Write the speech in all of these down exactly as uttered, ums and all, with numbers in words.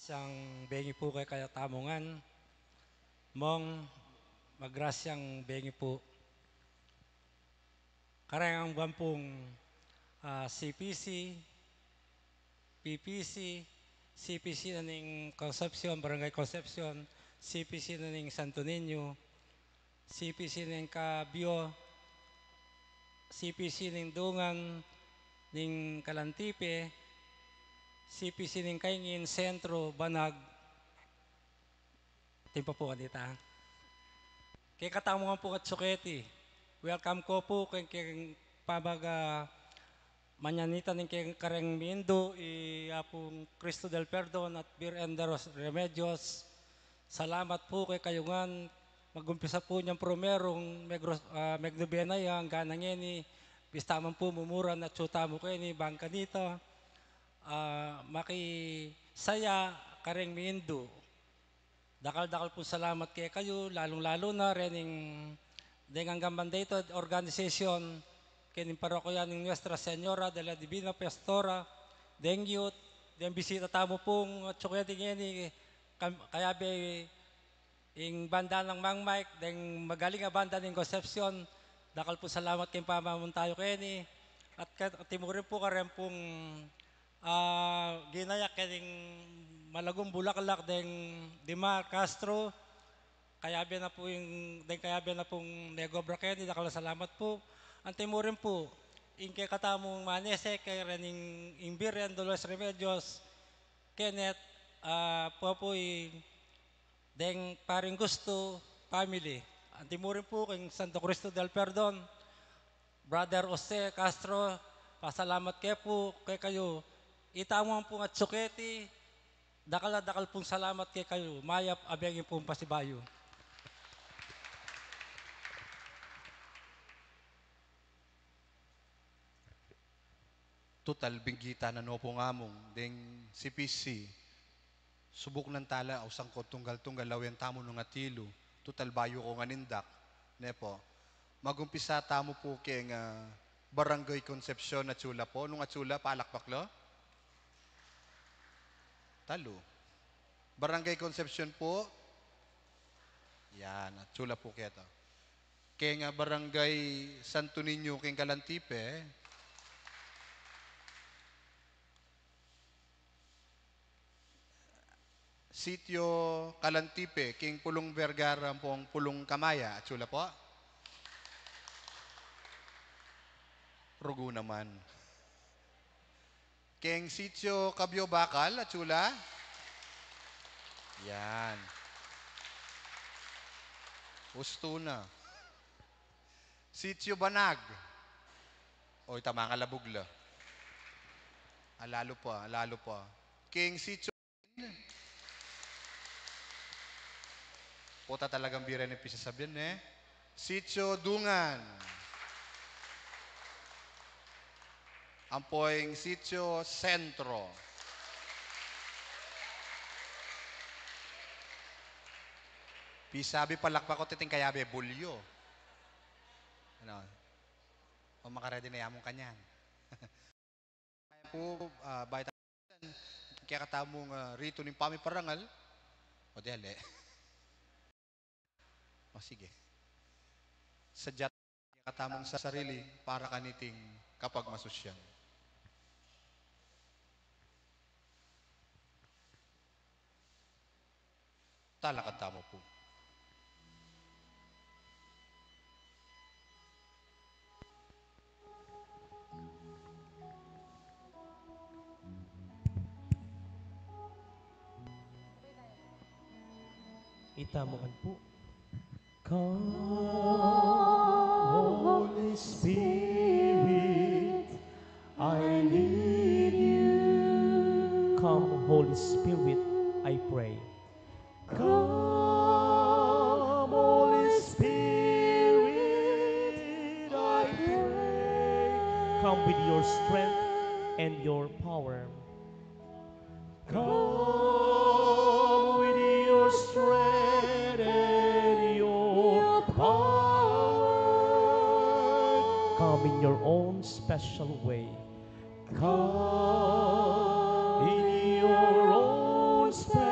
Magrasyang bengi pu kekatamu ngan. Mong, magrasyang bengi pu. Kareng angga pung, ah, C P C, P P C, C P C na ning Concepcion, Barangay Concepcion, C P C na ning Santo Niño, C P C ning Kabyo, C P C ning Dungan, ning Kalantipe, C P C ning Kaingin, Sentro, Banag, timpa pu kanita. Kekatamu ngan pung atiu keti, welcome ku pu keng, keng pamaga manyanita ning keng kareng mindu, i Apung Cristo del Perdon at Bir Ender Remedios. Salamat pu kekayu ngan, magumpisa pu nyang prumerung megros-, ah, megnobena ya, angga na ngeni, bista man pu mumuran, atiu tamu keni, bang kanita, ah, makisaya kareng mindu. Dakal-dakal pung salamat kekayu, lalung-lalu na rening deng anggang mandate organization, kening parokya ning Nuestra Señora de la Divina Pastora, deng youth, deng bisita tamu pung atiu keti ngeni, kam-, kayabe ing banda nang Mang Mike, deng magaling a banda ning Concepcion, dakal pung salamat keng pamamunta yu keni, at ke-, antimurin pu kareng pung ah, ginayak keng malagung bulaklak deng Dimar Castro, kayabe na pu ing, deng kayabe na pung megobra keni, dakal a salamat pu. Antimurin pu, ing kekatamung manese, keng rening ing Bir Ender Dolores Remedios, Kenneth, ah, pu, pu i deng Paring Gusto family. Antimurin pu keng Santo Cristo del Perdon, Brother Jose Castro, pasalamat ke pu, kekayu. Itamu man pung atiu keti, dakal a dakal pung salamat kekayu. Mayap a bengi pung pasibayu. Tutal, binggita na no pung amung deng C P C. Subuk nang tala, ausang kong tunggal-tunggal, lawen tamu nung atilu. Tutal, bayu kong anindak, ne pu. Magumpisa tamu pu keng, ah, Barangay Concepcion, atiu la pu. Nung atiu la, palakpak la. Talu. Barangay Concepcion pu. Yan, atiu la pu keta. Keng, ah, Barangay Santo Niño keng Calantipe. Sitio Calantipe, keng Pulung Vergara ampong Pulung Kamaya, atiu la pu. Rugu naman. Keng Sitio Kabyo Bakal, atiu la. Yan. Ustu na. Sitio Banag. Oy, tama nga, labug la. Alalu pa, alalu pa. Keng Sitio Pota talagang bira ne pisasabian, ne? Sitio Dungan. Ampo ing Sitio Sentro. Pisabi palakpak ko titing kayabe bulyo. Ano? O makaredy na ya mung kanyan. Pu, ah, bayu ta-, kekatamung, ah, ritu ning pamiparangal. O, dele. O, sige. Sadya kekatamung sarili para kaniting kapagmasusyan. Talakad tamu pu. Itamu ngan pu. Come, Holy Spirit, I need you. Come, Holy Spirit, I pray. Come, Holy Spirit, I pray. Come with your strength and your power. Come with your strength and your power. Come in your own special way. Come in your own special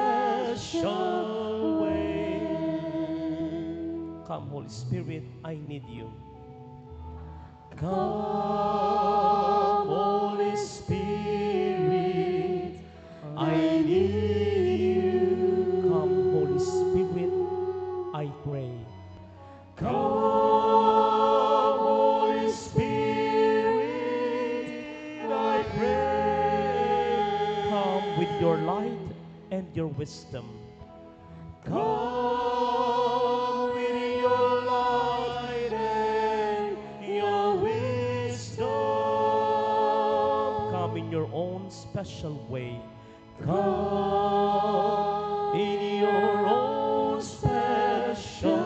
Come, Holy Spirit, I need you. Come, Holy Spirit, I need you. Come, Holy Spirit, I pray. Come, Holy Spirit, I pray. Come with your light and your wisdom. Come with your light and your wisdom. Come in your own special way. Come in your own special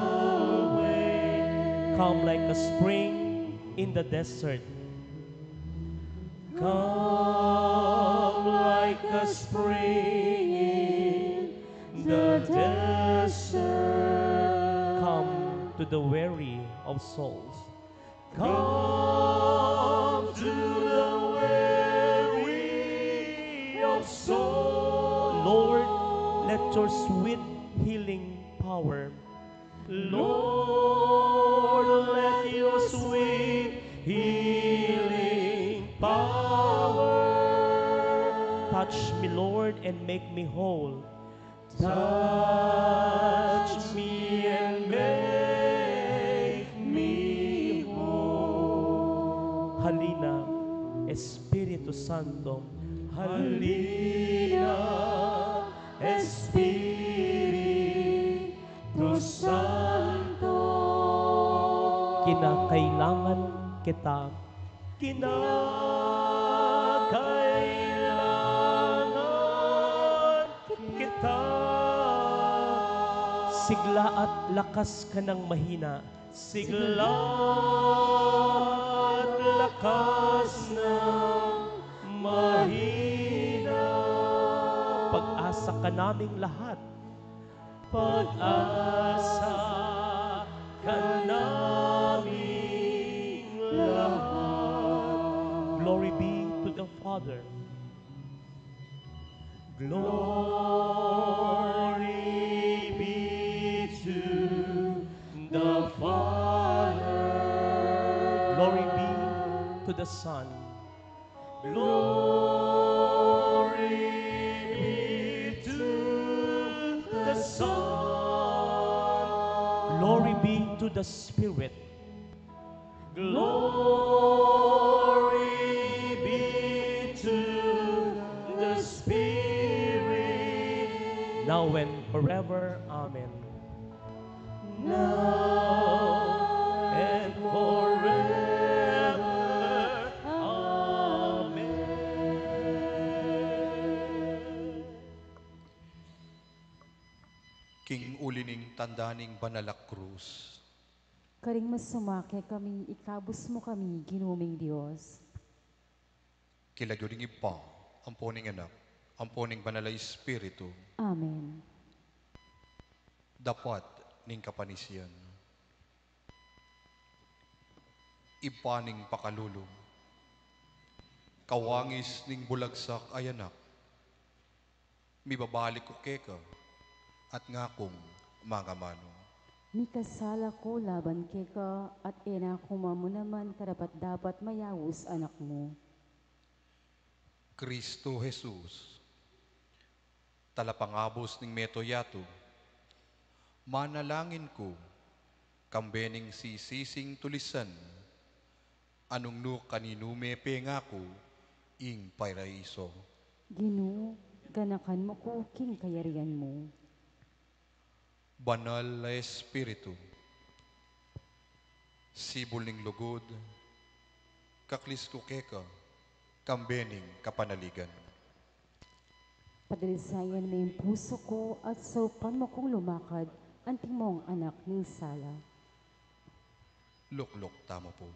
way. Come like a spring in the desert. Come like a spring in the desert. Come to the weary of souls. Come to the weary of souls. Lord, let your sweet healing power. Lord, let your sweet healing power touch me, Lord, and make me whole. Touch me and make me whole. Halina, Espiritu Santo. Halina, Espiritu Santo. Kinakailangan kita. Kinakailangan kita. Sigla at lakas ka nang mahina. Sigla at lakas nang mahina. Pag-asa ka naming lahat. Pag-asa ka naming lahat. Glory be to the Father. Glory be to the Father. Glory be to the Son. Glory be to the Son. Glory be to the Spirit. Glory be to the Spirit. Now and forever. Amen. Now and forever. Amen. King uli ning tanda ning banal a krus. Karing masuma kekami, ikabus mu kami, Ginu ming Dios. King lagyu ning Ibpa, ampo ning Anak, ampo ning Banal a Espiritu. Amen. Dapat ning kapanisian. Ibpa ning pakalulu, kawangis ning bulagsak a anak, mibabalik ku keka, at ngakung mangamanu. Mikasala ku laban keka, at e na ku mamunaman karapat-dapat mayaus anak mu. Kristo Jesus, talapangabus ning meto yatu, manalangin ku, kambe ning sisising tulisan, a nung nu kaninu me pengaku ing paraiso. Ginu, ganakan mu ku king kayarian mu. Banal a Espiritu, sibul ning lugud, kaklis ku keka, kambe ning kapanaligan. Padalisayan me ing pusu ku at saupan mu kung lumakad anti mung anak ning sala. Lukluk tamu pu.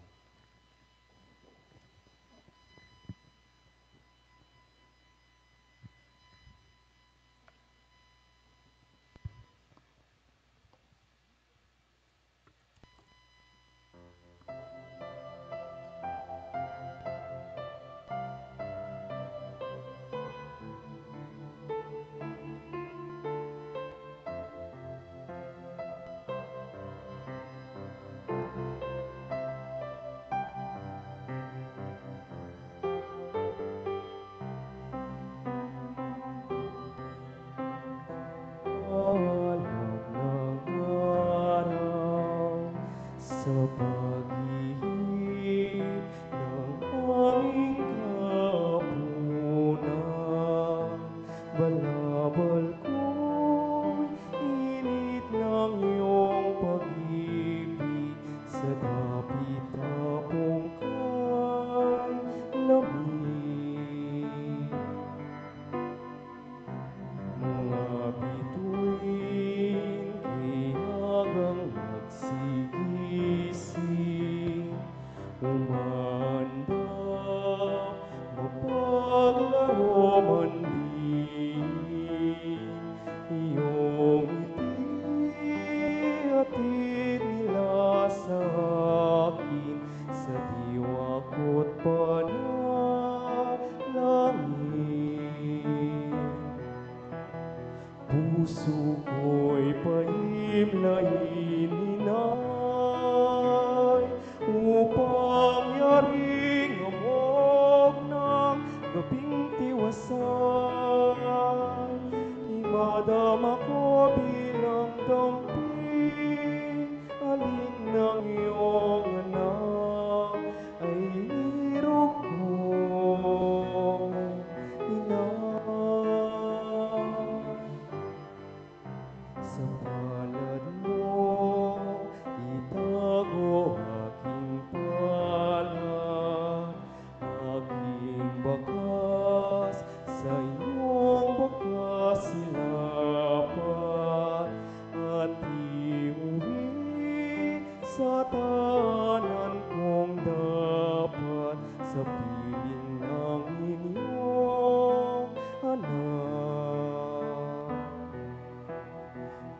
Sa pag-ihip ng aming kapunan, balabal ko'y init ng iyong pag-ibig sa dapit-dapong kalamig. Mga bituin, kay agang magsigising, umandar, mapaglaro man din. Iyong ngiti, hatid nila sa akin sa diwa ko't panalangin. Puso ko'y paimlain, inay, upang yaring hamog ng gabing tiwasan. Imadama ko bilang damping, alin ang iyong anak ay iruk mo, ina. Sa palad mo itago aking palad, aking bakas sa iyong bakas ilapat, at iuwi sa tanan kong dapat sa piling ng inyong anak.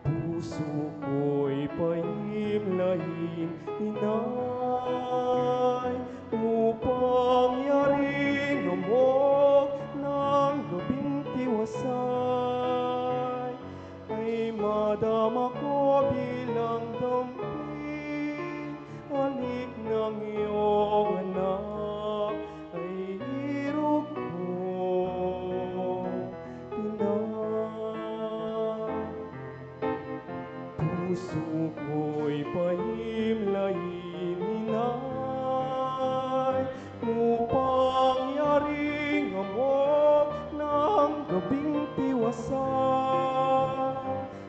Puso ko'y paimlain, inay, upang yaring hamog ng gabing tiwasan, ay madama ko bilang damping, alik ng iyong anak, ay iruk mo, ina. Puso ko'y paimlain, inay, upang yaring hamog ng gabing tiwasan,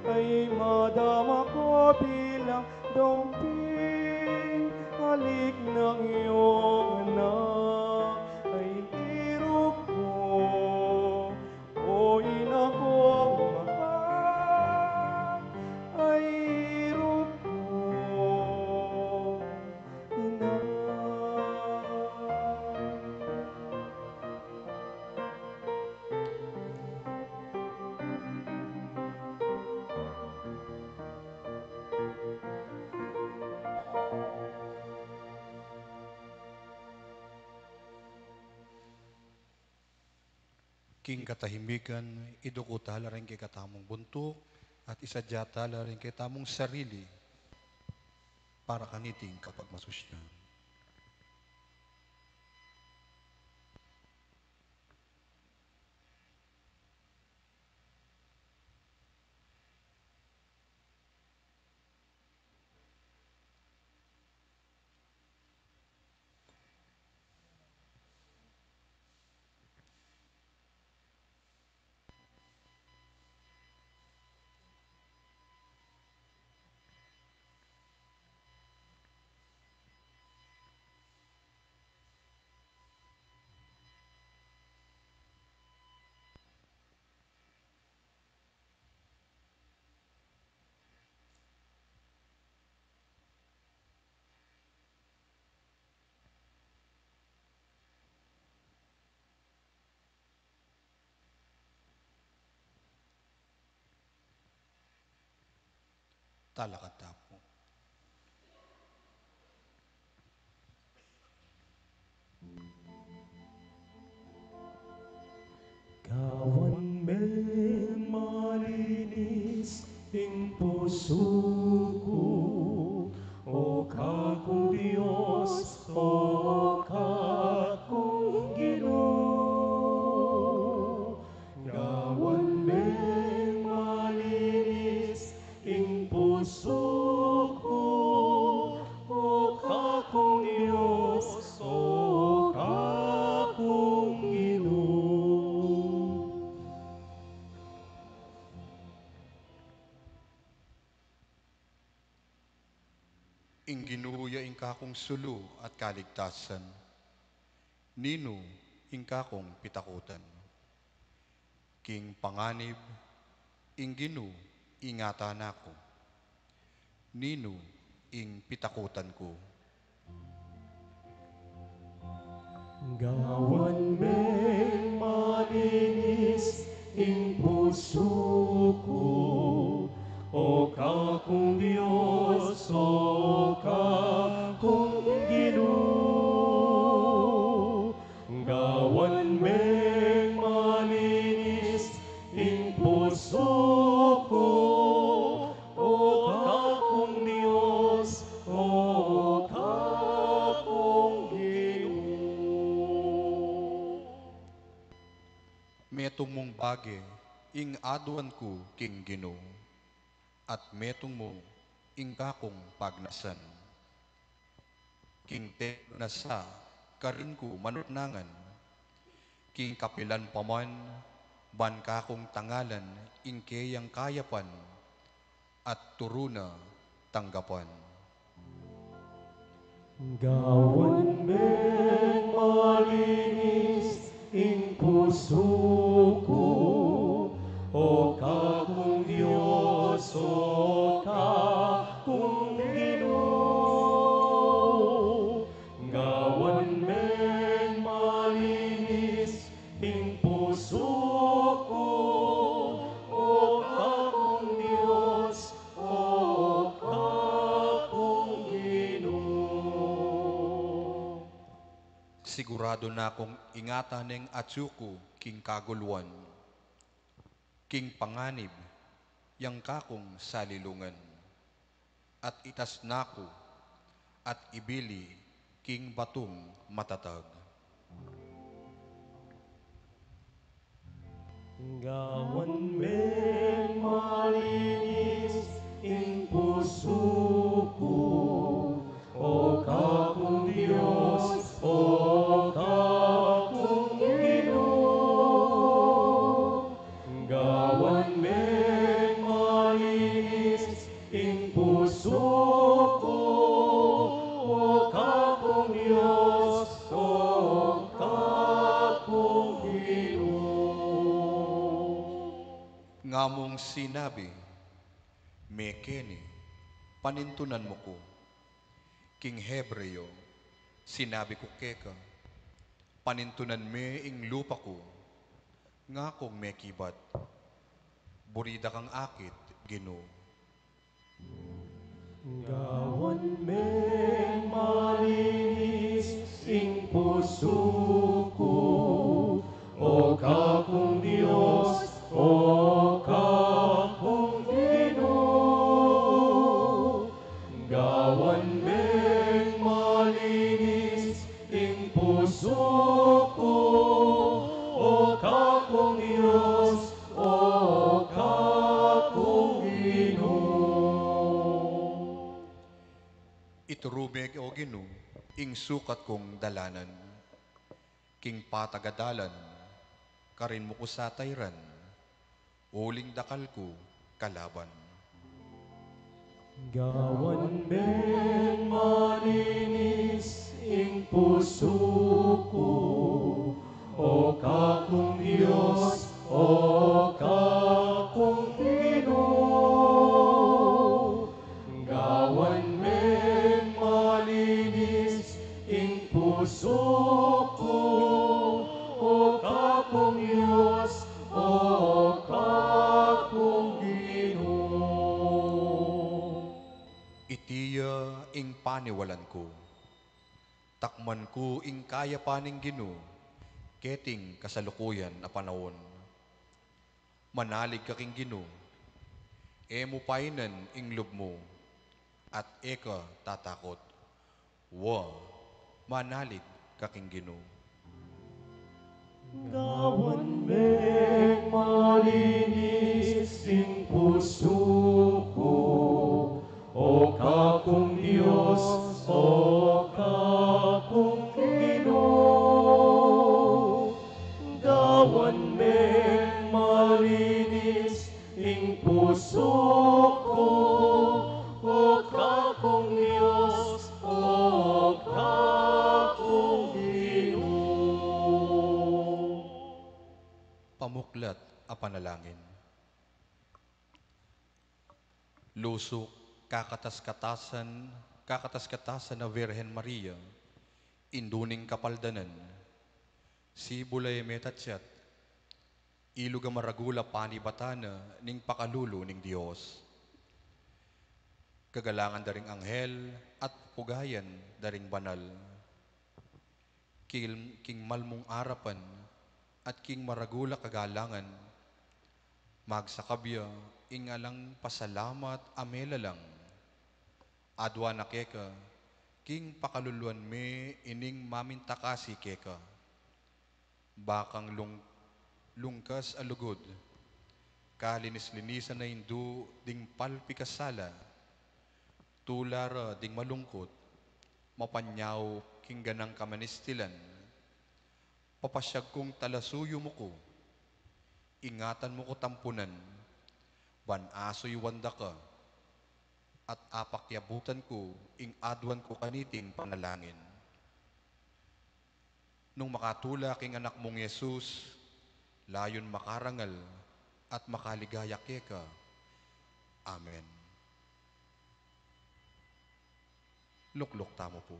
ay madama ko bilang damping, alik ng iyong anak, ay iruk mo, o ina kong mahal, ay iruk mo, ina. King katahimikan, iduku tala ring kekatamung buntuk, at isadya tala ring kekatamung sarili para kaniting kapagmasusyan. Talakad ta pu. Gawan meng malinis ing pusu ku, O Kakung Dios, O Kakung Ginu. Gawan meng malinis ing pusu Ing Ginu ya ing kakung sulu at kaligtasan. Ninu ing kakung pitakutan? King panganib, ing Ginu ingatan na ku. Ninu ing pitakutan ku? Gawan meng malinis ing pusu ku, O kakung Dios, O kakung Ginu. Gawan meng malinis ing pusu ku, O kakung Dios, O kakung Ginu. Metung mung bage ing aduan ku king Ginu, at metung mu ing kakung pagnasan. King templo na sa karin ku manuknangan, king kapilan pa man ban kakung tangalan ing keyang kayapan, at turu na tanggapan. Gawan meng malinis ing pusu ku, O kakung Dios, O kakung Ginu. Gawan meng malinis ing pusu ku, O kakung Dios, O kakung Ginu. Sigurado na kung ingatan neng atyu ku king kaguluan. King panganib, yang kakung salilungan, at itas na ku, at ibili king batung matatag. Gawan meng malinis ing pusu ku, O kakung Dios, O kakung Ginu. Gawan meng malinis ing pusu ku, O kakung Dios, O kakung Ginu. Ngamung sinabi, Mekeni, panintunan mu ku. King Hebreo, sinabi ku keka, panintunan me ing lupa ku. Ngakung mekibat, buri da kang akit, Ginu. Gawan meng malinis ing pusu ku, O kakung Dios, O kakung Ginu. Gawan meng malinis ing pusu ku, O kakung Dios, O kakung Ginu. Ituru me, O Ginu, ing sukat kung dalanan. King patag a dalan, karin mu ku sa tairan, uling dakal ku kalaban. Gawan meng malinis ing pusu ku, O kakung Dios, O kakung Ginu. Gawan meng malinis ing pusu ku, O kakung Dios, O kakung Ginu. Iti ya ing paniwalan ku. Takman ku ing kayapan ning Ginu, keting kasalukuyan a panaun. Manalig ka king Ginu, e mu painan ing lub mu, at e ka tatakut. Wa, manalig ka king Ginu. Gawan meng malinis ing pusu ku, O kakung Dios, O kakung Ginu. Gawan meng malinis ing pusu ku, O kakung Dios, Panalangin. Lusuk, kakatas-katasan, kakatas-katasan a Virgen Maria, indu ning kapaldanan, sibul a e metatyat, ilug a maragul a panibatan na ning pakalulu ning Dios. Gagalangan da ring anghel at pupugayan da ring banal. King, king mal mung arapan at king maragul a kagalangan, magsakab ya ing alang pasalamat a melalang. Adwan na keka, king pakaluluan me ining mamintakasi keka. Bakang lung-, lungkas a lugud, kalinis-linisan a indu ding palpikasala, tula ra ding malungkut, mapanyaup king ganang kamanistilan, papasyag kung talasuyu mu ku, ingatan mu ku tampunan, ban asuyuan da ka, at apakyabutan ku ing adwan ku kaniting panalangin. Nung makatula king Anak mung Jesus, layun makarangal at makaligaya keka. Amen. Lukluk tamu pu.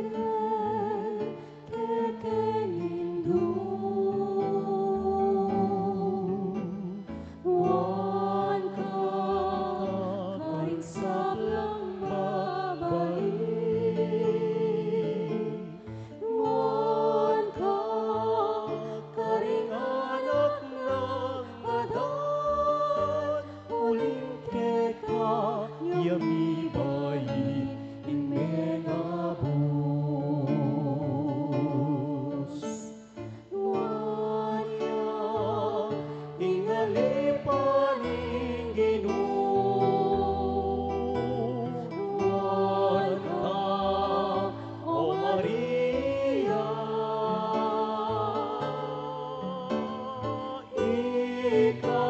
Virgen, kekeng indu, nuan ka karing sablang babai, nuan ka karing anak nang Adan, uling keka ya mibait ing mengabus. Nuan ya ing alipan ning Ginu. Nuan ka, O Maria. Ika,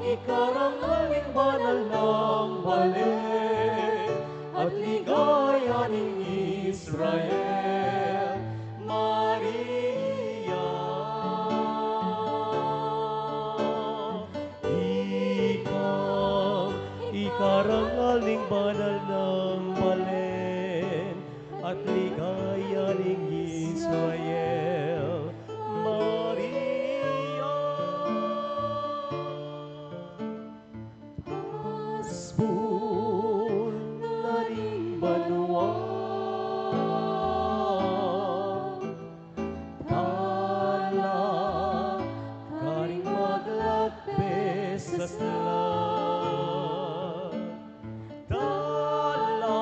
ika rangal ning banal nang balen, at ligaya ning Israel, Maria. Ika, ika rangal ning banal nang balen, at ligaya ning Israel, Maria. Pasbul na ning banua, tala karing maglatbe sasla. Dalan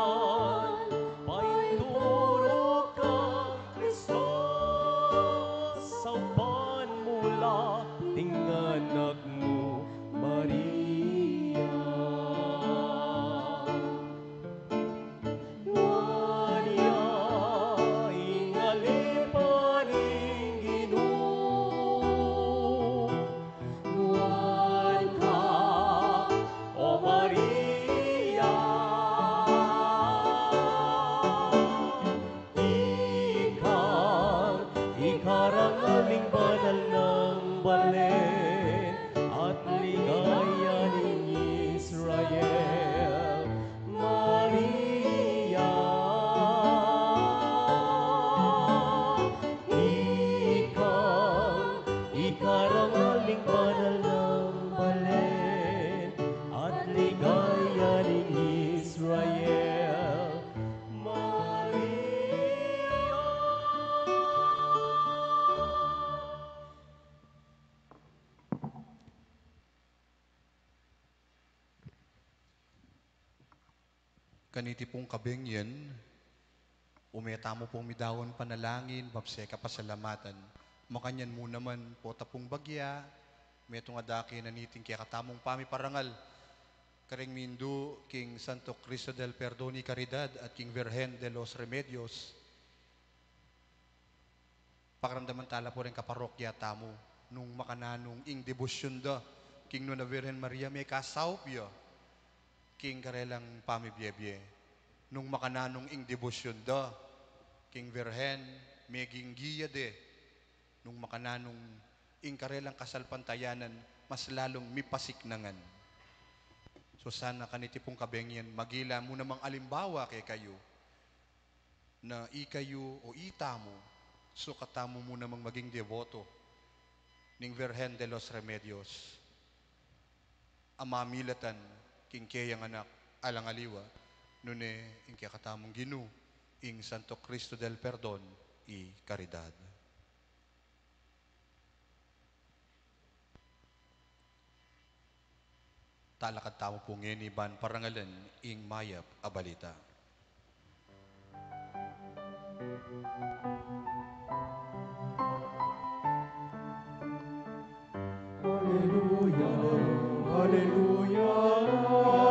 painturu kang Kristo, saupan mu la ding anak mu, Maria. Nuan ya ing alipan ning Ginu. Nuan ka, O Maria. Ika, ika rangal ning banal nang balen, at ligaya ning Israel, Maria. Ika, ika rangal ning banal nang balen, at ligaya ning Israel, Maria. Kaniti pung kabengyan, ume tamu pung midaun panalangin, mapseka pasalamatan. Makanyan mu naman, pota pung bagya, metung a dake na niting kekatamung pamiparangal. Karing mindu king Santo Cristo del Perdon y Caridad at king Virgen de los Remedios, pakaramdaman tala pu ring kaparokya tamu nung makananu ing debosyun da king Nuan a Virgen Maria, mekasaup ya king karelang pamibiebie. Nung makananu ing debosyun da king Virgen, meging giya de nung makananu ing karelang kasalpantayanan mas lalung mipasiknangan. So sana kaniti pung kabengi yan, magila mu namang alimbawa kekayu, na ikayu o itamu, sukatamu mu namang maging deboto ning Virgen de los Remedios a mamilatan king keyang anak alang aliwa, nune ing kekatamung Ginu, ing Santo Cristo del Perdon y Caridad. Talakad tamu pu ngeni ban parangalan ing mayap a balita. Aleluya, aleluya,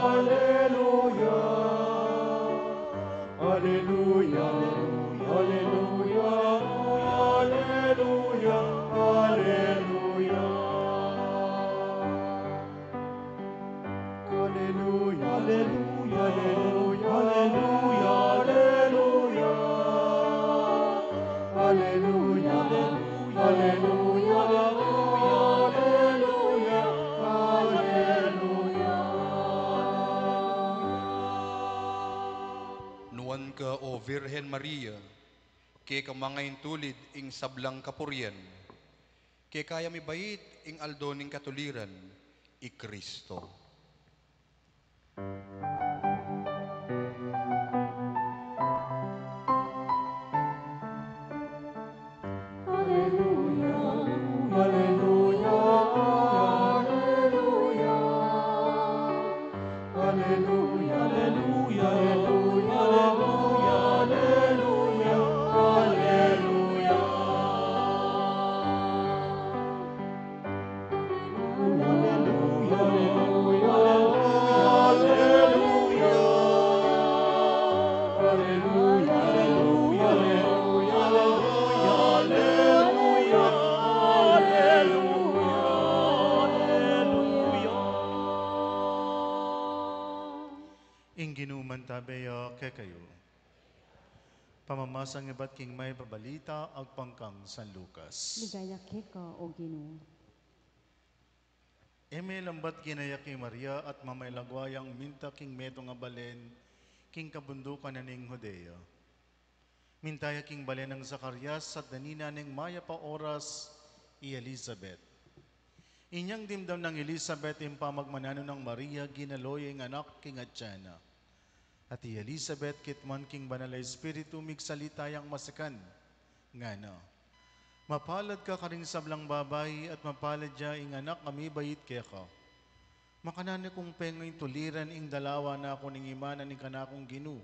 aleluya. Aleluya, aleluya, aleluya, aleluya. Aleluya, aleluya, aleluya, aleluya. Aleluya, aleluya, aleluya, aleluya, aleluya. Nuan ka, O Virgen Maria, keka mangaintulid ing sablang kapurian, keka ya mibait ing aldo ning katuliran, i Cristo. Aleluya, aleluya, aleluya. Aleluya, aleluya, aleluya, aleluya, aleluya. Aleluya, aleluya, aleluya. Aleluya, aleluya, aleluya, aleluya, aleluya, aleluya. Ing Ginu mantabe ya kekayu. Pamamasan ibat king mayap a balita agpang kang San Lucas. Ligaya keka, O Ginu. E me lambat ginayak i Maria at mamalagwa yang minta king metung a balen king kabundukan na ning Judea. Minta ya king balen nang Zacarias at danina neng mayap a oras i Elizabeth. Inyang dimdam nang Elizabeth ing pamagmananu nang Maria, ginalo ya ing anak king atian na. At i Elizabeth, kitmuan king Banal a Espiritu, migsalita yang masikan, ngana: Mapalad ka karing sablang babai, at mapalad ya ing anak a mibait keka. Makananu kung pengaintuliran ing dalawa na ku ning imanan ning kanakung Ginu.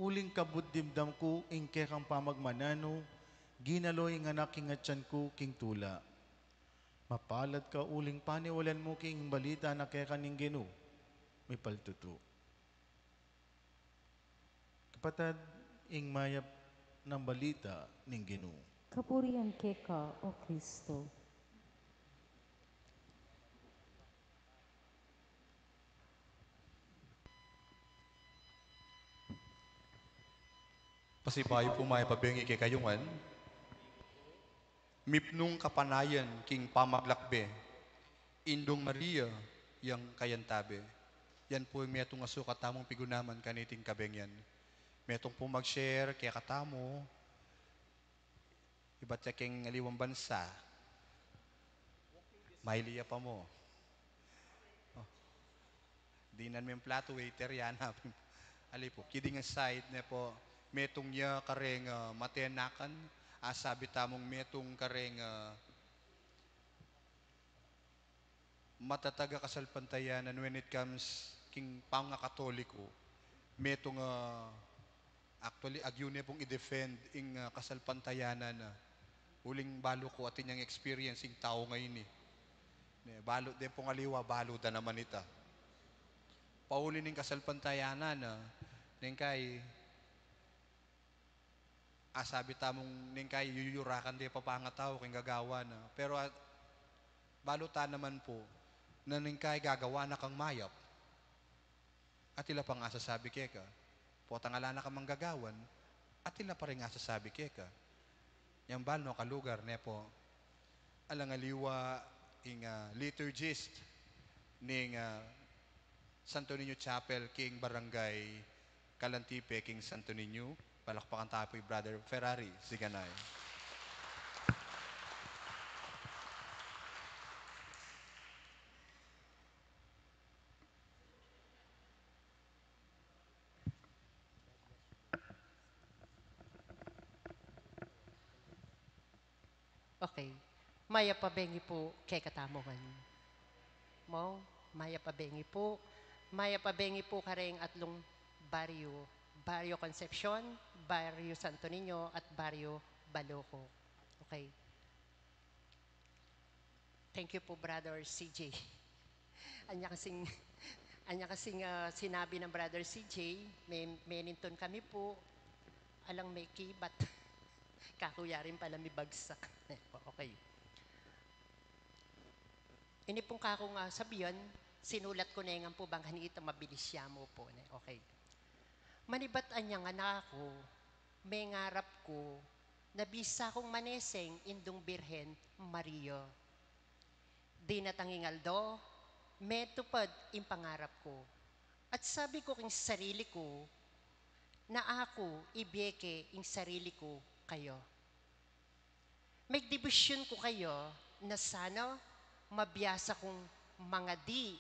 Uling kabud dimdam ku ing kekang pamagmananu, ginalo ing anak king atian ku king tula. Mapalad ka uling paniwalan mu king balita na keka ning Ginu. Mipaltutu. Kapatad, ing mayap nang balita ning Ginu. Kapurian keka, O Kristo. Pasibayu pu, mayap a bengi kekayu ngan. Mipnung kapanayan king pamaglakbe, Indung Maria yang kayantabe. Yan pu ing metung a sukat tamung pigunaman kaniting kabengi yan. Metung pung mag-share kekatamu, ibat ya king aliwang bansa. Maili ya pa mu. Oh. Dinan me ing platu, waiter, yana. Ali pu, kidding aside ne pu, metung ya kareng, ah, matenakan, asabi tamung metung kareng, ah, matatag a kasalpantayanan when it comes king pangakatoliko. Metung, ah, actually, agyu ne pung i-defend ing, ah, kasalpantayanan na. Uling balu ku atin yang experience ing tau ngeni. Ne, balu de pung aliwa, balu da naman ita. pauli ning kasalpantayanan na, neng kai, asabi tamung neng kai yuyurakan de papangatau king gagawan na. Pero at, balu ta naman pu, na neng kai gagawa na kang mayap, at ila pang asasabi keka, potang ala na ka mang gagawan, at ila pa ring asasabi keka. Nyang balu no kalugar, ne pu, alang aliwa ing, ah, liturgist ning, ah, Santo Niño Chapel king Barangay Calantipe king Santo Niño. Palakpakan ta pu i Brother Ferrari Siganay. Okay. Mayap a bengi pu kekatamu ngan. Mong, mayap a bengi pu. Mayap a bengi pu kareng atlung baryo, Baryo Concepcion, Baryo Santo Niño, at Baryo Baloco. Okay. Thank you pu, Brother C J. Anya kasing, anya kasing, ah, sinabi ng Brother C J, me-, menintun kami pu, alang mekibat. Kaku yarin pala mibagsak. Okay. Ini pung kakung, ah, sabian, sinulat ku ne ngan pu bang kanita mabilis ya mu pu, ne? Okay. Manibat anyang anak ku, mengarap ku, na bisa kung maneseng Indung Birhen Maria. Dinatang ing aldo, metupad ing pangarap ku. At sabi ku king sarili ku, na aku ibie ke ing sarili ku kaya. Megdebusyun ku kaya na sana mabiasa kung mangadi,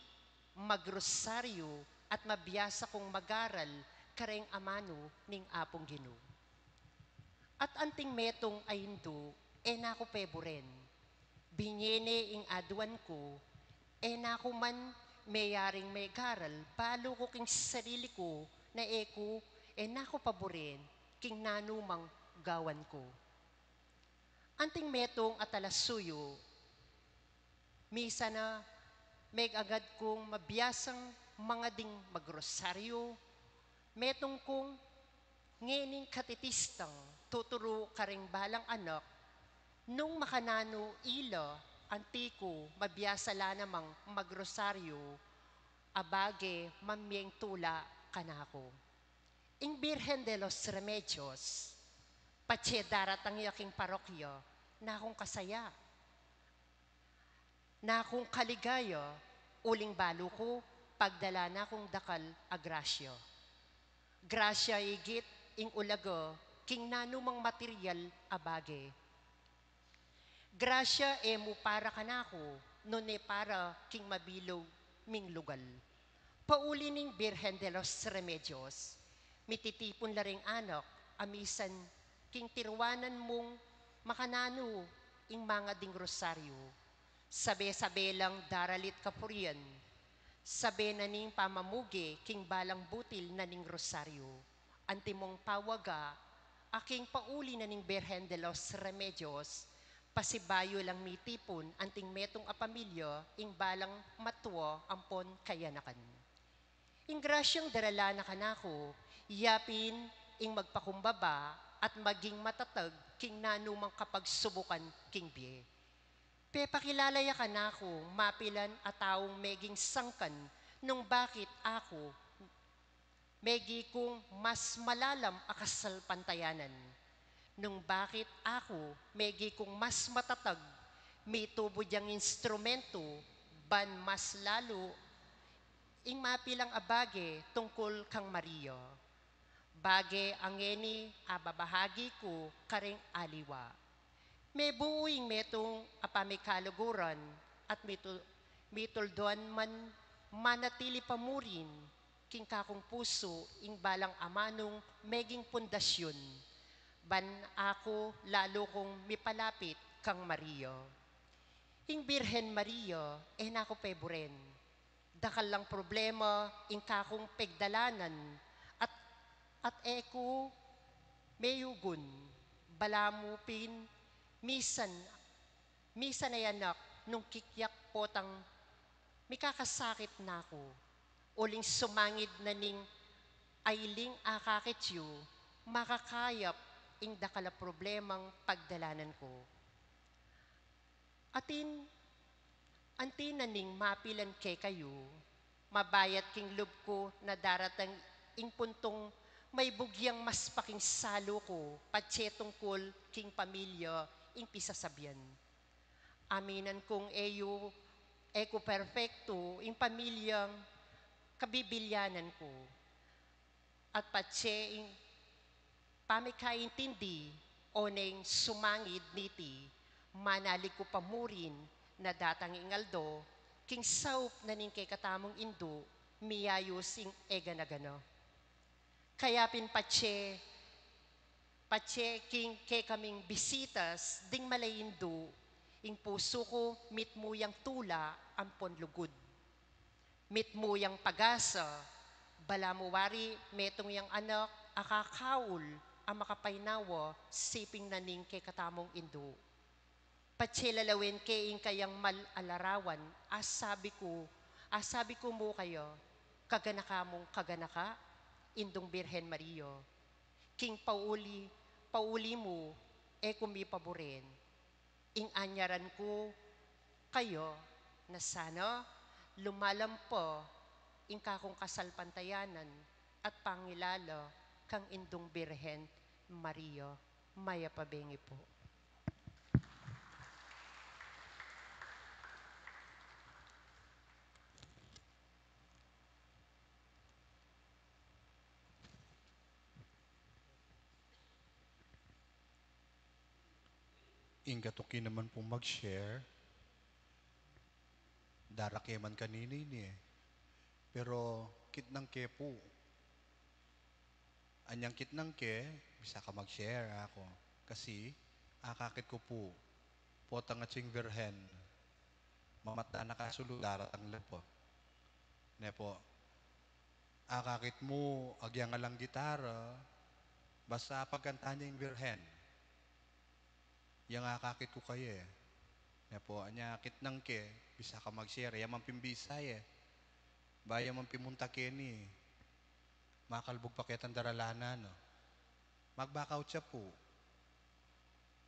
magrosaryu, at mabiasa kung magaral kareng amanu ning Apung Ginu. At anting metung a indu, e na ku peburen. Binie ne ing aduan ku, e na ku man meyaring megaral, balu ku king sarili ku na e ku, e na ku paburen king nanumang gawan ku. Anting metung a talasuyu, misan na megagad kung mabiasang mangading magrosaryu, metung kung ngening katekistang tuturu karing balang anak, nung makananu ila, anti ku mabiasa la namang magrosaryu, abage, mamye ing tula kanaku. Ing Birhen de los Remedios, patse daratang ya king parokya, nakung kasaya, nakung kaligaya, uling balu ku, pagdala na kung dakal a grasya. Grasya igit ing ulaga king nanumang material a bage. Grasya e mu para kanaku, nune para king mabilug ming lugal. Pauli ning Birhen de los Remedios, mititipun la ring anak a misan king tiruanan mung makananu ing mangading rosaryu. Sabe-sabe lang daralit kapurian, sabe na ning pamamuge king balang butil na ning rosaryu. Antimong pawaga, aking pauli na ning Birhen de los Remedios, pasibayu lang mitipun anting metung a pamilya ing balang matua ampon kayanakan. Ing grasyang darala na kanaku, yapin ing magpakumbaba at maging matatag king nanumang kapagsubukan king bie. Pepakilala ya kanaku mapilan a taung meging sangkan nung bakit aku megi kung mas malalam a kasalpantayanan. Nung bakit aku megi kung mas matatag, mitubud yang instrumentu, ban mas lalu ing mapilang a bage tungkul kang Maria. Bage a ngeni ababahagi ku karing aliwa. Mebuu ing metung a pamikaluguran at mitu-, mitulduan man manatili pa mu rin king kakung pusu ing balang amanung meging pundasyun, ban aku lalu kung mipalapit kang Maria. Ing Birhen Maria, e na ku peburen. Dakal lang problema ing kakung pegdalanan at, at e ku meyugun, balamu pin, misan, misan a yanak nung kikyak potang mikakasakit na ku. Uling sumangid na ning ailing akakit yu, makakayap ing dakal a problemang pagdalanan ku. Atin, anti na ning mapilan kekayu, mabayat king lub ku na daratang ing puntung maybugyang mas paking salu ku, patse tungkul king pamilya ing pisasabian. Aminan kung e yu, e ku perpektu ing pamilyang kabibilyanan ku. At patse ing pamikaintindi o neng sumangid niti, manalig ku pa murin na datang ing aldo, king saup na ning kekatamung indu, miyayus ing e gana-gana. Kaya pin patse, patse king kekaming bisitas ding mala indu, ing pusu ku mitmu yang tula ampon lugud. Mitmu yang pag-asa, balamu wari metung yang anak a kakaul a makapainawa siping na ning kekatamung indu. Patse lalawen ke ing kayang mal a larawan, a sabi ku, a sabi ku mu kaya, kaganaka mung kaganaka, Indung Birhen Maria. King pauli, pauli mu, e ku mipaburen. Ing anyaran ku kaya na sana lumalam pa ing kakung kasalpantayanan at pangilala kang Indung Birhen Maria. Mayap a bengi pu. Ing katuki naman pung mag-share, darake man kanini ini e. Pero kitnang ke pu. Anyang kitnang ke, bisa ka mag-share, aku. Kasi, akakit ku pu, potang atsing Virgen, mamatna na kasulu daratang la pu. Ne pu, akakit mu, agyang alang gitara, basta pagkantan ya ing Virgen. Yang akakit ku kaya e. Ne pu, anya kitnang ke, bisa ka mag-share, ya man pin bisa e. Ba ya man pin munta keni, makalbug pa ketang daralanan, no? Magbakaw ya pu.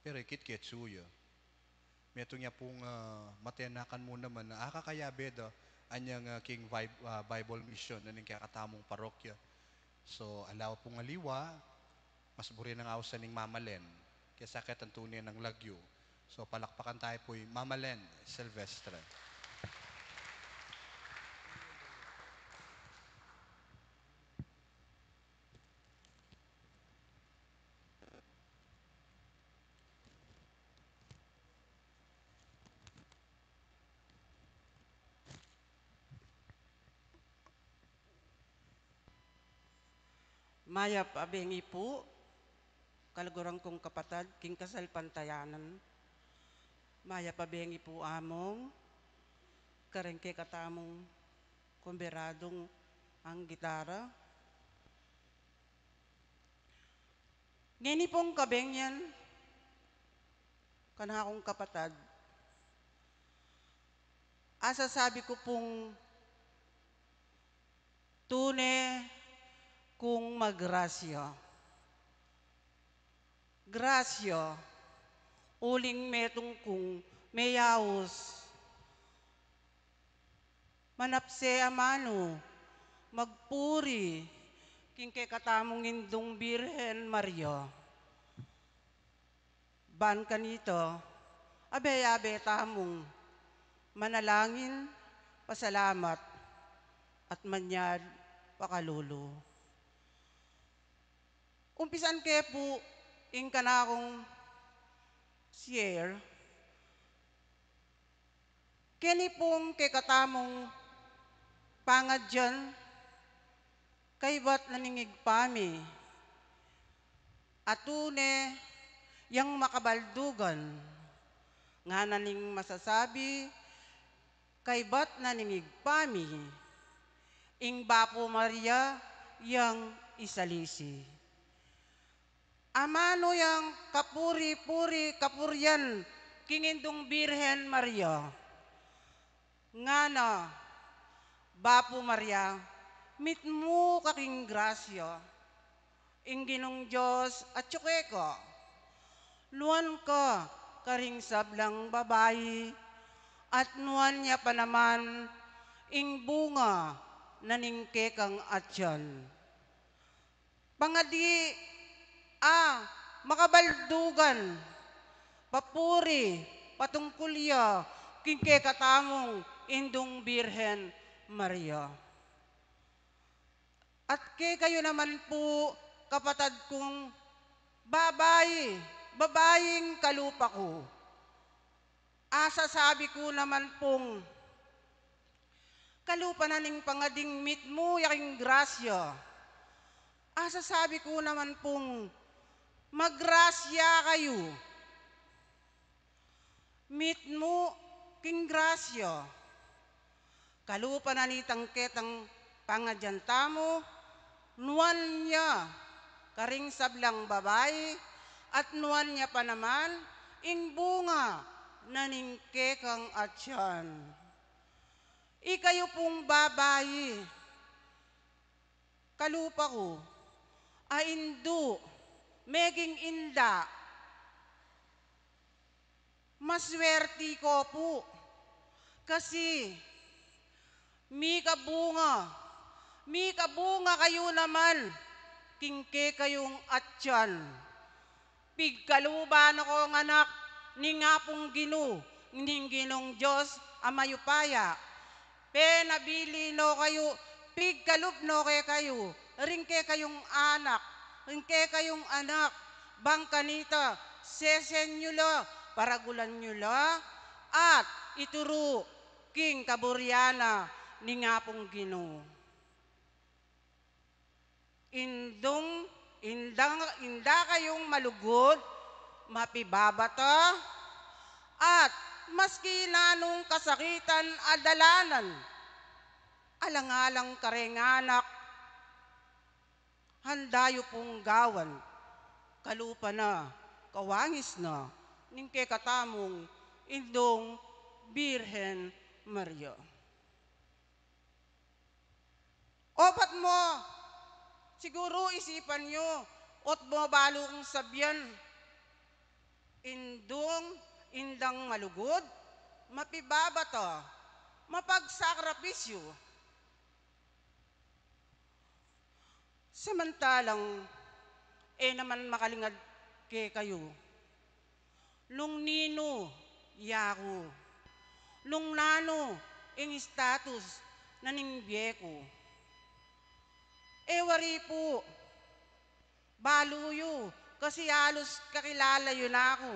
Pero ikit ke tsuya. Metung ya pung, ah, matenakan mu naman, akakayabe da, anyang, ah, king Bi-, ah, Bible mission, na ning kekatamung parokya. So, ala pung aliwa, mas buri nang ausan ing Mama Len kesa ketang tune nang lagyu. So, palakpakan tayu pu i Mama Len Silvestre. Mayap a bengi pu, kaluguran kung kapatad king kasalpantayanan. Mayap a bengi pu, Among, kareng kekatamung kumberadung ang gitara. Ngeni pung kabeng yan, kanakung kapatad, a sasabi ku pung tune kung magrasya. Grasya, uling metung kung meyaus. Manapse amanu magpuri king kekatamung Indung Birhen Maria. Ban kanita, abe-abe tamung manalangin, pasalamat, at manyad pakalulu. Umpisan ke pu ing kanakung share. Keni pung kekatamung pangadyan, kaybat na ning Ibpa mi, a tune yang makabaldugan, ngana ning masasabi, kaybat na ning Ibpa mi, ing Bapu Maria yang isalisi. Amanu yang kapuri-puri kapurian king Indung Birhen Maria. Ngana, Bapu Maria, Mitmu ka king grasya, ing Ginung Dios atyu keka. Nuan ka karing sablang babai, at nuan ya pa naman ing bunga na ning kekang atian. Pangadi a makabaldugan, papuri, patungkul ya king kekatamung Indung Birhen Maria. At kekayu naman pu, kapatad kung babai, babaing kalupa ku, asasabi ku naman pung, kalupa na ning pangading mitmu ya king grasya, asasabi ku naman pung, magrasya kayu. Mitmu king grasya. Kalupa na nitang ketang pangadian tamu, nuan ya karing sablang babai, at nuan ya pa naman ing bunga na ning kekang atian. Ikayu pung babai, kalupa ku, a indu, meging inda, maswerti ko pu, kasi mikabunga, mikabunga kayu naman king kekayung atian. Pigkaluban no kong anak ning Apung Ginu, ning Ginung Dios a mayupaya. Penabilin no kayu, pigkalub no kekayu, ring kekayung anak, ring kekayung anak, bang kanita, sesen yu la, paragulan yu la, at ituru king kaburian na ning Apung Ginu. Indung, inda, inda kayung malugud, mapibabata, at maski nanung kasakitan a dalanan, alang-alang kareng anak, handa yu pung gawan, kalupa na, kawangis na, ning kekatamung Indung Birhen Maria. Obat mo, siguru isipan yu, ot mo balu kung sabian, indung, indang malugud, mapibabata, mapagsakripisyu. Samantalang e naman makalingad kekayu nung ninu ya ku, nung nanu ing status na ning bie ku. E wari pu, balu yu, kasi alus kakilala yu na ku.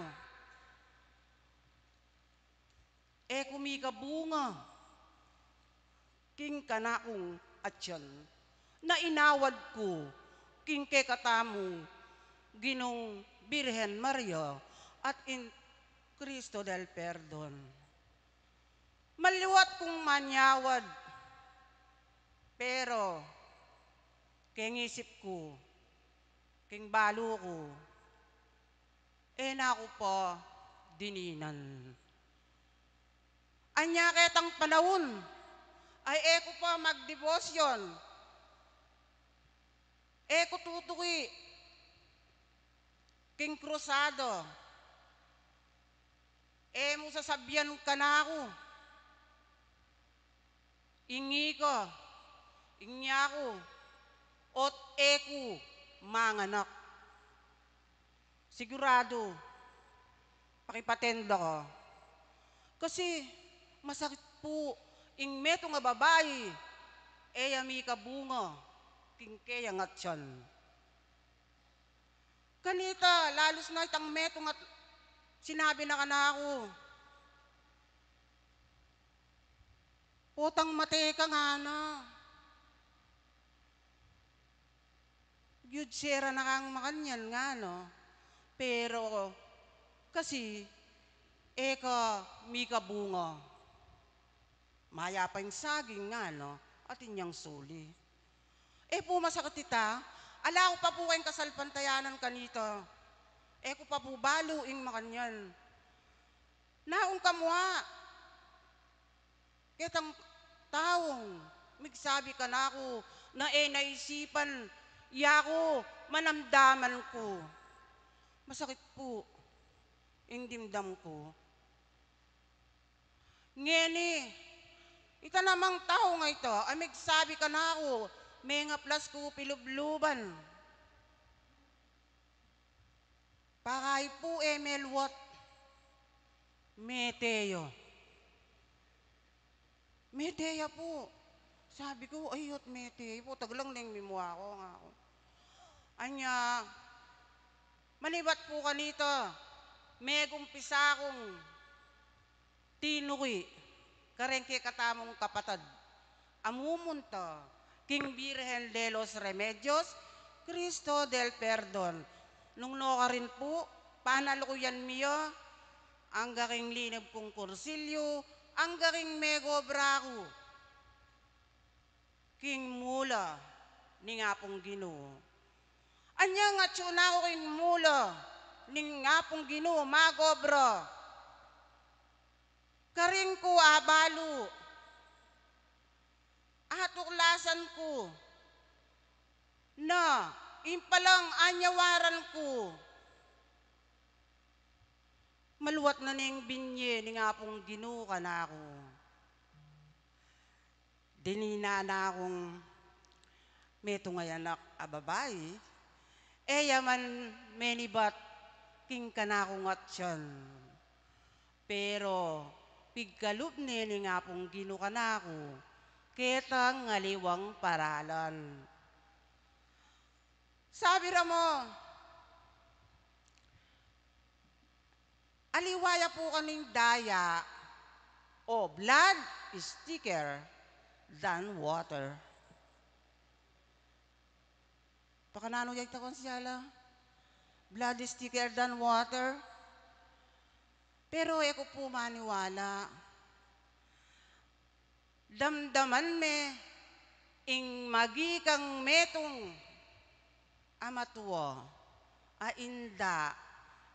E ku mikabunga king kanakung atian na inawad ku king kekatamung Ginung Birhen Maria at ing Cristo del Perdon. Maliwat kung manyawad, pero keng isip ku, keng balu ku, e na ku pa dininan. Anya ketang panaun ay e ku pa magdebosyon, e ku tutuki king krusada, e mu sasabian kanaku, ing ika, ing yaku, ot e ku manganak. Siguradu, pakipatenda ka. Kasi masakit pu ing metung a babai, e ya mikabunga king keyang atian. Kanita, lalus na itang metung at sinabi na kanaku, "Potang mate ka," ngana. "Gyud sera na kang makanyan," ngana. "Pero kasi e ka mikabunga. Mayap ing saging," ngana, atin yang suli. E pu masakit ita, ala ku pa pu keng kasalpantayanan kanita. E ku pa pu balu ing makanyan. Naung kamua ketang taung migsabi kanaku, na e na isipan ya ku, manamdaman ku. Masakit pu ing dimdam ku. Ngeni, ita namang tau a ita, a megsabi kanaku, mengaplas ku pilubluban. Pakay pu e meluat. Mete ya. Mete ya pu. Sabi ku, "Ay, at mete ya pu, taglang neng mimua ku," nga ku. Anya, manibat pu kanita, megumpisa kung tinuki kareng kekatamung kapatad a mumunta king Birhen de los Remedios, Cristo del Perdon. Nung nukarin pu, panalukuyan mi ya, angga king linub kung kursilyu, angga king megobra ku king mula ning Apung Ginu. Anya, atyu na ku king mula ning Apung Ginu, magobra karing ku abalu, atuklasan ku na ing palang anyawaran ku, maluat na ning binye ning Apung Ginu kanaku. Dininan na kung metung a anak a babai, e ya man menibat king kanakung atian. Pero pigkalub ne ning Apung Ginu kanaku ketang aliwang paralan. Sabi ra mu, aliwa ya pu kaning daya, o blood is thicker than water. Pakananu ya ita, Konsyela? Blood is thicker than water. Pero e ku pu maniwala. Damdaman me ing maging kang metung a matua a inda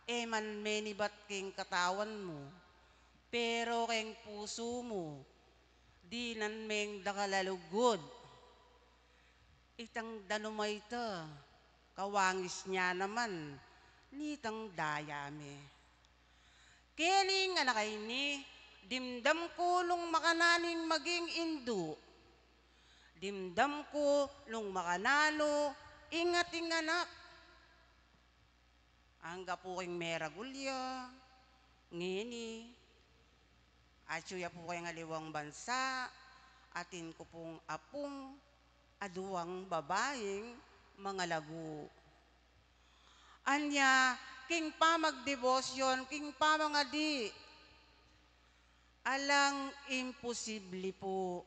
e man menibat king katawan mu, pero king pusu mu dinan meng dakal a lugud. Itang danum a ita, kawangis ne naman nitang daya me. Kening anak a ini, dimdam ku nung makananu ing maging indu. Dimdam ku nung makananu ing ating anak. Angga pu king meragul ya ngeni, atyu ya pu keng aliwang bansa, atin ku pung apung aduang babaing mangalagu. Anya, king pamagdebosyon, king pamangadi, alang imposible pu.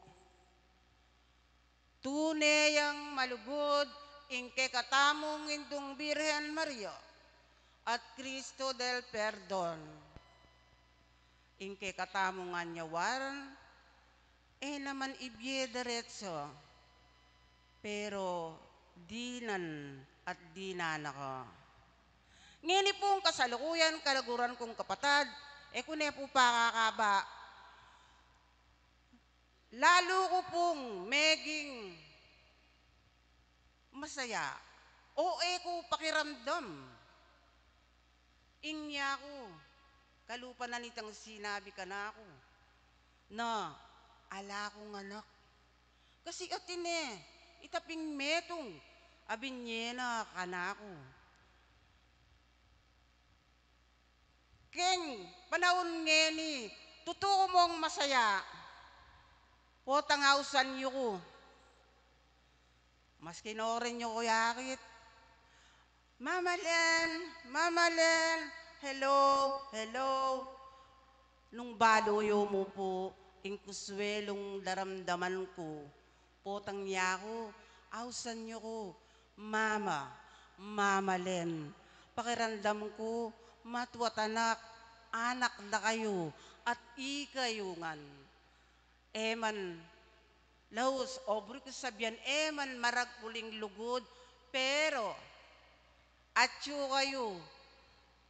Tune yang malugud ing kekatamung Indung Birhen Maria at Cristo del Perdon. Ing kekatamung anyawaran, e naman ibie diretso, pero dinan at dinan na ka. Ngeni pung kasalukuyan, kalaguran kung kapatad, e ku ne pu pakakaba. Lalu ku pung meging masaya o e ku pakiramdam. Inya ku, kalupa na nitang sinabi kanaku na ala kung anak. Kasi atin e, ita pin metung a binye na kanaku. Keng panaun ngeni, tutu ku mung masaya. Potang ausan yu ku. Maski norin yu ku yakit, "Mama Len, Mama Len, hello, hello." Nung balu yu mu pu ing kuswelung daramdaman ku, potang yaku, ausan yu ku, "Mama, Mama Len." Pakiramdam ku, matua't anak, anak da kayu, at ikayu ngan. E man laus, o buri ku sabian, e man maragul ing lugud, pero atyu kayu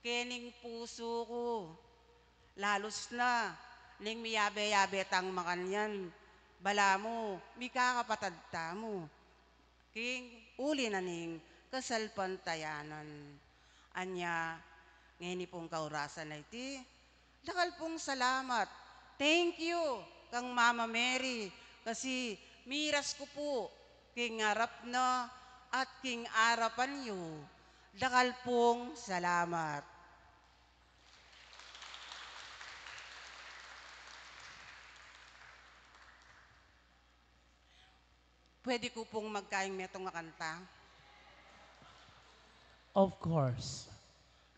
kening pusu ku. Lalus na ning miyabe-yabe tang makanyan, balamu mikakapatad tamu. king uli na ning kasalpantayanan. Anya, ngeni pung kaurasan a iti, dakal pung salamat. Thank you kang Mama Mary, kasi miras ku pu king arap na at king arapan yu. Dakal pung salamat. Pwede ku pung magkaing metung a kanta? Of course.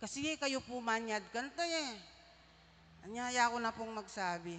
Kasi kayu pu manyad kanta e. Anya, yaku na pung magsabi.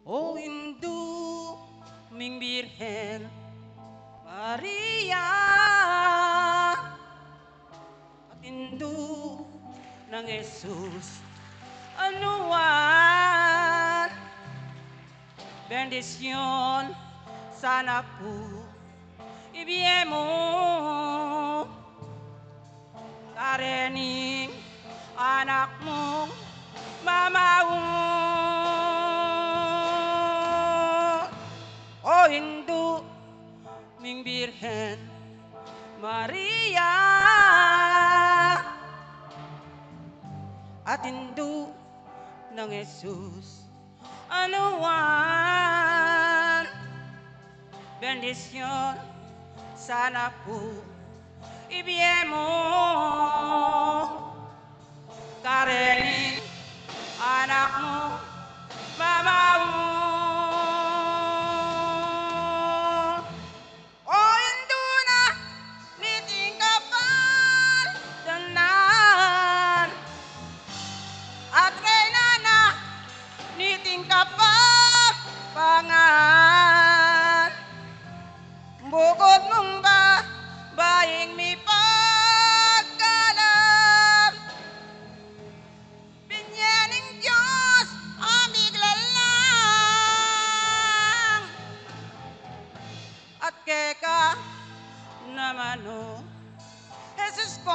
O Indu ming Birhen Maria, at Indu nang Jesus a Nuan, bendisyun sana pu ibie mu karening anak mung mamaut. O Indu ming Birhen Maria, at Indu nang Jesus a Nuan, bendisyun sana pu ibie mu karening anak mung mamaut. O Indu na niting kapal danan, at Reyna na niting Kapampangan. Bukut mung babaing mipagkalub, binye ning Dios a miglalang. At keka naman, o Jesus ku,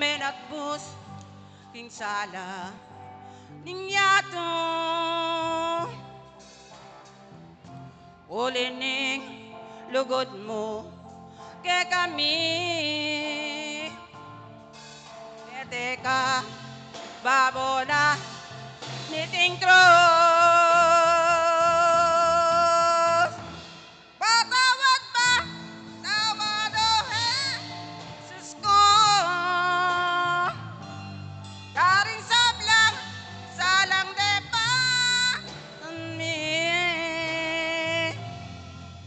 menatbus king sala ning yatu, uli ning lugud mu kekami. Mete ka babo na niting krus. Patawad, patawad, o Jesus ku, karing sablang salang depat mi.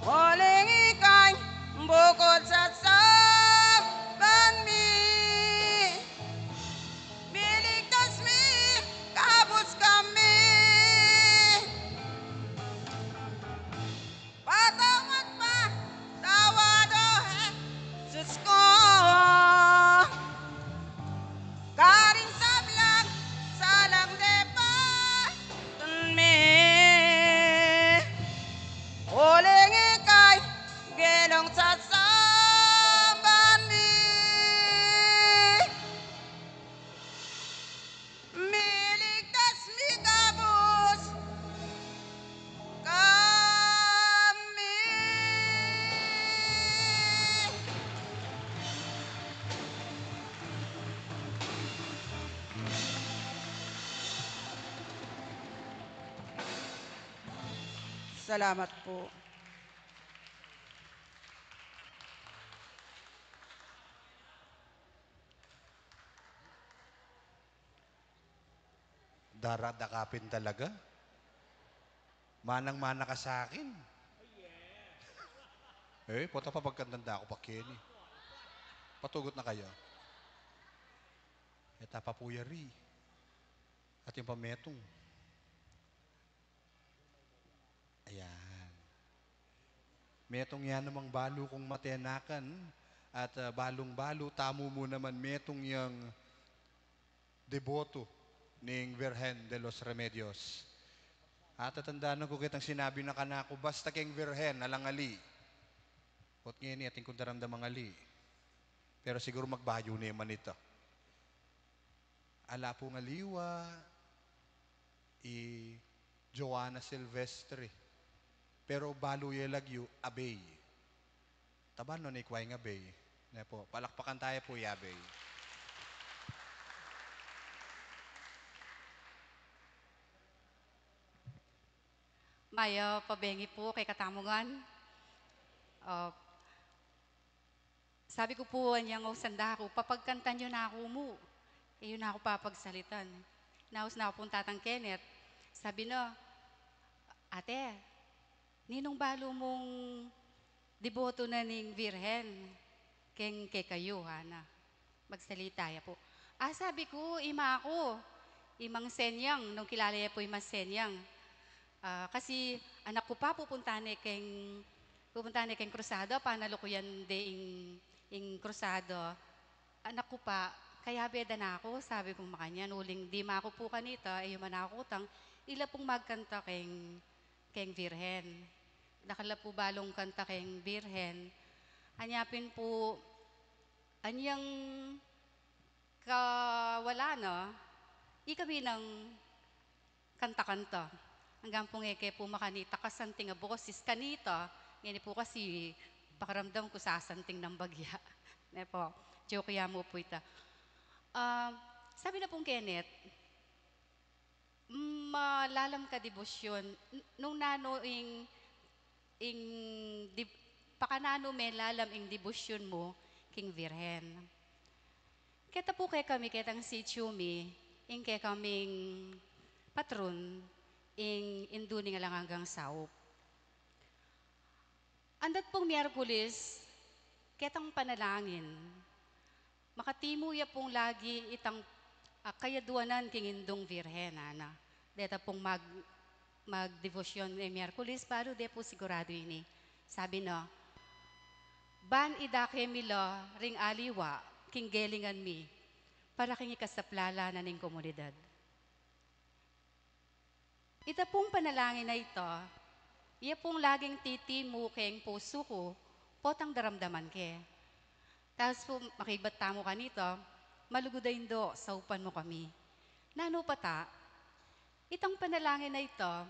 Uling ika ing bukut sasamban mi, miligtas mi, kabus kami. Patawad, patawad, o Jesus ku, karing sablang salang depat mi. Uling ika ing Ginung sasamban mi, miligtas mi, kabus kami. Salamat pu. Daradakapin talaga. Manang-mana ka sa akin. Eh, pota pa pagkantanda ku pa keni. Patugut na kaya. Eta pa pu yari. Atin pa metung. Ayan. Metung ya namang balu kung matenakan at, ah, balung-balu tamu mu naman metung yang deboto ning Virgen de los Remedios. At tatandanan ku ketang sinabi na kanaku, basta keng Virgen, alang ali. Ot ngeni, atin kung daramdamang ali. Pero siguru magbayu ne man ita. Ala pung aliwa i Joanna Silvestre. Pero balu ye lagyu, Abey. Taban no ni kwai nga Abey. Ne po, palakpakan taya pu i Abey. Mayap a bengi pu kekatamu ngan. Ah, sabi ku pu, anyang ausan da ku, papagkantan yu na ku mu. E yu na ku papagsalitan. Inaus na ku pung Tatang Kenneth. Sabi na, "Ate, ninung balu mung deboto na ning Virgen keng kekayu?" Ana. Magsalita ya pu. "Ah," sabi ku, "i ma ku, i Mang Senyang, nung kilala ya pu i Mang Senyang. Ah, kasi anak ku pa pupunta ne keng, pupunta ne keng krusada, panalukuyan de ing, ing krusada. Anak ku pa, kayabe da na ku," sabi ku makanyan, "uling dima ku pu kanita, e yu man aku kutang, ila pung magkanta keng, keng Virgen." Dakal la pu balung kanta keng Virgen. Anya pin pu, anyang kawala na, ikami nang kanta-kanta. Anggang pung e ke pu makanita kasanting a boses kanita, ngeni pu kasi pakiramdam ku sasanting nang bagya. Ne po, joke ya mu pu ita. Ah, sabi na pung Kenneth, malalam ka debosyon, n-, nung nanu ing, ing dib-, pakananu melalam ing debosyon mu king Virgen. Keta pu kekami, ketang sityu mi, ing kekaming patron, ing Indu ning Alang Anggang Saup. Andat pung Miyerkules, ketang panalangin, makatimu ya pung lagi itang, ah, kayaduanan king Indung Virgen, ana. Deta pung mag-, magdebosyon e Miyerkules, balu de pu siguradu ini. Sabi na, "Ban idake mi la ring aliwa king gelingan mi, para king ikasaplala na ning komunidad." Ita pung panalangin a ita, iya pung laging titimu keng pusu ku, potang daramdaman ke. Tapos pu, makibat tamu kanita, malugud a Indu, saupan mu kami. Nanu pa ta, itang panalangin a ita,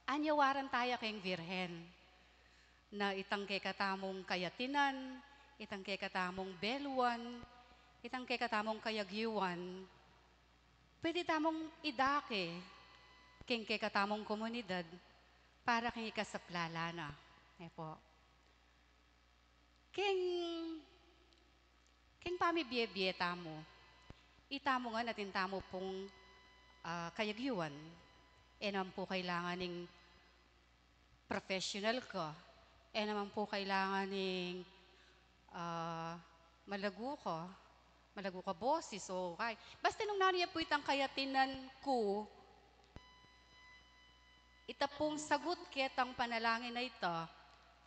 anyawaran taya keng Virgen. Na itang kekatamung kayatinan, itang kekatamung beluan, itang kekatamung kayagyuan, pwede tamung idake keng kekatamung komunidad para keng ikasaplala na. E po. Keng, keng pamibie-bie tamu, itamu ngan atin tamu pung, ah, kayagyuan. E naman pu kailangan ing professional ka. E naman pu kailangan ing, ah, malagu ka, malagu ka boses, o kay. Basta nung nanu ya pu itang kayatinan ku, ita pung sagut ketang panalangin a ita,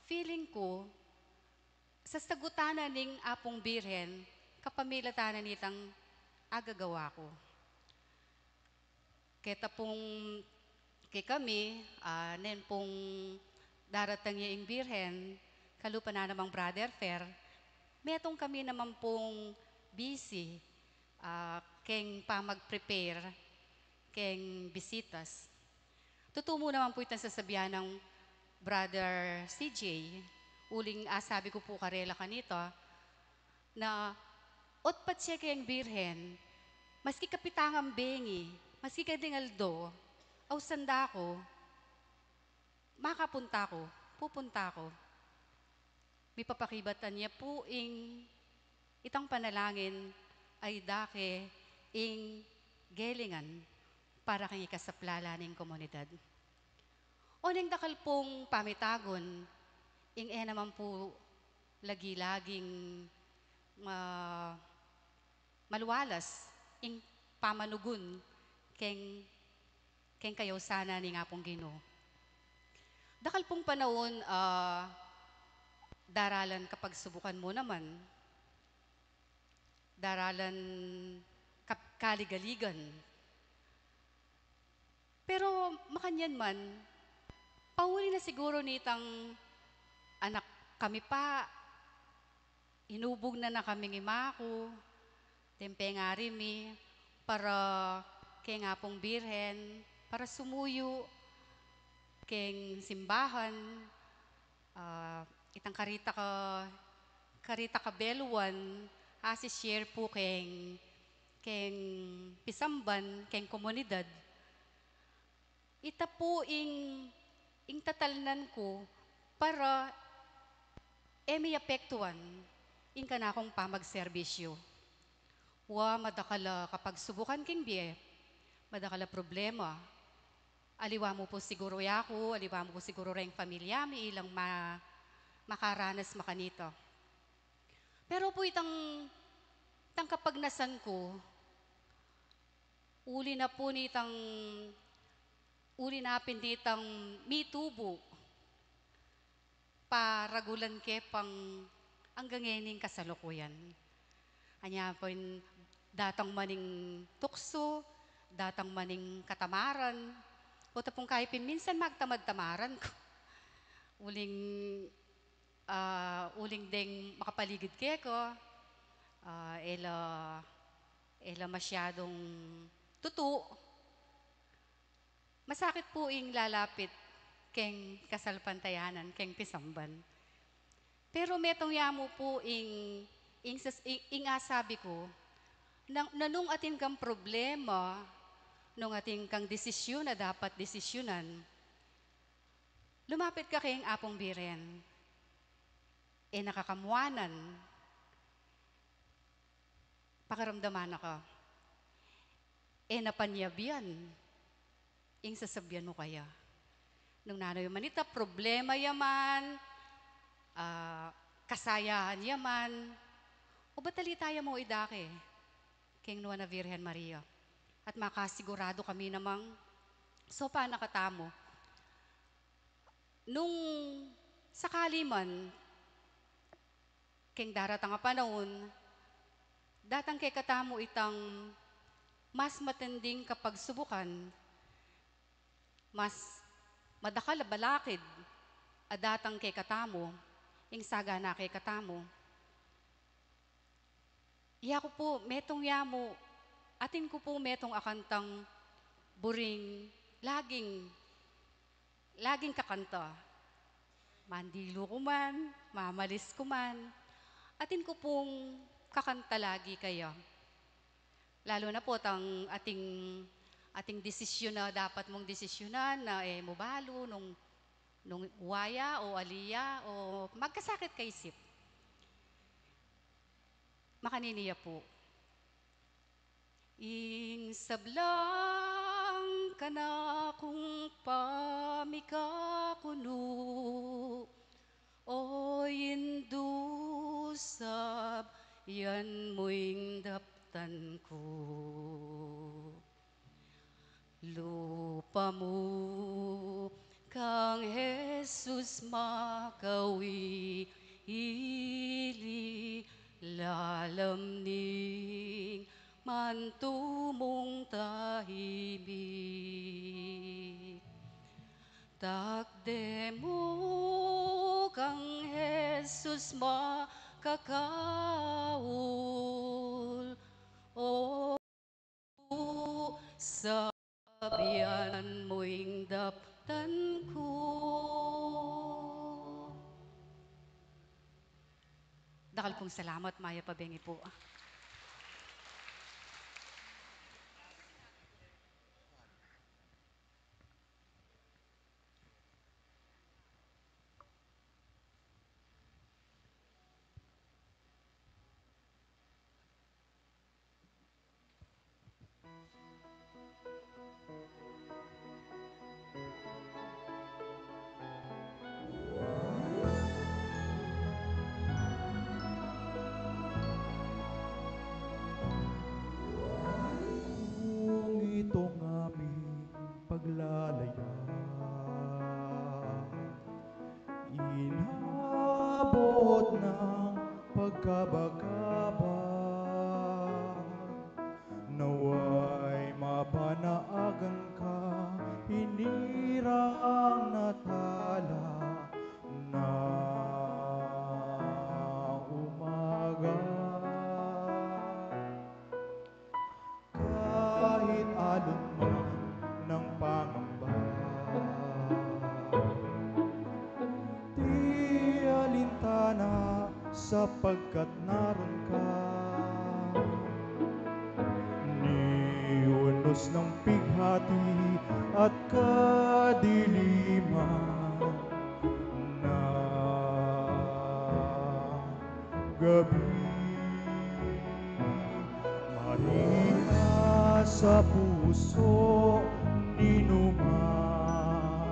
feeling ku, sasagutan na ning Apung Birhen, kapamilatan na nitang agagawa ku. Keta pung kekami, ah, nen pung daratang ya ing Birhen, kalupa na namang Brother Fer, metung kami naman pung busy, ah, keng pamag-prepare keng bisitas. Tutu mu naman pu itang sasabian nang Brother C J, uling asabi ku pu karela kanita, na otpat ya keng Birhen, maski kapitangan bengi, maski kading aldo, ausan da ku, makapunta ku, pupunta ku. Mipapakibatan ya pu ing itang panalangin a idake ing gelingan para keng ikasaplala ning komunidad. Oneng dakal pung pamitagun, ing e naman pu lagi-laging, ah, malualas ing pamanugun keng, keng kayausanan ning Apung Ginu. Dakal pung panaun, ah, daralan kapagsubukan mu naman, daralan kap-, kaligaligan. Pero makanyan man, pauli na siguru nitang anak kami pa, inubug na na kaming ima ku, deng pengari mi, para keng Apung Birhen, para sumuyu keng simbahan, ah, itang karita ka, karita kabeluan, asi-share pu keng, keng pisamban, keng komunidad. Ita pu ing, ing tatalnan ku para e mi apektuan ing kanakung pamagserbisyu. Wa, madakal a kapagsubukan king bie, madakal a problema. Aliwa mu pu siguru yaku, aliwa mu pu siguru reng pamilya mi ilang ma-, makaranas makanita. Pero pu itang, itang kapagnasan ku, uli na pu nitang, uli na pin nitang mitubu, paragulan ke pang anggang ngening kasalukuyan. Anya pin datang man ing tuksu, datang man ing katamaran, o tapung kayi pin minsan magtamad-tamaran ku. Uling, ah, uling deng makapaligid keka, ah, e la, e la masyadung tutu. Masakit pu ing lalapit keng kasalpantayanan, keng pisamban. Pero metung ya mu pu ing, ing sas-, ing, ing asabi ku, nang, na nung atin kang problema, nung atin kang desisyun a dapat desisyunan, lumapit ka keng Apung Birhen. E na ka kamuanan, pakiramdaman na ka. E na panyabyan ing sasabyan mu kaya. Nung nanu ya man ita, problema ya man, ah, kasayahan ya man, ubat talita ya mu idake keng Nuan a Virgen Maria. At makasiguradu kami namang saupan na katamu. Nung sakali man, keng daratang a panaun, datang kekatamu itang mas matinding kapagsubukan, mas madakal a balakid a datang kekatamu, ing sagana kekatamu. Yaku pu, metung ya mu, atin ku pu metung a kantang buring laging, laging kakanta. Mandilu ku man, mamalis ku man, atin ku pung kakanta lagi kaya. Lalu na pu tang ating, ating desisyun a dapat mung desisyunan na e mu balu nung, nung wa ya o ali ya o magkasakit kaisip. Makanini ya pu. Ing sablang kanakung pamikakunu, o Indu, sabyan mu ing daptan ku. Lupa mu kang Jesus makawili, lalam ning mantu mung tahimik. Takde mu kang Jesus makakaul, o sabyan mu ing daptan ku. Dakal pung salamat, mayap a bengi pu. Lalaya, inabot nang pagkabagabag, nawa'y mapanaagan ka, hinirang na tala na umaga. Kahit alon man ng pangamba, di alintana sapagkat naroon ka. Ni unos ng pighati at kadiliman ng gabi, marihina sa puso ni numan,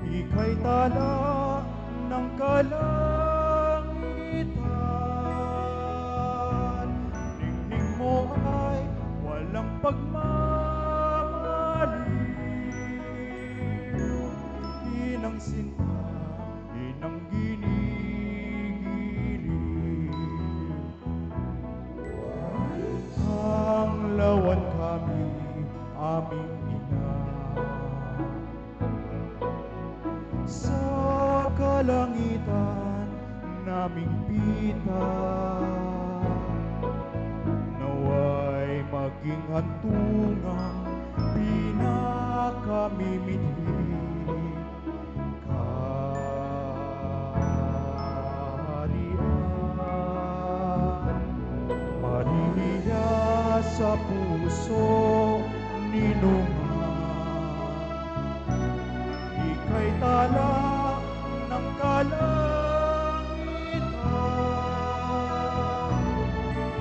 ika'y tala ng kalangitan. Ningning mo ay walang pagmamaliw, inang sinta, inang ginigiliw. Tanglawan kami, aming ina, sa kalangitan naming pita, nawa'y maging hantungang pinakamimiting kaharian. Maria sa puso ni numan, ika'y tala ng kalangitan.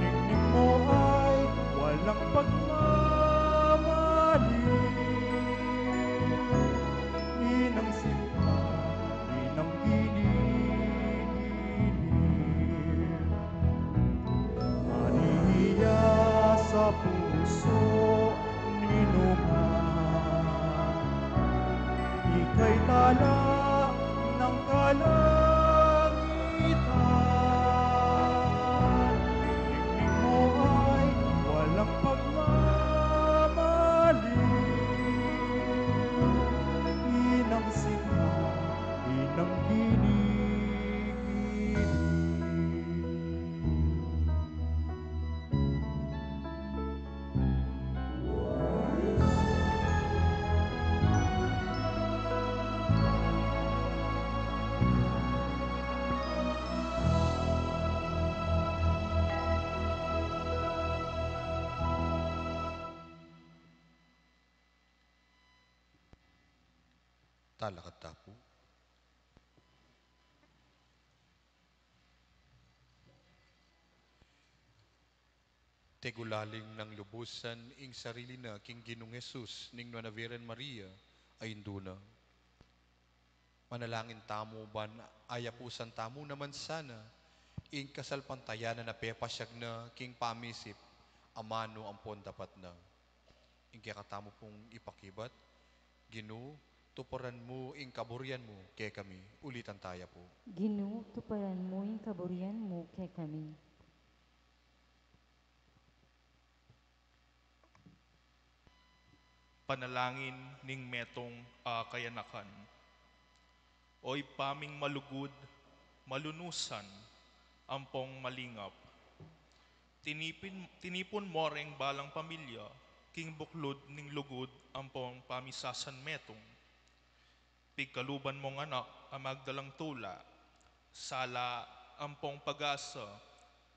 Ningning mo ay walang pagmamaliw, inang sinta, inang ginigiliw. Maria sa puso ni numan, ika'y tala ng kalangitan. Ningning mo ay walang pagmamaliw, inang sinta, inang ginigiliw. Talakad ta pu. Tegulaling nang lubusan ing sarili na king Ginung Jesus ning nuan a Virgen Maria a indu na. Manalangin tamu ban ayapusan tamu naman sana ing kasalpantayanan a pepasyag na king pamisip a manu ampon dapat na. Ing kekatamu pung ipakibat, Ginu, tuparan mu ing kaburian mu kekami. Ulitan taya pu. Ginu, tuparan mu ing kaburian mu kekami. Panalangin ning metung a kayanakan. O Ibpa ming malugud, malunusan, ampong malingap, tinipin, tinipun mo reng balang pamilya king buklud ning lugud ampong pamisasanmetung. Pigkaluban mong anak a magdalang tula, sala, ampong pag-asa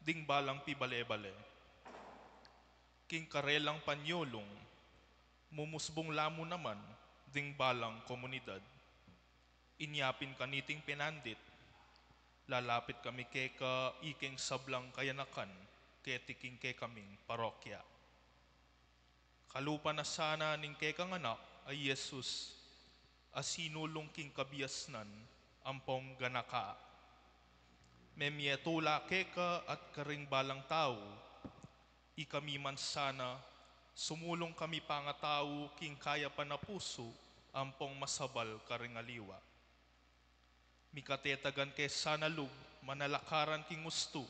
ding balang pibale-bale. King karelang panyulung, mumusbung la mu naman ding balang komunidad. Inya pin kaniting pinandit, lalapit kami keka ikeng sablang kayanakan keti king kekaming parokya. Kalupa na sana ning kekang anak a i Jesus a sinulung king kabiasnan ampong ganaka. Memie tula keka at karing balang tau, ikami man sana Sumulung kami pangatau king kayapan a pusu ampong masabal karing aliwa. Mikatetagan ke sana lub manalakaran king ustu,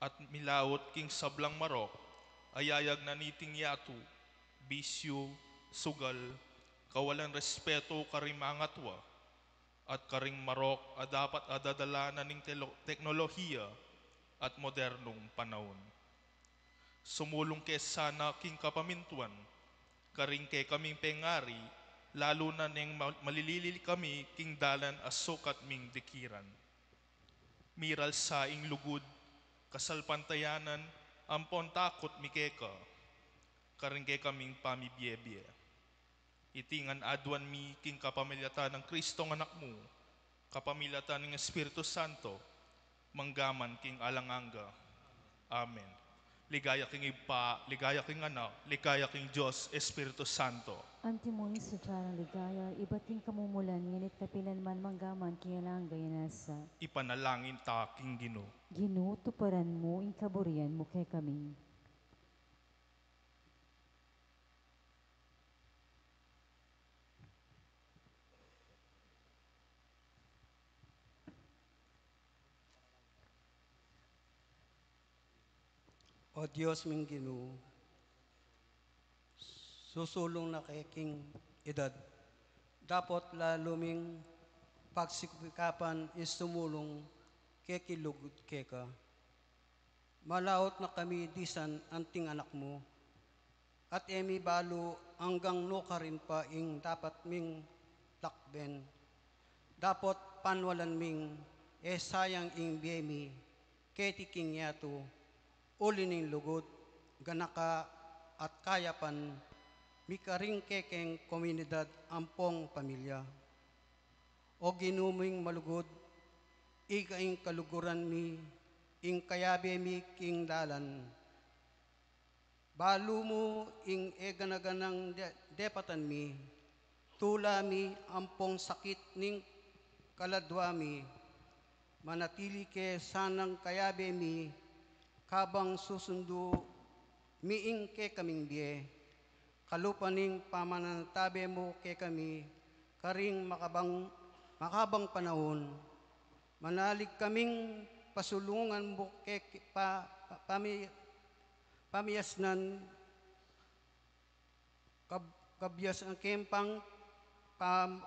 at milaut king sablang marok a yayag na niting yatu, bisyu, sugal, kawalan respetu karing mangatua, at karing marok a dapat a dadala na ning telo-, teknolohiya at modernung panaun. Sumulung ke sana king kapamintuan karing kekaming pengari, lalu na neng ma-, malilili kami king dalan a sukat ming dikiran. Miral sa ing lugud, kasalpantayanan, ampon takut mi keka, karing kekaming pamibiebie. Iti ngan aduan mi king kapamilatan nang Kristong Anak mu, kapamilatan ning Espiritu Santo, manggaman king alang angga. Amen. Ligaya king Ibpa, ligaya king Anak, ligaya king Dios Espiritu Santo. Antimo ing sadya nang ligaya, ibat king kamumulan, ngeni't kapilan man, manggaman king alang angga. Amen. Ipanalangin ta king Ginu. Ginu, tuparan mu ing kaburian mu kekami. O Dios ming Ginu, susulung na ke king edad, dapot lalu ming pagsikap-sikapan ing sumulung ke king lugud keka. Malaut na kami disan anting anak mu, at e mi balu anggang nukarin pa ing dapat ming lakben. Dapot panwalan ming e sayang ing bie mi keti king yatu, uli ning lugud, ganaka, at kayapan mi karing kekeng komunidad ampong pamilya. O Ginu ming malugud, ika ing kaluguran mi, ing kayabe mi king dalan. Balu mu ing e gana-ganang de-, depatan mi, tula mi ampong sakit ning kaladua mi, manatili ke sanang kayabe mi, kabang susundu mi ing kekaming bie. Kalupa ning pamanantabe mu kekami, karing makabang, makabang panaun. Manalig kaming pasulungan mu ke, ke, pa, pa, pami-, pamiasnan, kab-, kabiasnan keng pang-, pam-,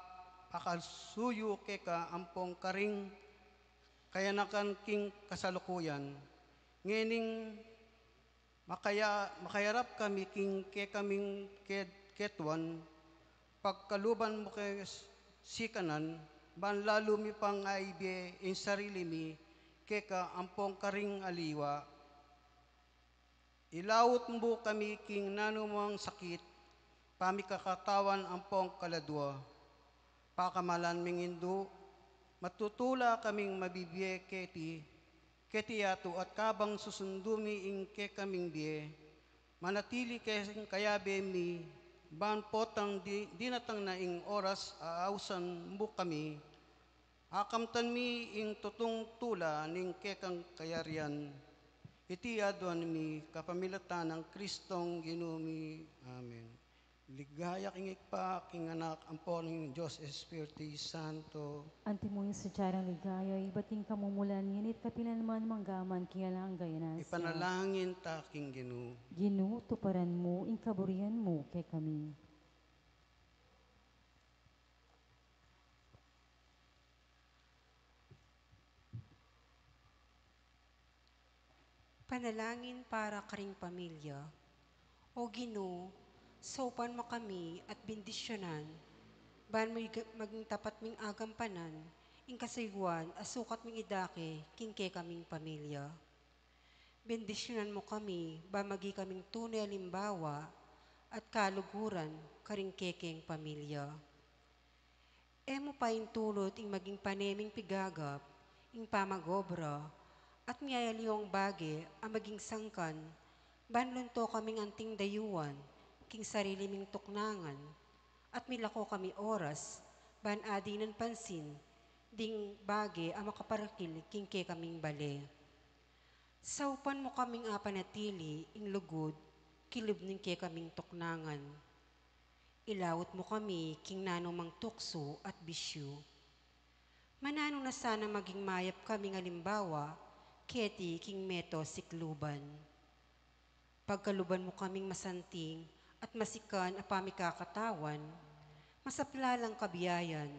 pakasuyu keka ampong karing kayanakan king kasalukuyan. Ngening makaya-, makayarap kami king kekaming ke-, ketuan, pagkaluban mu ke s-, sikanan, ban lalu mi pang aibie ing sarili mi keka ampong karing aliwa. Ilaut mu kami king nanumang sakit, pamikakatawan ampong kaladua. Pakamalan ming indu, matutula kaming mabibie keti, keti yatu at kabang susundu mi ing kekaming bie, manatili ke sing kayabe mi, ban potang di-, dinatang na ing oras a ausan mu kami, akamtan mi ing tutung tula ning kekang kayarian. Iti aduan mi kapamilatan nang Kristong Ginu mi. Amen. Ligaya king Ibpa, king Anak, ampon king Dios Espiritu Santo. Antimo ing sadya nang ligaya, ibat king kamumulan, ngeni't kapilan man, manggaman king alang angga. Amen. Ipanalangin ta king Ginu. Ginu, tuparan mu ing kaburian mu kekami. Panalangin para karing pamilya. O Ginu, saupan mu kami at bendisyunan, ban mag-, maging tapat ming agampanan ing kasayuan a sukat ming idake king kekaming pamilya. Bendisyunan mu kami, ban maging kaming tune alimbawa at kaluguran karing kekeng pamilya. E mu paintulut ing maging pane ming pigagap, ing pamag-obra, at miyayaliwang bage a maging sangkan, ban lunto kaming anting dayuan king sarili ming tuknangan, at milako kami oras, ban adinan pansin ding bage a makaparakil king kekaming bale. Saupan mu kaming apanatili ing lugud, kilub ning kekaming tuknangan. Ilaut mu kami king nanumang tuksu at bisyu. Mananu na sana maging mayap kaming alimbawa keti king meto sikluban. Pagkaluban mu kaming masanting at masikan a pamikakatawan, masaplalang kabiayan,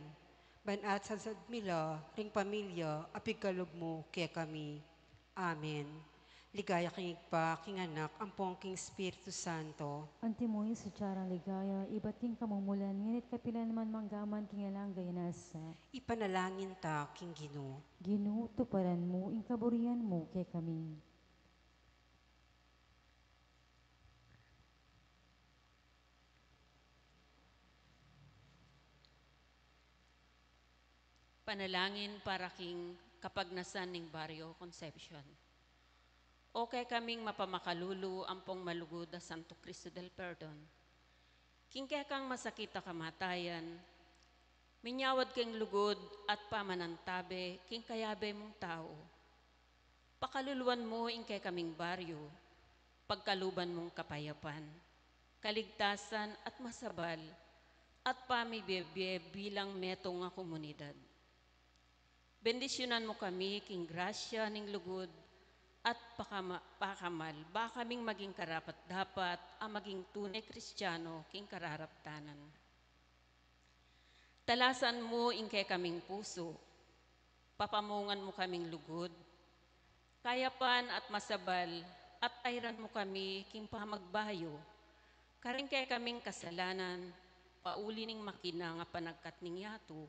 ban at sansad mi la ring pamilya a pigkalub mu kekami. Amen. Ligaya king Ibpa, king Anak, ampong king Espiritu Santo. Antimo ing sadya rang ligaya, ibat king kamumulan, ngeni't kapilan man, mangga man king alang angga. Ipanalangin ta king Ginu. Ginu, tuparan mu ing kaburian mu kekami. Panalangin para king kapagnasan ning Baryo Concepcion. O kekaming mapamakalulu ampong malugud a Santo Cristo del Perdon, king kekang masakit a kamatayan, minyawad keng lugud at pamanantabe king kayabe mung tau. Pakaluluan mu ing kekaming baryo, pagkaluban mung kapayapan, kaligtasan at masabal, at pamibie-bie bilang metung a komunidad. Bendisyunan mu kami king grasya ning lugud at pakama-, pakamal, ba kaming maging karapat-dapat a maging tune Kristiyano king kararaptanan. Talasan mu ing kekaming pusu, papamungan mu kaming lugud, kayapan at masabal, at ayran mu kami king pamagbayu kareng kekaming kasalanan, pauli ning makinang a panagkat ning yatu,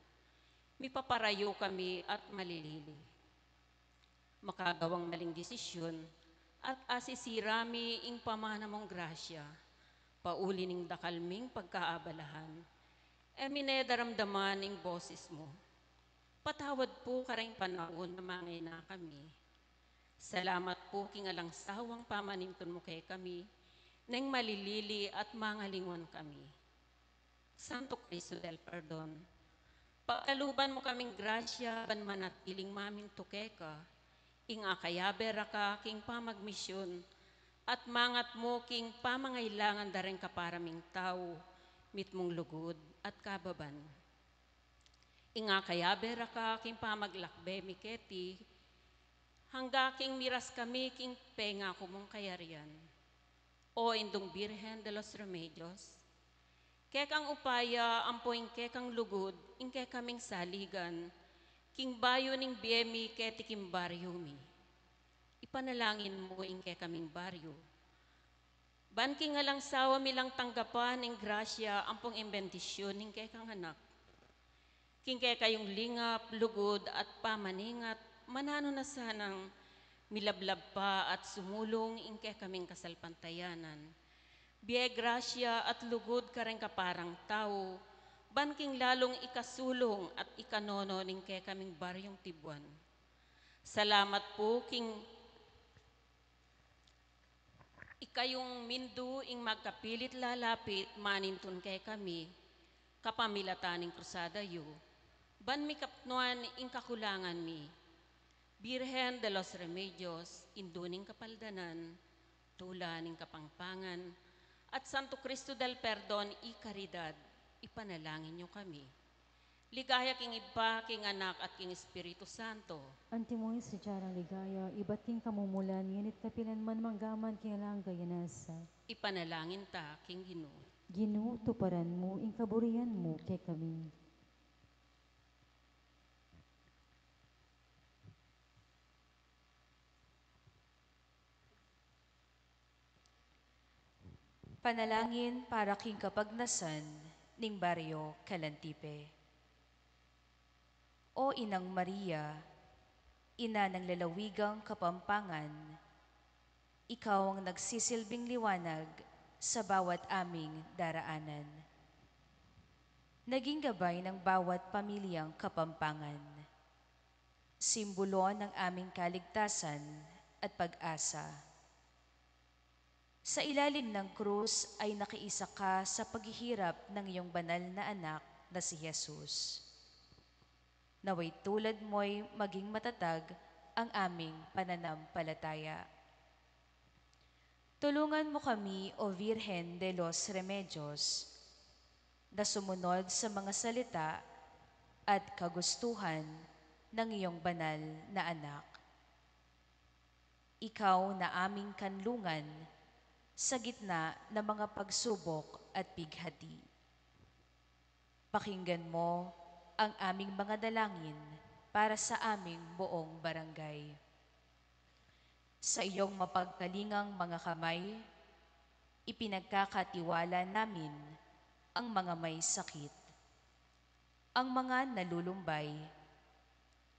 mipaparayu kami at malilili. Makagawang maling desisyun, at asisira mi ing pamana mung grasya, pauli ning dakal ming pagkaabalahan, e mi ne daramdaman ing boses mu. Patawad pu kareng panaun a mangena kami. Salamat pu king alang sawang pamanintun mu kekami, neng malilili at mangalinguan kami. Santo Cristo del Perdon, pagkaluban mu kaming grasya ban manatiling mamintu keka, ing akayabe ra ka king pamagmisyun, at mangat mu king pamangailangan da reng kapara ming tau mitmung lugud at kababan. Ing akayabe ra ka king pamaglakbe mi keti, angga king miras kami king pengaku mung kayarian. O Indung Birhen de los Remedios, kekang upaya ampo ing kekang lugud ing kekaming saligan king bayu ning bie mi keti king baryu mi. Ipanalangin mu ing kekaming baryu, ban king alang sawa mi lang tanggapan ing grasya ampong ing bendisyun ning kekang anak. King kekayung lingap, lugud, at pamaningat, mananu na sanang milablab pa at sumulung ing kekaming kasalpantayanan, bie grasya at lugud kareng kaparang tau, ban king lalung ikasulung at ikanono ning kekaming baryung Tibuan. Salamat pu king ikayung mindu ing magkapilit lalapit manintun kekami, kapamilatan ning krusada yu, ban mikapnuan ing kakulangan mi. Birhen de los Remedios, Indu ning Kapaldanan, Tula ning Kapangpangan, at Santo Cristo del Perdon y Caridad, ipanalangin yu kami. Ligaya king Ibpa, king Anak, at king Espiritu Santo. Antimo ing sadya rang ligaya, ibat king kamumulan, ngeni't kapilan man, mangga man king alang angga. Ipanalangin ta king Ginu. Ginu, tuparan mu ing kaburian mu kekami. Panalangin para king kapagnasan ning Baryo Calantipe. O Inang Maria, Ina ng lalawigang Kapampangan, ikaw ang nagsisilbing liwanag sa bawat aming daraanan. Naging gabay ng bawat pamilyang Kapampangan. Simbolo ng aming kaligtasan at pag-asa. Sa ilalim ng krus ay nakiisa ka sa paghihirap ng iyong banal na anak na si Jesus. Nawa'y tulad mo'y maging matatag ang aming pananampalataya. Tulungan mo kami, O Virgen de los Remedios, na sumunod sa mga salita at kagustuhan ng iyong banal na anak. Ikaw na aming kanlungan sa gitna ng mga pagsubok at pighati. Pakinggan mo ang aming mga dalangin para sa aming buong barangay. Sa iyong mapagkalingang mga kamay, ipinagkakatiwala namin ang mga may sakit, ang mga nalulumbay,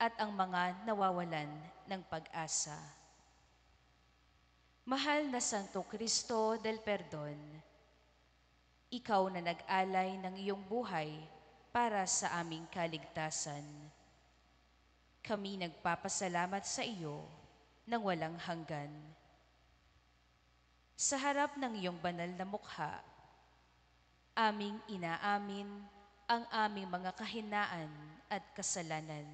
at ang mga nawawalan ng pag-asa. Mahal na Santo Cristo del Perdon, ikaw na nag-alay ng iyong buhay para sa aming kaligtasan. Kami nagpapasalamat sa iyo ng walang hanggan. Sa harap ng iyong banal na mukha, aming inaamin ang aming mga kahinaan at kasalanan.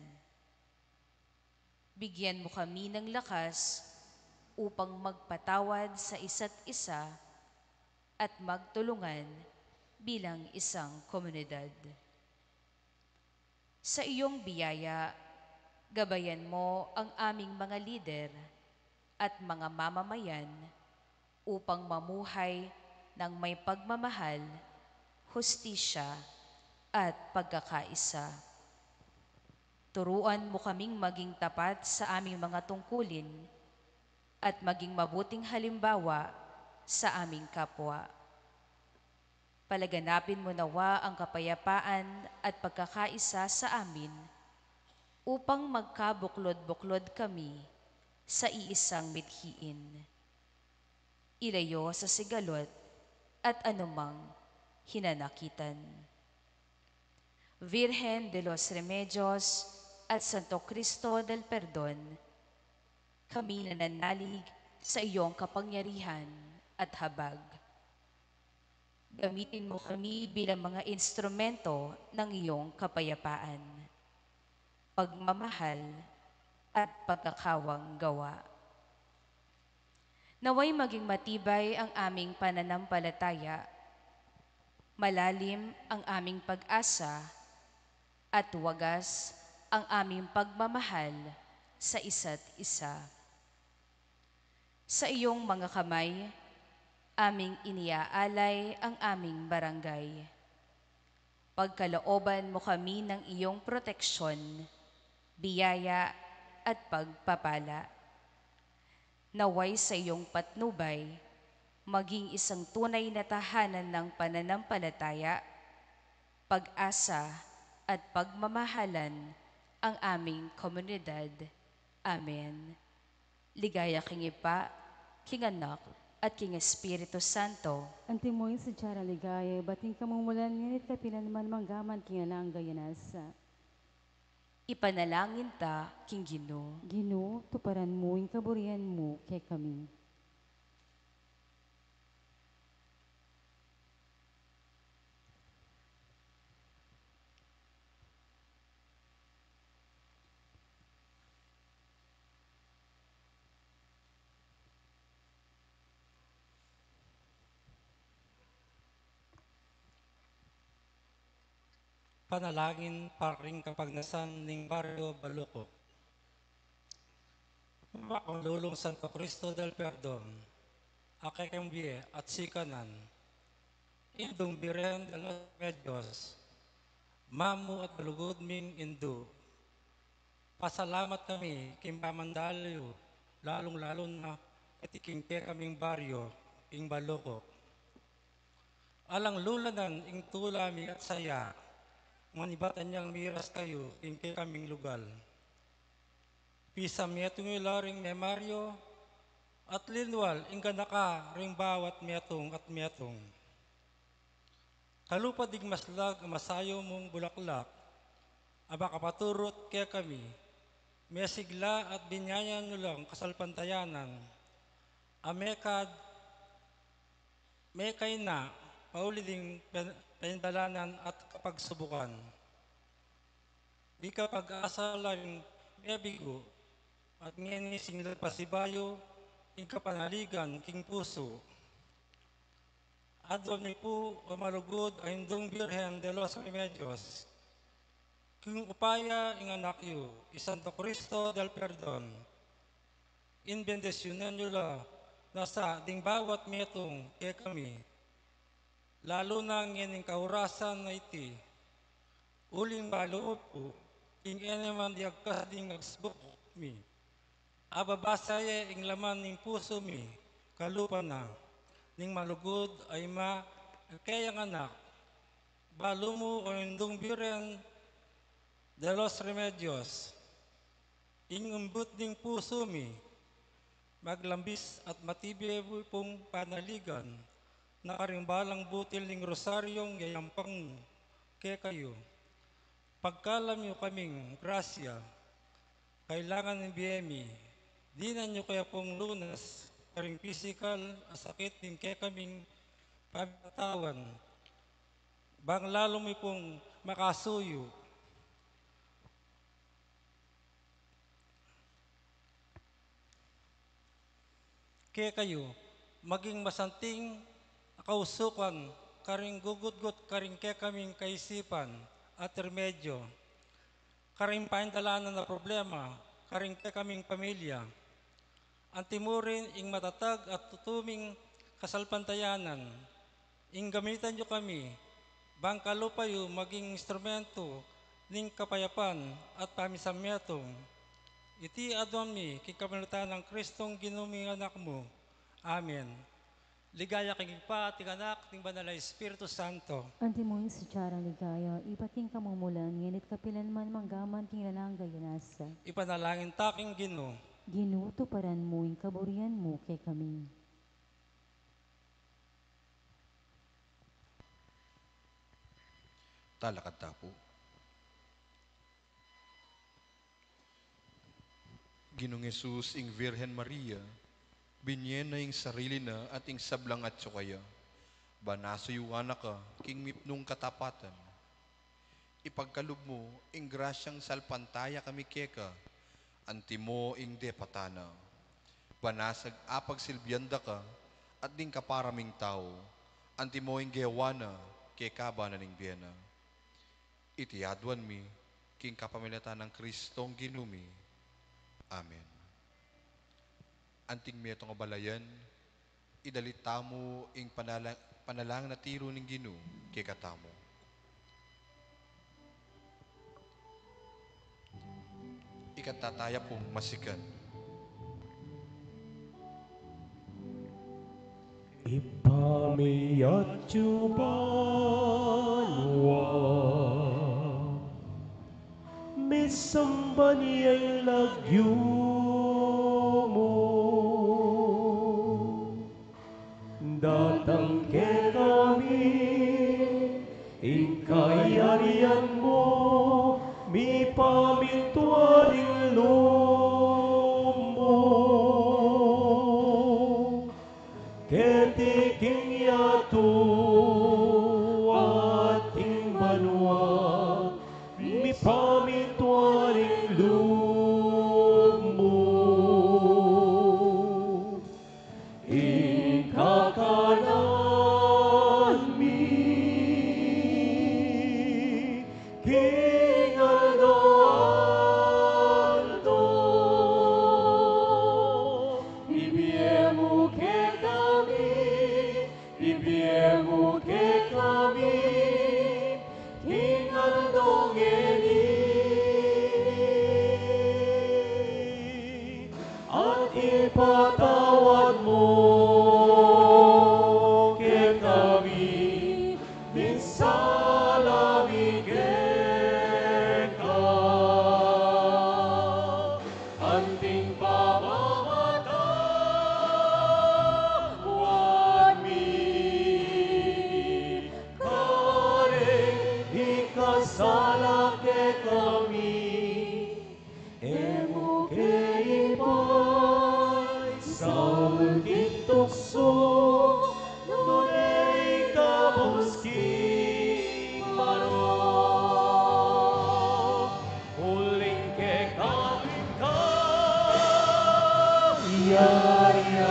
Bigyan mo kami ng lakas upang magpatawad sa isa't isa at magtulungan bilang isang komunidad. Sa iyong biyaya, gabayan mo ang aming mga lider at mga mamamayan upang mamuhay ng may pagmamahal, hustisya, at pagkakaisa. Turuan mo kaming maging tapat sa aming mga tungkulin at maging mabuting halimbawa sa aming kapwa. Palaganapin mo nawa ang kapayapaan at pagkakaisa sa amin upang magkabuklod-buklod kami sa iisang mithiin. Ilayo sa sigalot at anumang hinanakitan. Virgen de los Remedios at Santo Cristo del Perdon, kami nananalig sa iyong kapangyarihan at habag. Gamitin mo kami bilang mga instrumento ng iyong kapayapaan, pagmamahal, at pagkakawang gawa. Naway maging matibay ang aming pananampalataya, malalim ang aming pag-asa, at wagas ang aming pagmamahal sa isa't isa. Sa iyong mga kamay, aming iniaalay ang aming barangay. Pagkalooban mo kami ng iyong proteksyon, biyaya, at pagpapala. Naway sa iyong patnubay, maging isang tunay na tahanan ng pananampalataya, pag-asa, at pagmamahalan ang aming komunidad. Amen. Ligaya king Ibpa, king Anak, at king Espiritu Santo. Antimo ing sadya nang ligaya, ibat king kamumulan, ngeni at kapilan man, mangga man king alang angga. Amen. Ipanalangin ta king Ginu. Ginu, tuparan mu ing kaburian mu kekami. Panalangin para king kapagnasan ning Baryo Balukok. Mapagkalulung Santo Cristo del Perdon, a kekeng bie at sikanan, Indung Birhen de los Remedios, mamu at malugud ming Indu, pasalamat kami king pamandal yu, lalung-lalu na keti king kekaming baryo, ing Balukok. Alang lulanan ing tula mi at saya, ngan ibat anyang miras kayu king kekaming lugal. Pisan metung yu la ring memaryo, at linwal ing ganaka ring bawat metung at metung. Kalupa ding maslag a masayu mung bulaklak, a makapaturut kekami, mesigla at binyayan yu lang kasalpantayanan, a mekad, mekaina, pauli ding pen-, pendalanan at kapagsubukan. Ding kapag-asa la ring mebigu, at ngeni sing lagpas ibayu, ing kapanaligan king pusu. Aduan mi pu, o malugud a Indung Birhen de los Remedios, king upaya ing Anak yu, i Santo Cristo del Perdon. Inbendisyunan yu la na sa ding bawat metung kekami, lalu na ngening kaurasan a iti. Uling balu mu pu, ing e ne man di agkas ding agsbuk mi, ababasa ye ing laman ning pusu mi, kalupa na ning malugud a ima, a keyang Anak. Balu mu, o Indung Birhen de los Remedios, ing umbut ning pusu mi, maglambis at matibe mu pung panaligan, na karing balang butil ning rosaryung yayampang kekayu. Pagkalam yu kaming grasya, kailangan ning bie mi, dinan yu kaya pung lunas karing pisikal a sakit ning kekaming pamipatawan, bang lalu mi pung makasuyu kekayu, maging masanting a kausukan karing gugutgut karing kekaming kaisipan at remedyo karing paindalanan a problema karing kekaming pamilya. Antimurin ing matatag at tutuming kasalpantayanan, ing gamitan yu kami, bang kalupa yu maging instrumentu ning kapayapan at pamisametung. Iti aduan mi king kapamilatan nang Kristong Ginu ming Anak mu. Amen. Ligaya king Ibpa, at king Anak, at king Banal a Espiritu Santo. Antimo ing sadyang ligaya, ibat king kamumulan, ngeni at kapilan man, mangga man king alang angga. Ipanalangin ta king Ginu. Ginu, tuparan mu ing kaburian mu kekami. Talakad ta pu. Ginung Jesus, ing Virgen Maria, binye na ing sarili na at ing sablang atsu kaya, ban asuyuan na ka king mipnung katapatan. Ipagkalub mu ing grasyang salpantaya kami keka, antimo ing depatan na. Ban asag apagsilbian da ka, at ding kapara ming tau, antimo ing gewa na keka bana ning bie na. Iti aduan mi, king kapamilatan nang Kristong Ginu mi. Amen. Anting metung a balayan, idalit tamu ing panala-, panalangin a tiru ning Ginu kekatamu. Ikanta taya pung masikan. Ibpa mi atsu ka banua, misamban ya ing lagyu mu, datang kekami ing kayarian mu, mipamintuan ing lub mu keti king yatu at king banua, mipamintuan ing lub mu. Ing kakanan mi king aldo-aldo, ibie mu kekami, ibie mu kekami king aldo ngeni, at ipatawad mu kekami ding sala mi keka, anting pamamatawad mi kareng mikasala kekami. E mu ke ipaisaul king tuksu, nune ikabus king marok, uling keka ing kayarian,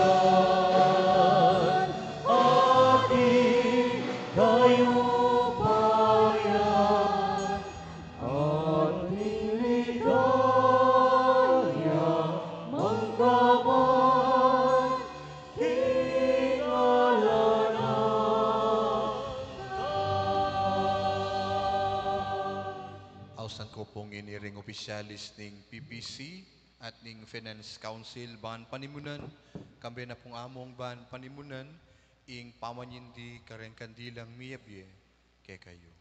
San ko pung ini ring opisyalis ning P P C at ning Finance Council ban panimunan, kambe na pung among ban panimunan, ing pamanyindi kareng kandilang miyabie kekayu.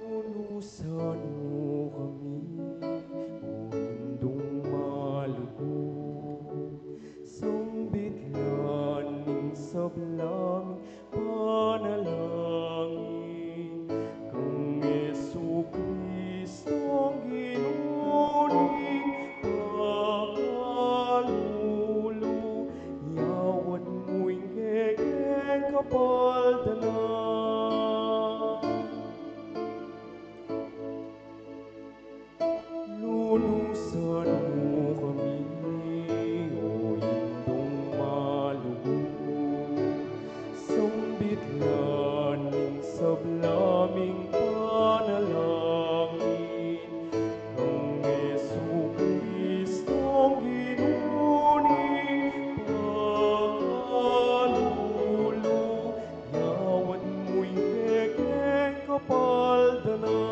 Lunusan mu kami, O Indung malugud, sambit la ning sablang panalangin kang Jesucristong Ginu ning pakalulu, yawad mu ing kekeng kapaldanan. Lunusan mu kami, O Indung malugud, sambit la ning sabla ming panalangin kang Jesucristong Ginu ning pakalulu, yawad mu ing kekeng kapaldanan.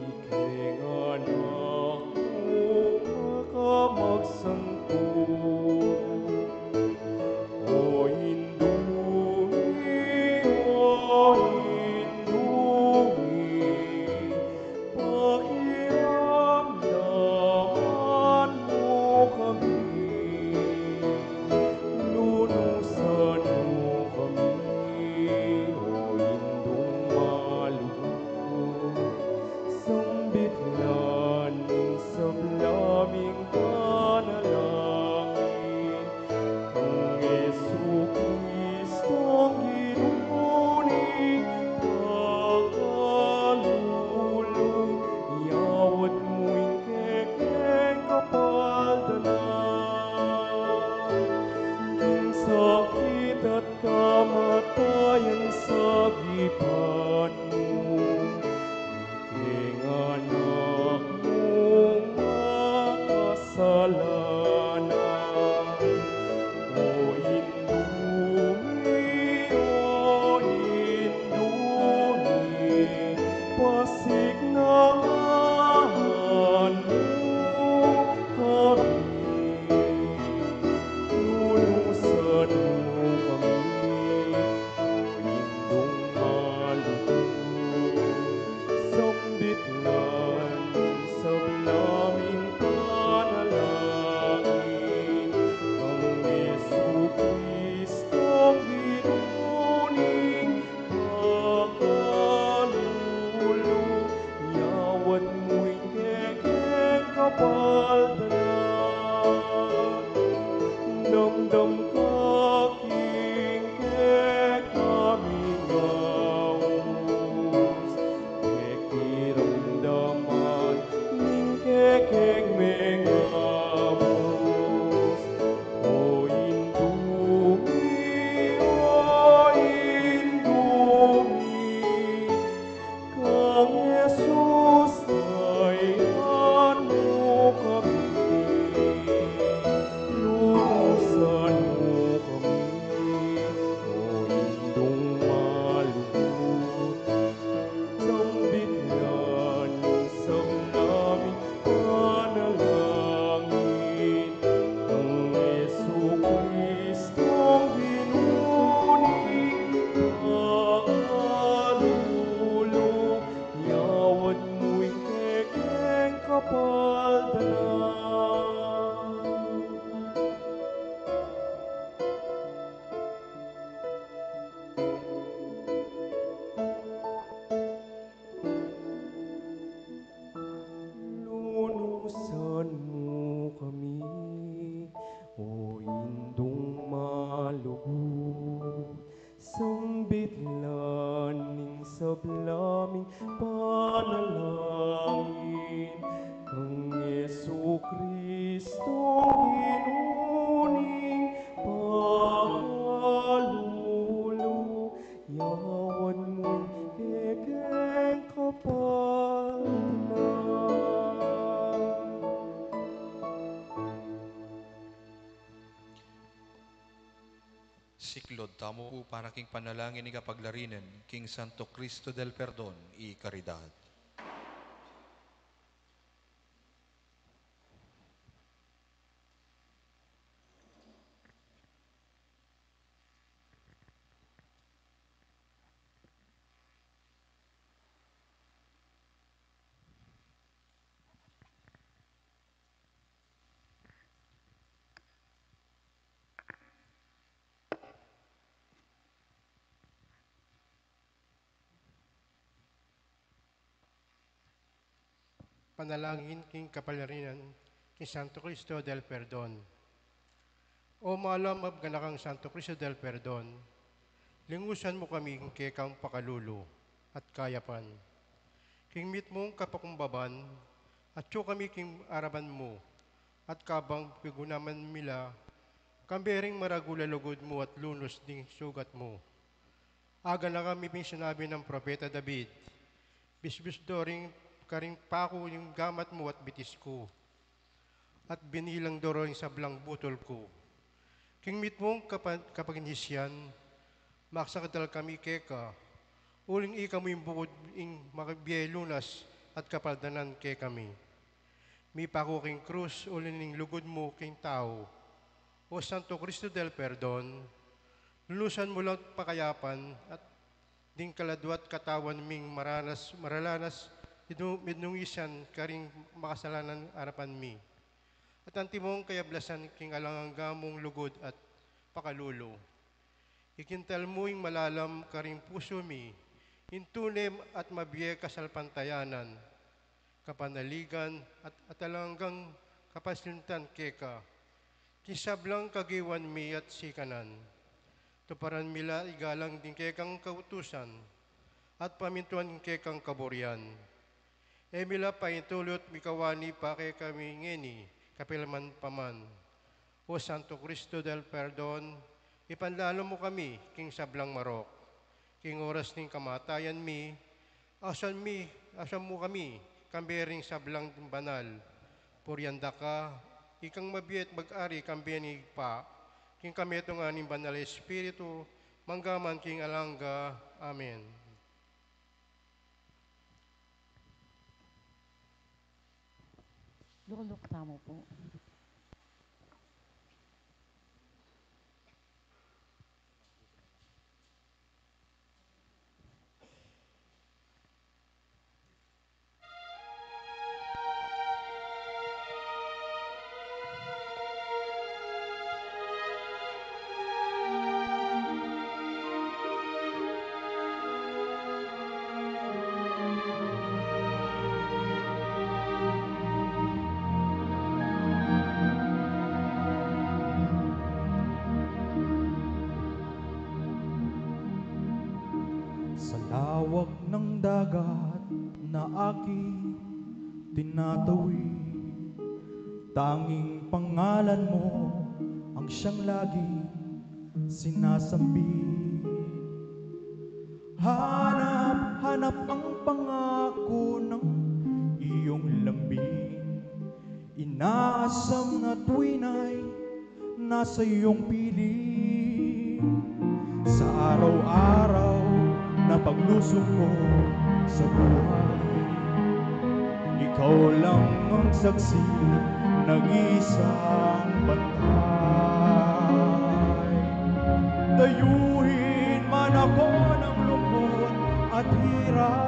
Ikeng anak mung makamagsanto, O Indu mi, O Indu mi, pakiramdaman mu kami. Lunusan mu kami, O Indung malugud, sambit la ning sabla ming panalangin kang Jesucristong Ginu ning pakalulu, yawad mu ing kekeng kapaldanan. King sakit at kamatayan sagipan mu, ikeng anak mung makasalanan. O Indu mi, O Indu mi, pasiknangan mu kami. Lunusan mu kami, O Indung malugud, Siklod tamu pu para king panalangin ning kapaglarinan king Santo Cristo del Perdon y Caridad. Panalangin king kapaglarinan king Santo Cristo del Perdon. O malam a ganakang Santo Cristo del Perdon, lingusan mu kami king kekang pakalulu at kayapan. King mitmung kapakumbaban, atyu kami king arapan mu, at kabang pigunaman mi la, kambe ring maragul a lugud mu at lunus ding sugat mu. Aganaka mi pin sinabi nang propeta David, bisbis do ring karing paku ing gamat mu at bitis ku, at binilang do ring sablang butul ku. King mitmung kapa-, kapaginisian, maksakdal kami keka, uling ika mu ing bukud ing makabie lunas at kapaldanan kekami. Mipaku king krus, uling ing lugud mu king tau. O Santo Cristo del Perdon, lunusan mu lang pakayapan at ding kaladwa't katawan ming maranas, maralanas, midnu-, midnungisan karing makasalanan arapan mi. At antimong kayablasan king alang angga mung lugud at pakalulu. Ikintal mu ing malalam karing pusu mi, ing tune at mabie kasalpantayanan, kapanaligan at, at alang anggang kapaslintan keka, king sablang kagiwan mi at sikanan. Tuparan mi la igalang ding kekang kautusan, at pamintuan kekang kaburian. E mi la paintulut mikawani pa kekami ngeni, kapilan man pa man. O Santo Cristo del Perdon, ipanlalu mu kami king sablang marok, king oras ning kamatayan mi, ausan mi, ausan mu kami, kambe ring sablang banal. Purian da ka, ikang mabie at mag-ari kambe ning Ibpa, king kametungan ning Banal a Espiritu, mangga man king alang angga. Amen. Lukluk tamu pu. Sa lawak ng dagat na aking tinatawid, tanging pangalan mo ang siyang laging sinasambit. Hanap, hanap ang pangako ng iyong lambing. Inaasam na tuwina'y nasa iyong piling. Sa araw-araw na paglusong ko sa buhay, ikaw lang ang saksi, nag-iisang bantay. Dayuhin man ako ng lungkot at hirap,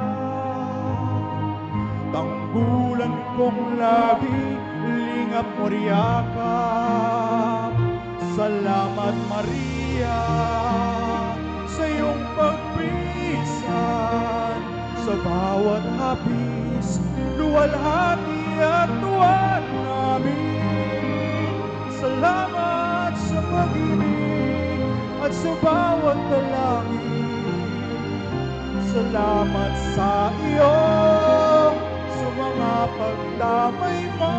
tanggulan kong lagi, lingap mo't yakap. Salamat, Maria, sa iyong pagbisan sa bawat hapis, luwalhati at tuwa namin. Salamat sa pag-ibig at sa bawat dalangin. Salamat sa iyo, sa mga pagdamay mo,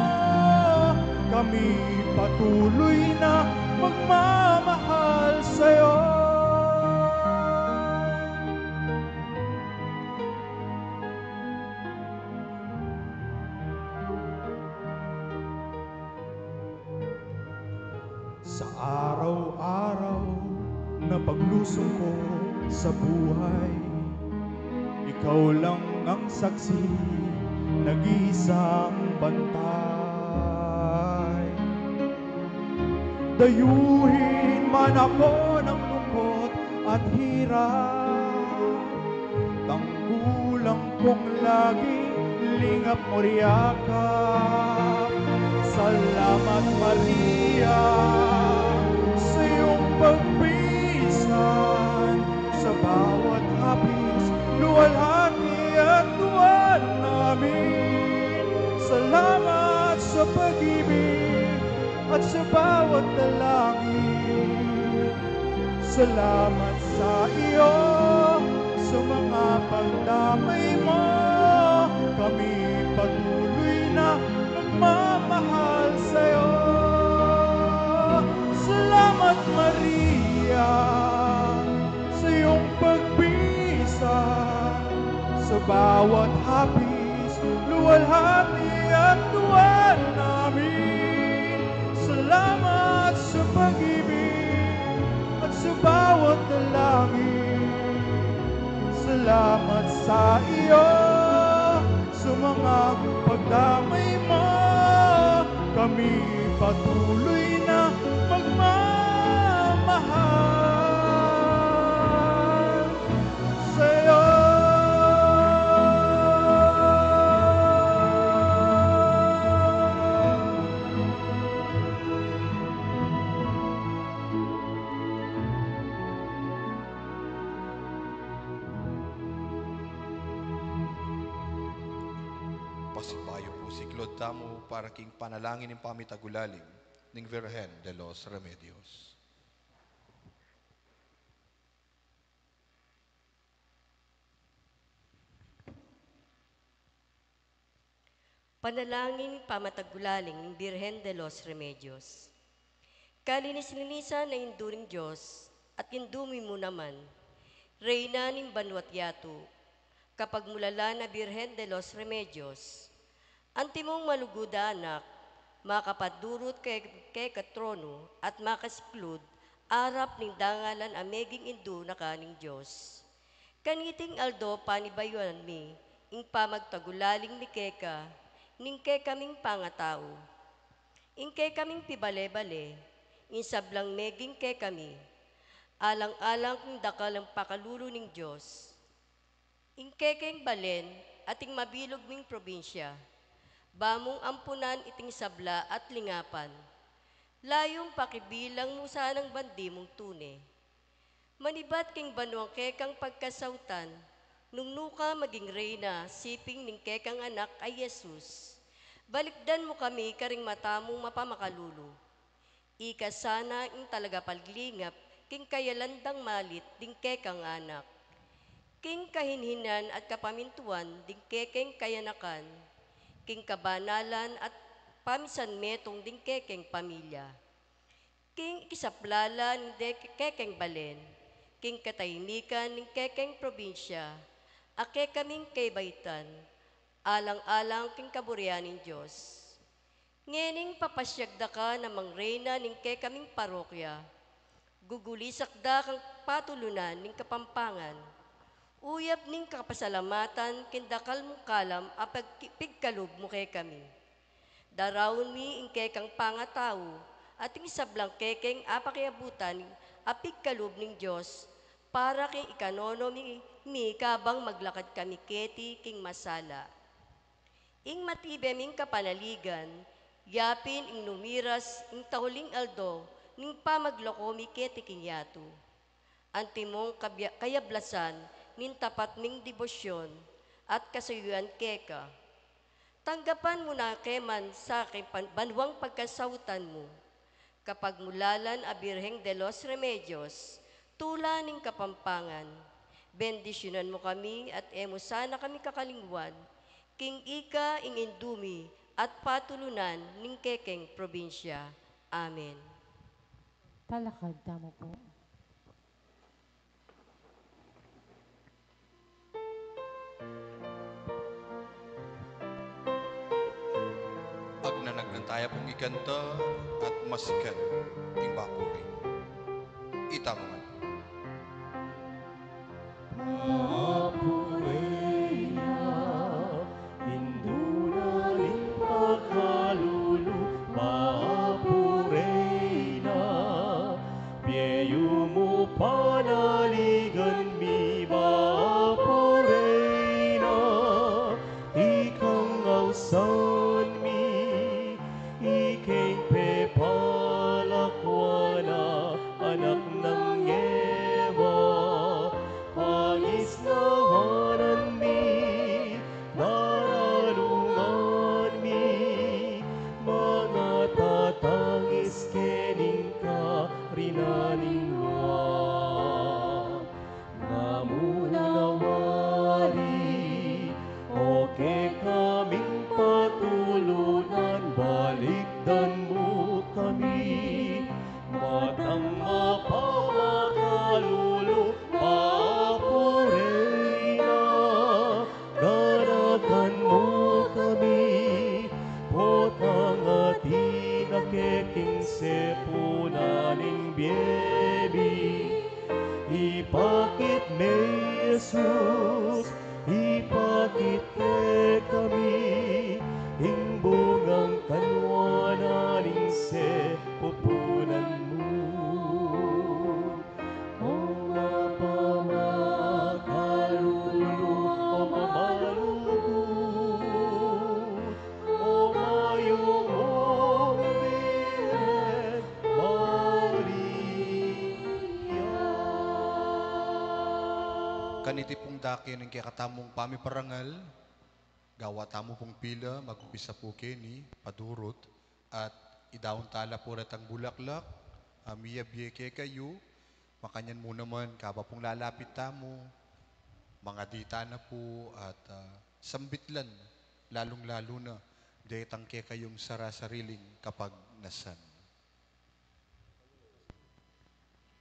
kami patuloy na magmamahal sa'yo. Sa araw-araw na paglusong ko sa buhay. Ikaw lang ang saksi, nag-iisang bantay. Dayuhin man ako ng lungkot at hirap, tanggulang kong laging lingap mo't yakap. Salamat, Maria, sa iyong pagbisan sa bawat hapis, luwalhati at tuwa namin. Salamat sa pag-ibig at sa bawat dalangin. Salamat sa iyo, sa mga pagdamay mo, kami patuloy na magmamahal sa iyo. Salamat, Maria, sa iyong pagbisan sa bawat hapis, luwalhati at tuwa namin. Salamat sa pag-ibig at sa bawat dalangin. Salamat sa iyo, sa mga pagdamay mo, kami patuloy na magmamahal sa iyo. Pasibayu pu, siklaud tamu para king panalangin ning pamitagulaling ning Virgen de los Remedios. Panalangin ning pamitagulaling ning Virgen de los Remedios. Kalinis-linisan a Indu ning Dios, at Indu mi mu naman, Reyna ning banua't yatu, kapagmulalan a Virgen de los Remedios, antimong malugud a anak, makapadurut keka, keka tronu, at makasiklaud arap ning dangalan a meging Indu na ka ning Dios. Kaniting aldo panibayuan mi ing pamagtagulaling mi keka, ning kekaming pangatau. Ing kekaming pibale-bale, ing sablang meging kekami, alang-alang king dakal a pakalulu ning Dios. Ing kekeng balen, ating mabilug ming probinsya, ba mung ampunan iting sabla at lingapan. Layung pakibilang mu sanang bandi mung tune. Manibat king banuang kekang pagkasautan, nung nuka maging reyna, siping ning kekang anak a Jesus. Balikdan mu kami karing mata mung mapamakalulu. Ika sana ing talaga paglingap king kayalan dang malit ding kekang anak. King kahinhinan at kapamintuan ding kekeng kayanakan, king kabanalan at pamisanmetung ding kekeng pamilya. King ikisaplalan de-, kekeng balen, king katahimikan ning kekeng probinsya, a kekaming kebaitan, alang-alang king kaburian ning Dios. Ngening papasyag da ka namang reyna ning kekaming parokya, gugulisak da kang patulunan ning Kapampangan. Uyap ning kapasalamatan king dakal mung kalam a pagki-, pigkalub mu kekami. Daraun mi ing kekang pangatau, at ing sablang kekeng apakiabutan a pigkalub ning Dios, para king ikanono mi, mi kabang maglakad kami keti king masala. Ing matibe ming kapanaligan, yapin ing numiras ing tauling aldo ning pamaglako mi keti king yatu. Antimong kabya-, kayablasan ning tapat ming debosyon at kasuyuan keka. Tanggapan mu na ke man sa king pan-, banuang pagkasautan mu. Kapagmulalan a Birheng de los Remedios, tula ning Kapampangan, bendisyunan mu kami at e mu sana kami kakalingwan, king ika ing indu mi at patulunan ning kekeng probinsya. Amen. Talakad tamu pu. Agnanagnan taya pung ikanta at masikan ing papuri. Ita mu man. Bie mi, ipakit me Jesus, ipakit kekami ing bungang kanwanan ning sepupunan mu. O mapamakalulu, o mamalugud, o mayumung Birhen Maria. Kaniti pung dake ning kekatamung pamiparangal, gawa tamu pung pila, mag-umpisa pu keni, padurut, at idaun tala pu retang bulaklak a miyabie kekayu. Makanyan mu naman, kabang pung lalapit tamu, mangadi tana pu at, ah, sambitlan, lalung-lalu na detang kekayung sara-sariling kapagnasan.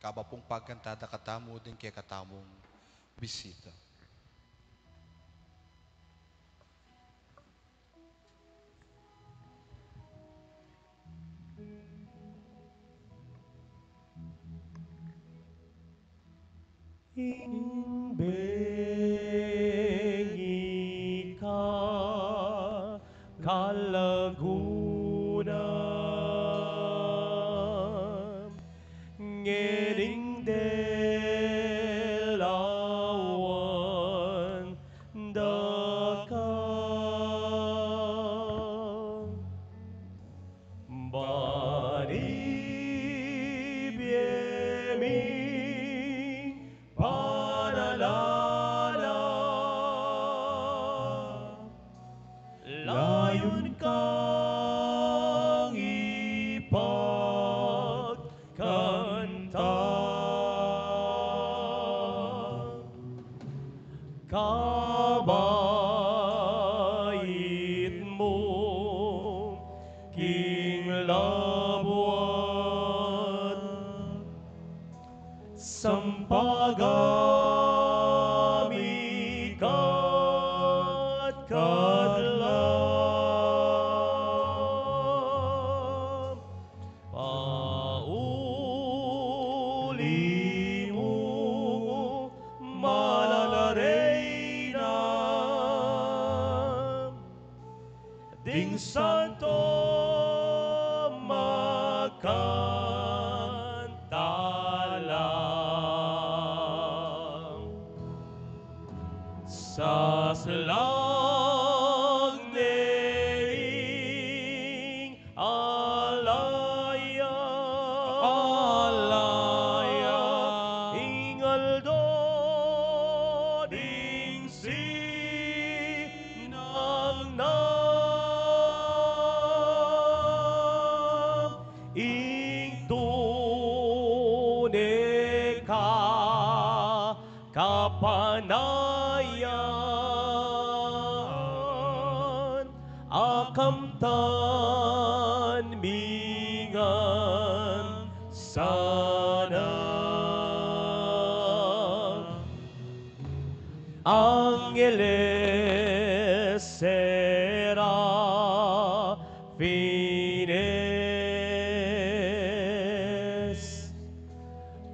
Kabang pung pagkantada katamu ding kekatamung bisita. Ing bengi ka kalagunan, ngening delawan da ka. Ban ibie ming panalangin, layun kang ipagkanta. Kabait mu king labuad, sampagam ika't kadlam. Pauli mu, Mama Reyna, ding santo magkantalang. Saslang ne ing alaya, alaya, ing aldo ding sinangnang. Ing tune ka kapanayan, akamtan mi ngan sana. Angeles, serafines,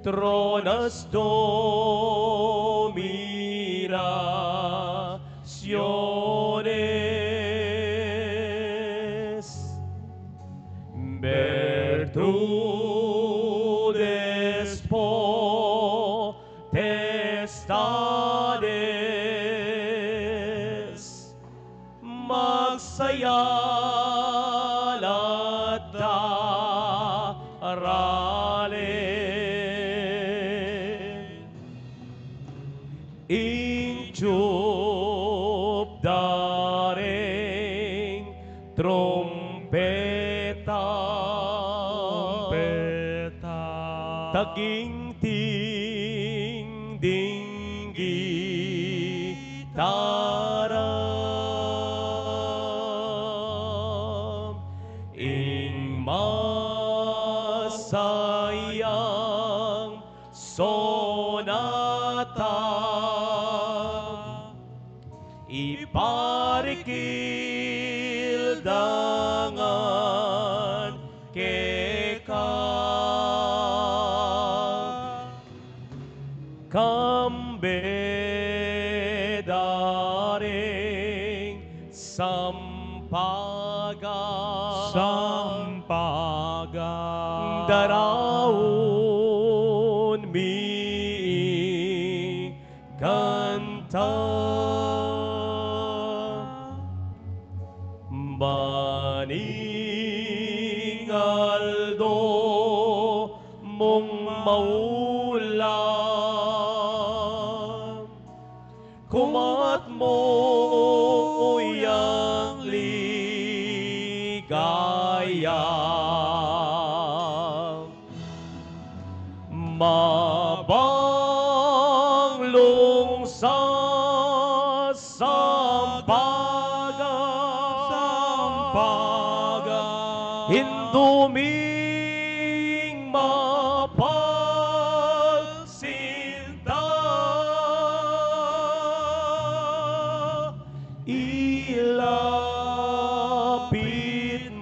tronas dominationes, potestades, magsayal at daralin. Ing tiyup da ring trumpeta, trumpeta, taginting ding gitara, ing masayang sonata, iparikil da ngan keka. Kambe da ring sampaga, sampaga, daraun mi kanta. Ban ing aldo mung maulam, kumat mu yang ligaya. Mabanglung sa sampaga, sampaga, indu ming mapagsinta, ilapit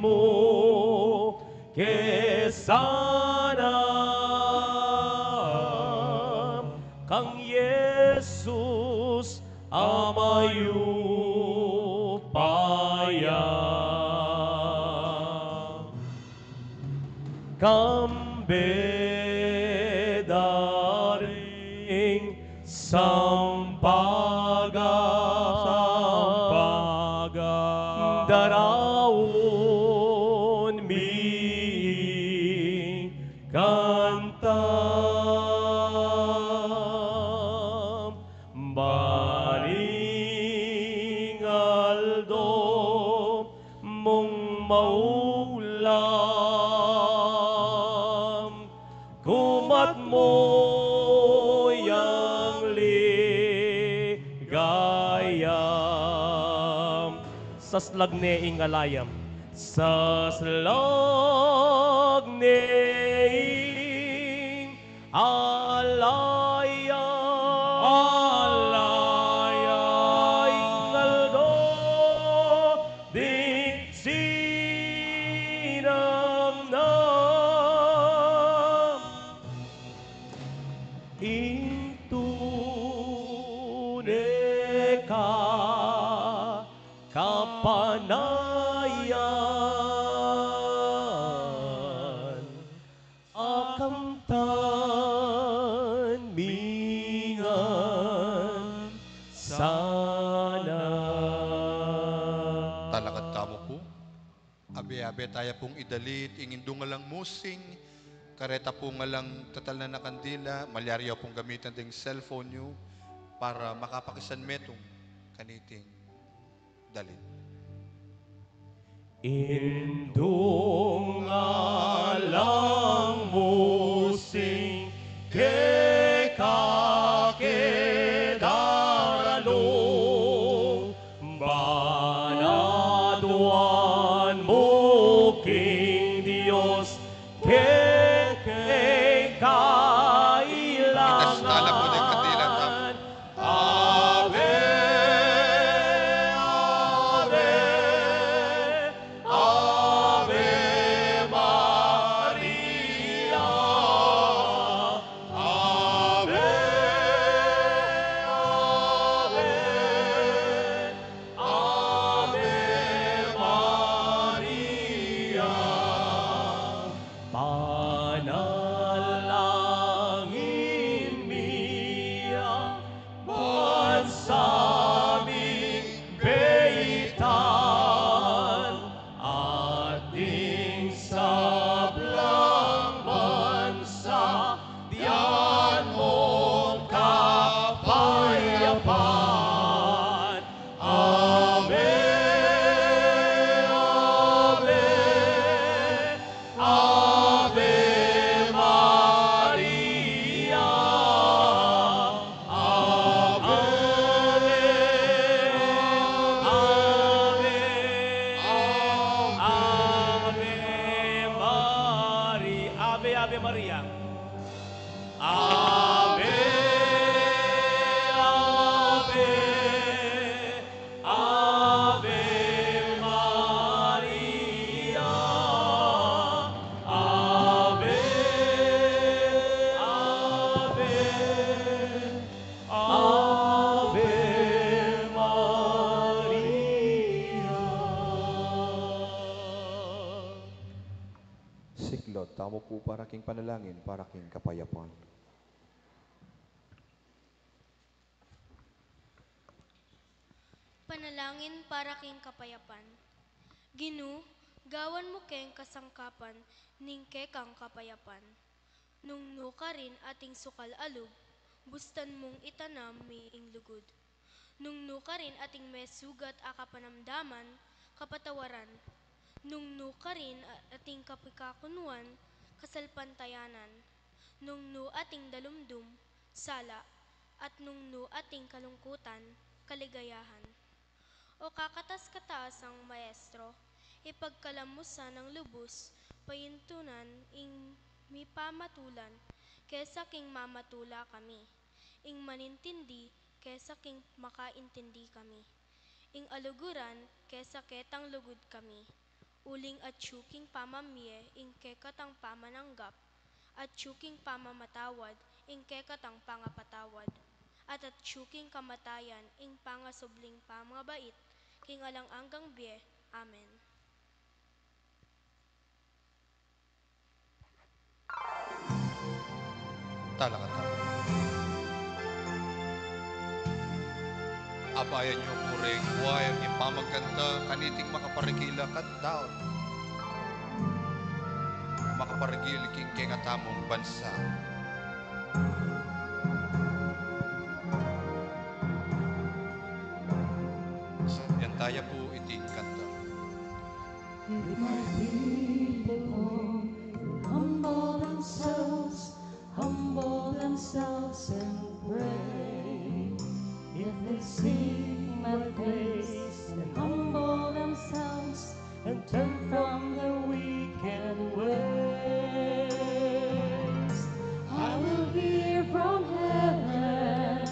mu ke sana kang Jesus a mayupaya. Kambe da ring sampaga, sampaga, daraun mi kanta. Ban ing aldo mung maulam, kumat mu yang ligaya. Saslag ne ing alayam. Saslag ne ing alayam. Alayam. Ing aldo ding sinamnam, ing tune ka kapanayan, akamtan mi ngan sana. Talakad tamu pu. Abe-abe taya pung idalit ing indu ngan lang musing, kareta pu ngan lang tatalnan a kandila, malyari yu pung gamitan ding cellphone yu para makapakisan metung kaniting dalit. Indu ngan lang musing, keka ke daralu, ban aduan mu king Dios kekeng kailangan. Itas tala pu ding kandila tamu. Ave, ave, Ave Maria. Ave, ave, Ave Maria. Panalangin mi ya ban sa ming beitan, at ding sablang bansa, dian mung kapayapan. Ave, ave, Ave Maria. Ave, ave, Ave Maria. Ave, Ave Maria. Ave, ave, Ave Maria. Ave, ave, Pu para king panalangin para king kapayapan. Panalangin para king kapayapan. Ginu, gawan mu keng kasangkapan ning kekang kapayapan. Nung nu karin ating sukal a lub, bustan mung itanam mi ing lugud. Nung nu karin ating mesugat a kapanamdaman, kapatawaran. Nung nu karin a-, ating kapikakunuan, kasalpantayanan. Nung nu ating dalumdum, sala. At nung nu ating kalungkutan, kaligayahan. O kakatas-katasang Maestro, ipagkalam mu sanang lubus payuntunan ing mipamatulan kesa king mamatula kami, ing manintindi kesa king makaintindi kami, ing aluguran kesa ketang lugud kami. Uling atyu king pamamie ing kekatang pamananggap, atyu king pamamatawad ing kekatang pangapatawad, at atyu king kamatayan ing pangasubling pamabait king alang anggang bie. Amen. Talakad tamu. Abayan yu pu ring buhay ipamagkanta kaniting makaparigil a kantaun. Makaparigil king kekatamung bansa. Yan taya pu iting kanta. If my people humble themselves, humble themselves and pray. If they seek my face and humble themselves and turn from their wicked ways, I will hear from heaven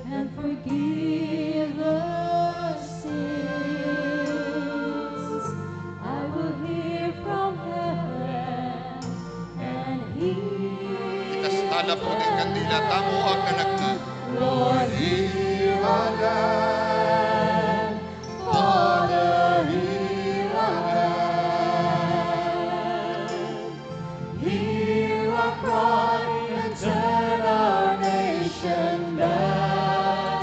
and forgive their sins. I will hear from heaven and heal. Itas tala pu ing kandila tamu, agkanag na. Lord, hear our land. Father, hear our land. Hear our cry and turn our nation back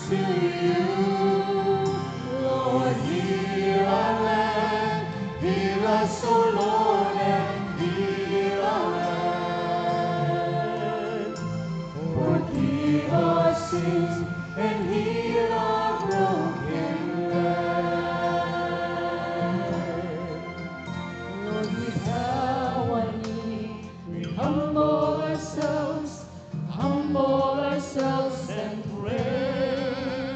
to you. Lord, hear our land. Hear us, O Lord, and heal our land. Forgive our sins and heal our broken land. Lord, we bow our knee, we humble ourselves, humble ourselves and pray.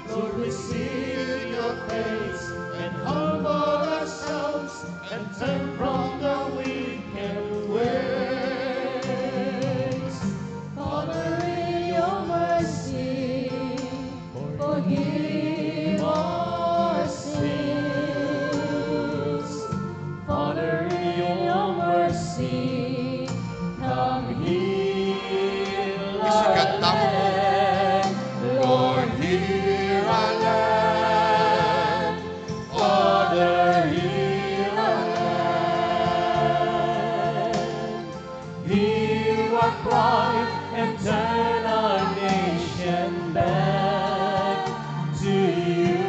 Lord, we seek your face and humble ourselves and turn from the wicked ways. Father, in your mercy, forgive our sins. Father, in your mercy, come heal our land. Lord, hear our land. Father, heal our land. Hear our cry and turn our nation back to you.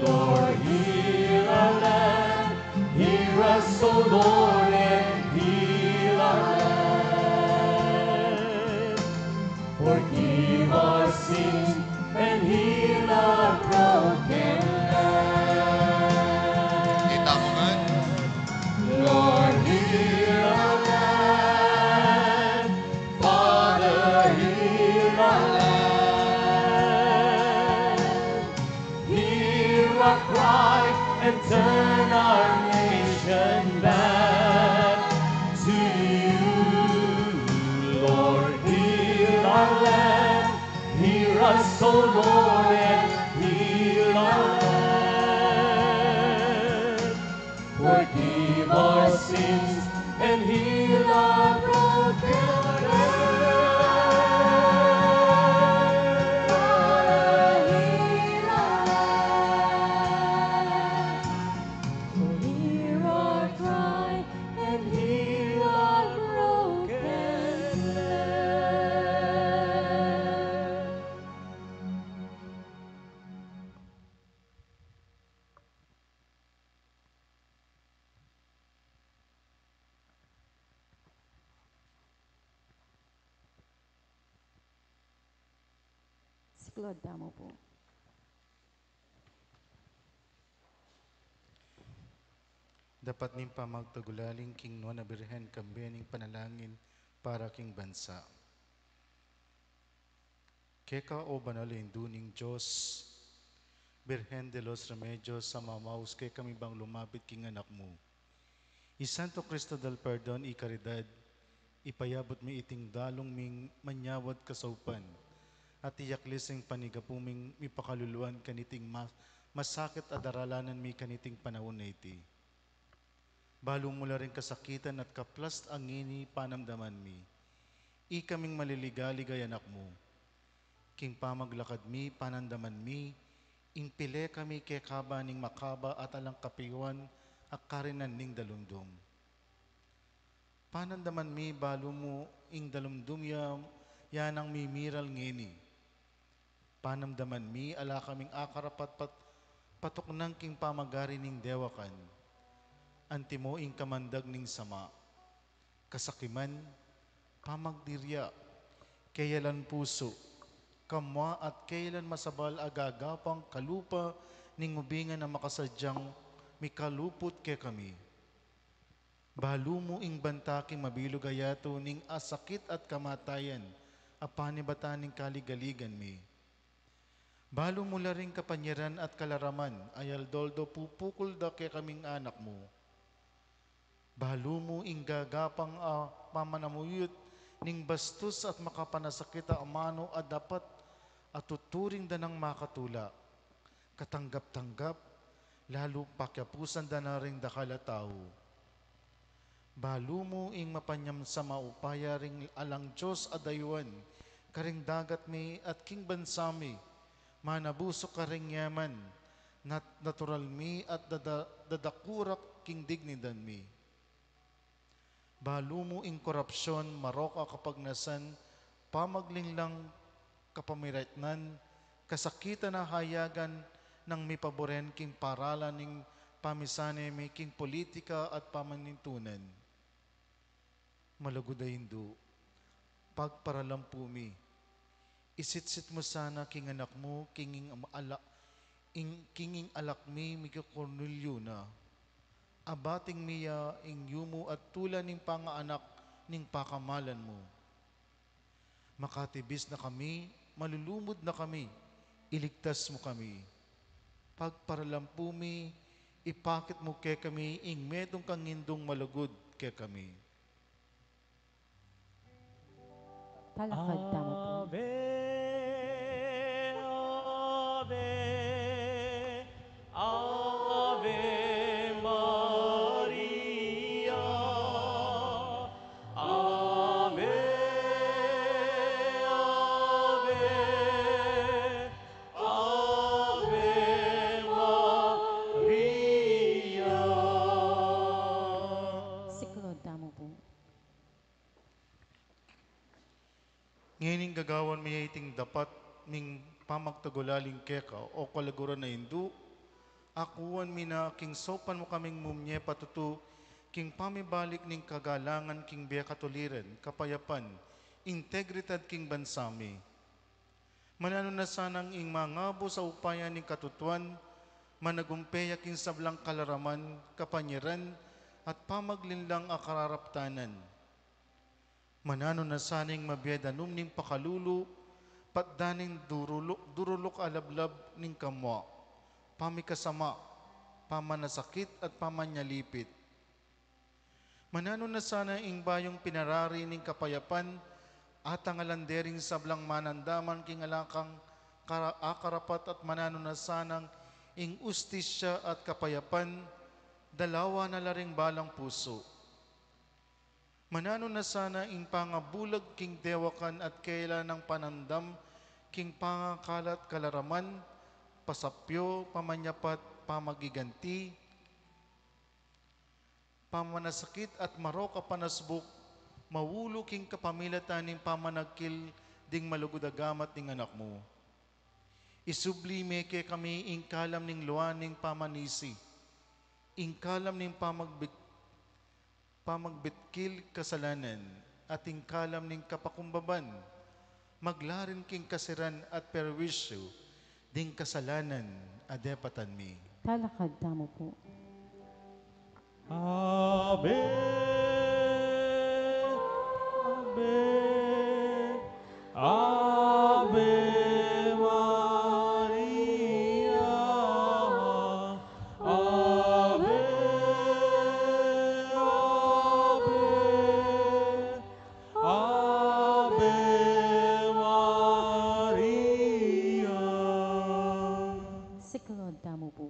Lord, hear our land. Hear us, O Lord, and heal our land. Forgive our sins and heal our broken land. Kita mo man. Lord, hear our land. Father, hear our land. Hear our cry and turn our nation back to you. Lord, heal our land. Hear us, O Lord, and heal our land. Forgive our sins and heal our broken land. Heal our land. Hear our cry and heal Lord, tamu pu. Dapat ning pamagtagulaling king Nuan a Birhen, kambe ning panalangin para king bansa. Keka, o banal a Indu ning Dios, Birhen de los Remedios, a mamaus kekami bang lumapit king anak mu. I Santo Cristo del Perdon y Caridad, ipayabut mi iting dalung ming manyawad kasaupan, at iyaklis ing panigapu ming mipakaluluan kaniting ma-, masakit a daralanan mi kaniting panaun a iti. Balu mu la ring kasakitan at kaplas a ngeni panamdaman mi. Ikaming maliligalig a anak mu. King pamaglakad mi, panamdaman mi, ing pile kami kekaba ning makaba at alang kapiwan a karinan ning dalumdum. Panamdaman mi, balu mu ing dalumdum ya, ya nang mimiral ngeni. Panamdaman mi, ala kaming akarapat pat-, patuknang king pamagari ning dewakan. Antimo ing kamandag ning Sama. Kasakiman, pamagdirya, keyalan pusu, kamua at keyalan masabal a gagapang kalupa ning ubingan a makasadyang mikaluput kekami. Balu mu ing banta king mabilug a yatu ning asakit at kamatayan a panibatan ning kaligaligan mi. Balu mu la ring kapanyaran at kalaraman a aldo-aldo pupukul da kekaming anak mu. Balu mu ing gagapang a pamanamuyut ning bastus at makapanasakit a amanu a dapat a tuturing da nang makatula, katanggap-tanggap, lalu pakiapusan da na ring dakal a tau. Balu mu ing mapanyamsam a upaya ring alang Dios a dayuan karing dagat mi at king bansa mi, manabusu karing yaman nat-, natural mi at dada-, dadaku ra king dignidad mi. Balu mu ing korapsyon, marok a kapagnasan, pamaglinglang kapamiretnan, kasakitan a hayagan nang mipaburen king paralan ning pamisane mi king politika at pamanintunan. Malugud a Indu, pagparalampu mi, isitsit mu sana king anak mu, king ing ala-, ing, king ing alak mi, mika Cornelio na. Abating mi ya ing yumu at tula ning pangaanak ning pakamalan mu. Makatibis na kami, malulumud na kami, iligtas mu kami. Pagparalampu mi, ipakit mu kekami ing metung kang Indung malugud kekami. Talakad tamu pu. Ave, Ave, Ave Maria. Ave, Ave, Ave Maria. Siklaud tamu pu. Ngening gagawan mi ya iting dapat ming pamagtagulaling keka, o kalaguran a Indu, akuan mi na king saupan mu kaming mumye patutu king pamibalik ning kagalangan king bie katuliran, kapayapan, integridad king bansa mi. Mananu na sanang ing mangabus a upaya ning katutuan, managumpe ya king sablang kalaraman, kapanyaran, at pamaglinlang a kararaptanan. Mananu na sana ing mabie danum ning pakalulu, patdan ning duruluk, duruluk a lablab ning kamua, pamikasama, pamanasakit at pamanyalipit. Mananu na sana ing bayung pinarari ning kapayapan, atangalan de ring sablang manandaman king alakang kara-, akarapat at mananu na sanang ing ustisya at kapayapan, dalawa na la ring balang pusu. Mananu na sana ing pangabulag king dewakan at kela nang panandam king pangakalat kalaraman, pasapyo, pamanyapat, pamagiganti, pamanasakit at marok a panasbuk, maulu king kapamilatan ning pamanagkil ding malugud a gamat ning anak mu. Isubli me kekami ing kalam ning lua ning pamanisi, ing kalam ning pamagbik-, pamagbitkil kasalanan, at ing kalam ning kapakumbaban, maglarin king kasiran at perwisyu ding kasalanan a depatan mi. Talakad tamu pu. Ave, Ave, Ave Maria. Ave, Ave, Ave Maria. Siklaud tamu pu.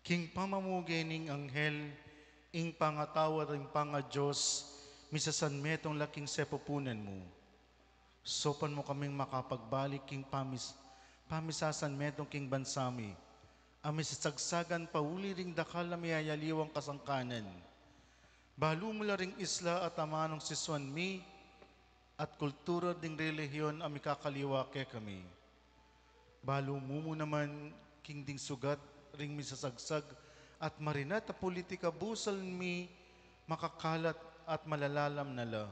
King pamamuge ning anghel, ing pangatau at ing panga-Dios, misasanmetung la king sepupunan mu. Saupan mu kaming makapagbalik king pamis-, pamisasanmetung king bansa mi, a misasagsagan pauli ring dakal a miyayaliwang kasangkanan. Balu mu la ring isla at amanung sisuan mi, at kultura ding relihiyon a mikakaliwa kekami. Balu mu mu naman king ding sugat ring misasagsag at marinat a pulitika, busal mi makakalat at malalalam na la.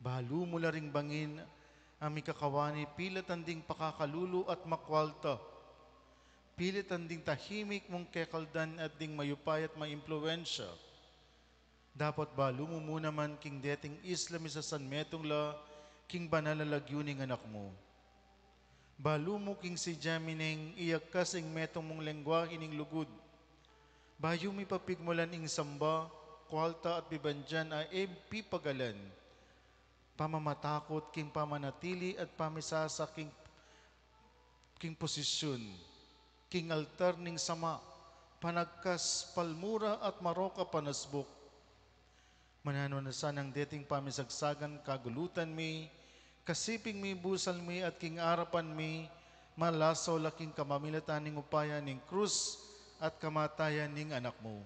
Balu mu la ring bangin a mikakawani pilatan ding pakakalulu at makwalta, pilatan ding tahimik mung kekaldan at ding mayupaya at maimpluwensya. Dapot balu mu mu naman king deting isla misasanmetung la king banal a lagyu ning Anak mu. Balu mu king si Jamineng iyagkas ing metung mung lengguahe ning lugud. Bayu mi papigmulan ing samba, kwalta at bibandian a e pipagalan, pamamatakut king pamanatili at pamisasa king king posisyun, king altar ning sama, panagkas, palmura at marok a panasbuk. Mananu na sanang deting pamisagsagan kagulutan mi, kasiping mi, busal mi at king arapan mi, malasaw la king kamamilatan ning upaya ning krus at kamatayan ning Anak mu.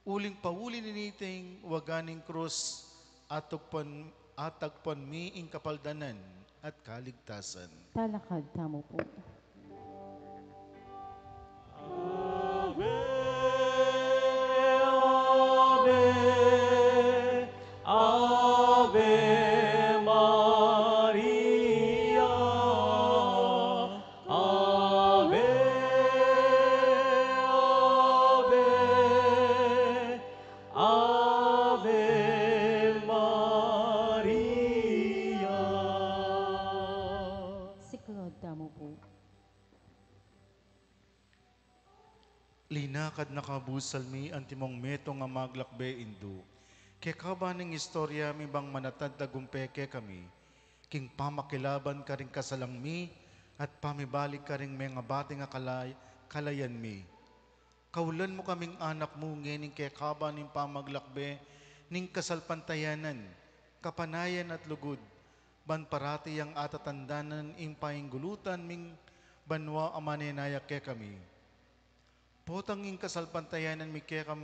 Uling pauli niti ing waga ning krus, atagpuan, atagpuan mi ing kapaldanan at kaligtasan. Talakad tamu pu. Ave, Ave, Ave Maria. Ave, Ave, Ave Maria. Siklaud tamu pu. Linakad na kabusal mi antimong metung a maglakbe, Indu. Kekaba ning istorya mi bang manatad tagumpe kekami king pamakilaban karing kasalang mi at pamibalik karing mengabating a kalay-, kalayan mi. Kaulan mu kaming anak mu ngening kekaba ning pamaglakbe ning kasalpantayanan, kapanayan at lugud, ban parati yang atatandanan ing painggulutan ming banua a manenaya kekami. Potang ing kasalpantayanan mi keka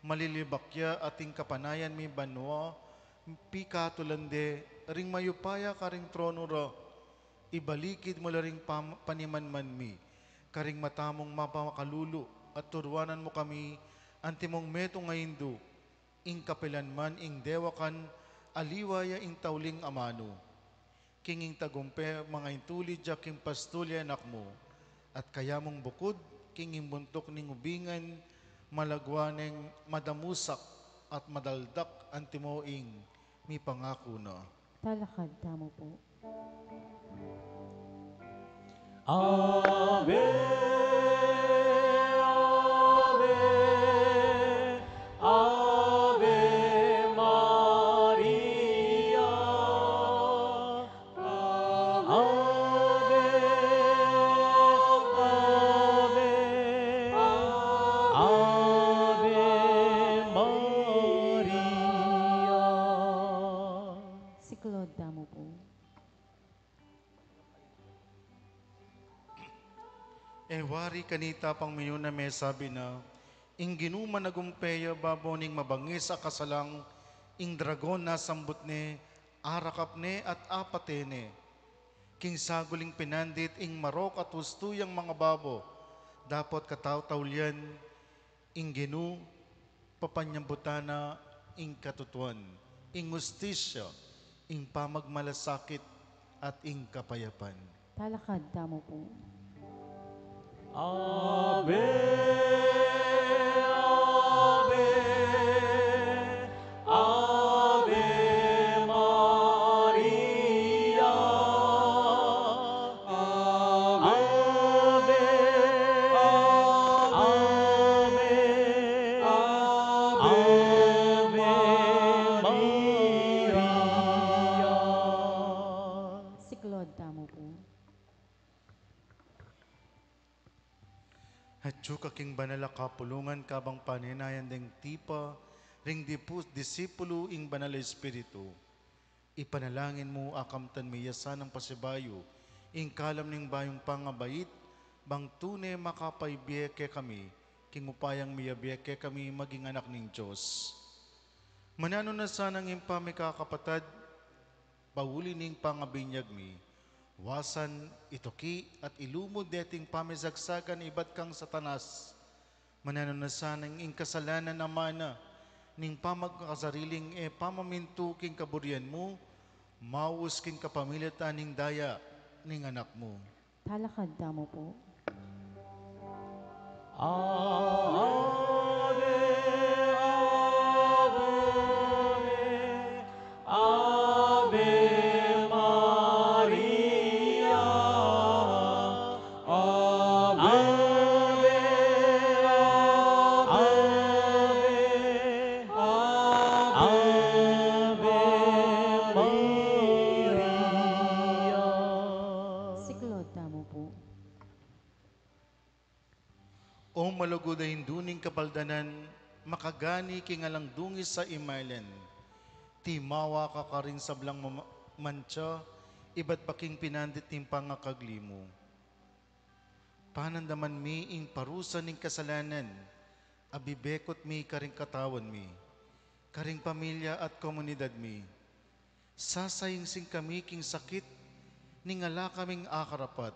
malilibak ya at ing kapanayan mi banua pikatulan de ring mayupaya karing tronu ra, ibalikid mu la ring pam-, panimanman mi karing mata mung mapamakalulu at turuanan mu kami antimong metung a Indu, ing kapilan man ing dewakan aliwa ya ing tauling amanu. King ing tagumpe mangaintulid ya king pastul ya Anak mu, at kaya mung bukud king ing buntuk ning ubingan, malagwa neng madamusak at madaldak antimo ing mipangaku na. Talakad tamu pu. Ave, Ave, Ave Maria. Ave, Ave, Ave Maria. Siklaud tamu pu. E wari kanita pang minuna mesabi na, ing Ginu managumpe ya babo ning mabangis a kasalang, ing dragon nasambut ne, arakap ne at apate ne. King saguling pinandit ing marok at hustu yang mangababo, dapot katawtaw lian, ing Ginu papanyambutan na ing katutuan. ing hustisya, ing pamagmalasakit, at ing kapayapan. Talakad tamu pu. Ave, Ave, Ave Maria. Ave, Ave, Ave Maria. Siklaud tamu pu. Atyu ka king banal a kapulungan kabang panenayan deng tipa ring dipu-, disipulu ing Banal a Espiritu. Ipanalangin mu a kamtan mi ya sanang pasibayu ing kalam ning bayung pangabait, bang tune makapaibie kekami king upayang miyabie kekami maging anak ning Dios. Mananu na sanang ing pamikakapatad, pauli ning pangabinyag mi, wasan, ituki, at ilumud deting pamizagsagan ibat kang Satanas. Mananu na sanang ing kasalanan a mana ning pamakasariling e pamamintu king kaburian mu, maus king kapamilatan ning daya ning Anak mu. Talakad tamu pu. Ave, Ave, Ave Maria. Ave, Ave, Ave Maria. Siklaud tamu pu. O malugud a Indu ning kapaldanan, makagani king alang dungis a imalan, timawa ka karing sablang mama-, mantsa, ibat pa king pinandit ning pangakagli mu. Panandaman mi ing parusa ning kasalanan a bibekut mi karing katawan mi, karing pamilya at komunidad mi. Sasaingsing kami king sakit ning ala kaming akarapat.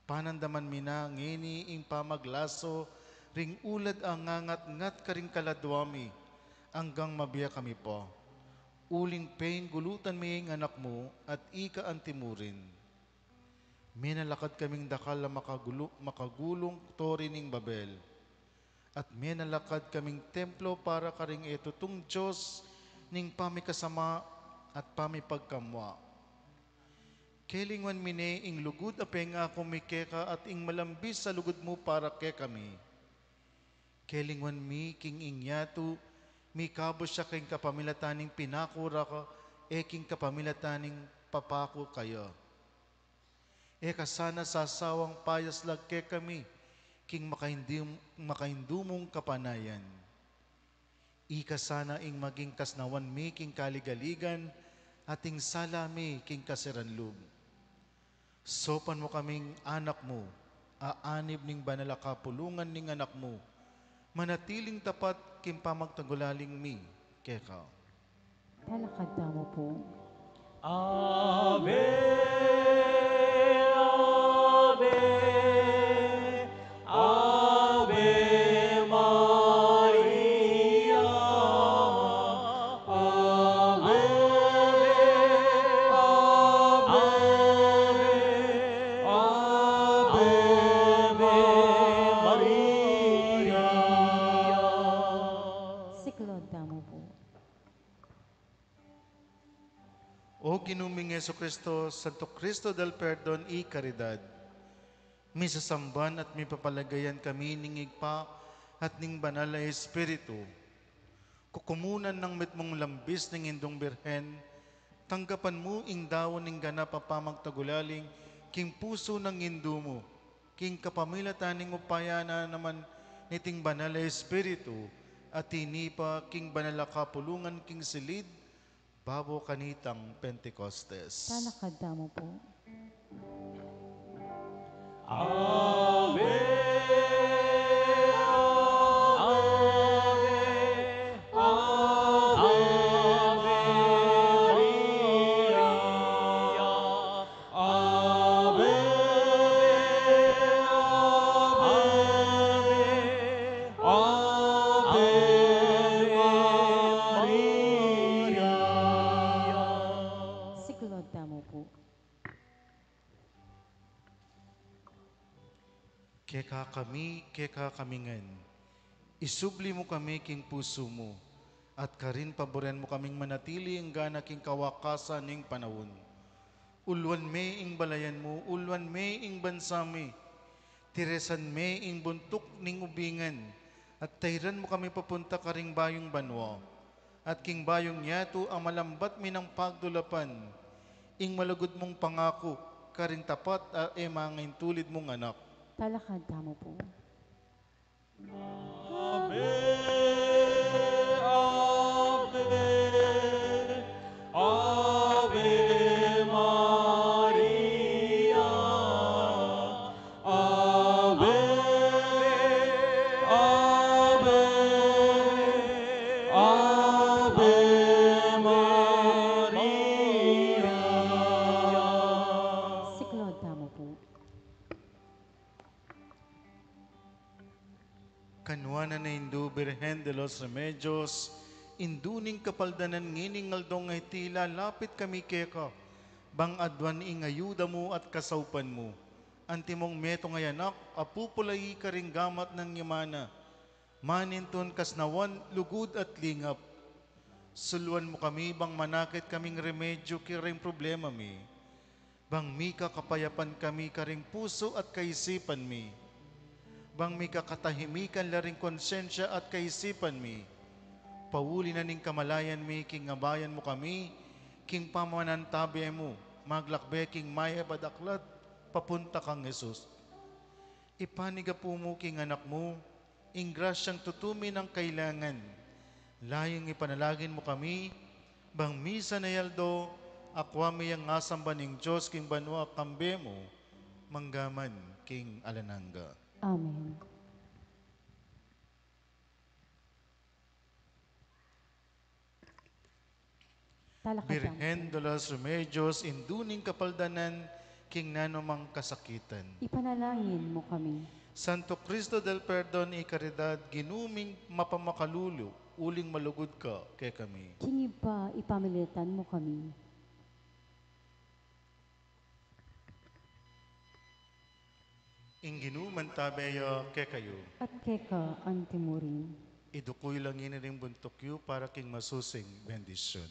Panandaman mi na ngeni ing pamaglaso ring ulad a ngangatngat karing kaladua mi, anggang mabie kami pa. Uling penggulutan mi ing Anak mu at ika anti mu rin. Menalakad kaming dakal a makagulu-, makagulung Tore ning Babel. At menalakad kaming templo para karing e tutung Dios ning pamikasama at pamipagkamua. Kelingwan mi ne ing lugud a pengaku mi keka at ing malambis a lugud mu para kekami. Kelingwan mi king ing yatu, mikabus ya king kapamilatan ning pinaku ra ka, e king kapamilatan ning papaku kaya. E ka sana sasawang payaslag kekami king makaindim-, makaindu mung kapanayan. Ika sana ing maging kasnawan mi king kaligaligan at ing sala mi king kasiran lub. Saupan mu kaming anak mu, aanib ning banal a kapulungan ning Anak mu, manatiling tapat king pamagtagulaling mi keka. Talakad tamu pu. Ave, Ave, Ave Maria. Ave, Ave, Ave Maria. Siklaud tamu pu. O Ginu ming Jesucristo, Santo Cristo del Perdon y Caridad, misasamban at mipapaligayan kami ning Ibpa at ning Banal a Espiritu. Kukumunan nang mitmung lambis ning Indung Birhen, tanggapan mu ing daun ning ganap a pamagtagulaling king pusu nang Indu mu, king kapamilatan ning upaya na naman niting Banal a Espiritu, at tinipa king banal a kapulungan king silid, babo kanitang Pentecostes. Talakad tamu pu. Ave, Ave, Ave Maria. Ave, Ave, Ave Maria. Keka kami, keka kami ngan. Isubli mu kami king pusu mu, at karin paboran mu kaming manatili anggang king kawakasan ning panaun. Uluan me ing balayan mu, uluan me ing bansa mi. Tiresan me ing buntuk ning ubingan, at tairan mu kami papunta karing bayung banua, at king bayung yatu a malambat mi nang pagdulapan, ing malugud mung pangaku karing tapat a e mangaintulid mung anak. Talakad tamu pu. Ave, Ave, Ave Maria. Ave, Ave, Ave Maria. Siklaud tamu pu. Kanuanan a Indu, Birhen de los Remedios, Indu ning Kapaldanan, ngening aldo a iti lalapit kami keka, bang aduan ing ayuda mu at kasaupan mu. Antimong metung a anak a pupulai karing gamat nang yamana, manintun kasnawan, lugud at lingap. Suluan mu kami bang manakit kaming remedyu karing problema mi. Bang mika kapayapan kami karing pusu at kaisipan mi. Bang mika katahimikan la ring konsensya at kaisipan mi. Pauli na ning kamalayan mi, king abayan mu kami king pamanantabe mu, maglakbe king mayap a daklat papunta kang Jesus. Ipanyawad mu king anak mu ing grasyang tutu mi nang kailangan. Layun ipanalangin mu kami, bang misan a aldo, akua mi yang asamban ning Dios king banua kambe mu, mangga man king alang angga. Amen. Talakad tamu. Birhen de los Remedios, Indu ning Kapaldanan, king nanumang kasakitan, ipanalangin mu kami. Santo Cristo del Perdon y Caridad, Ginu ming mapamakalulu, uling malugud ka kekami. King Ibpa, ipamilatan mu kami. Ing Ginu mantabe ya kekayu. At keka antimurin. Iduku yu la ngeni ring buntuk yu para king masusing bendisyun.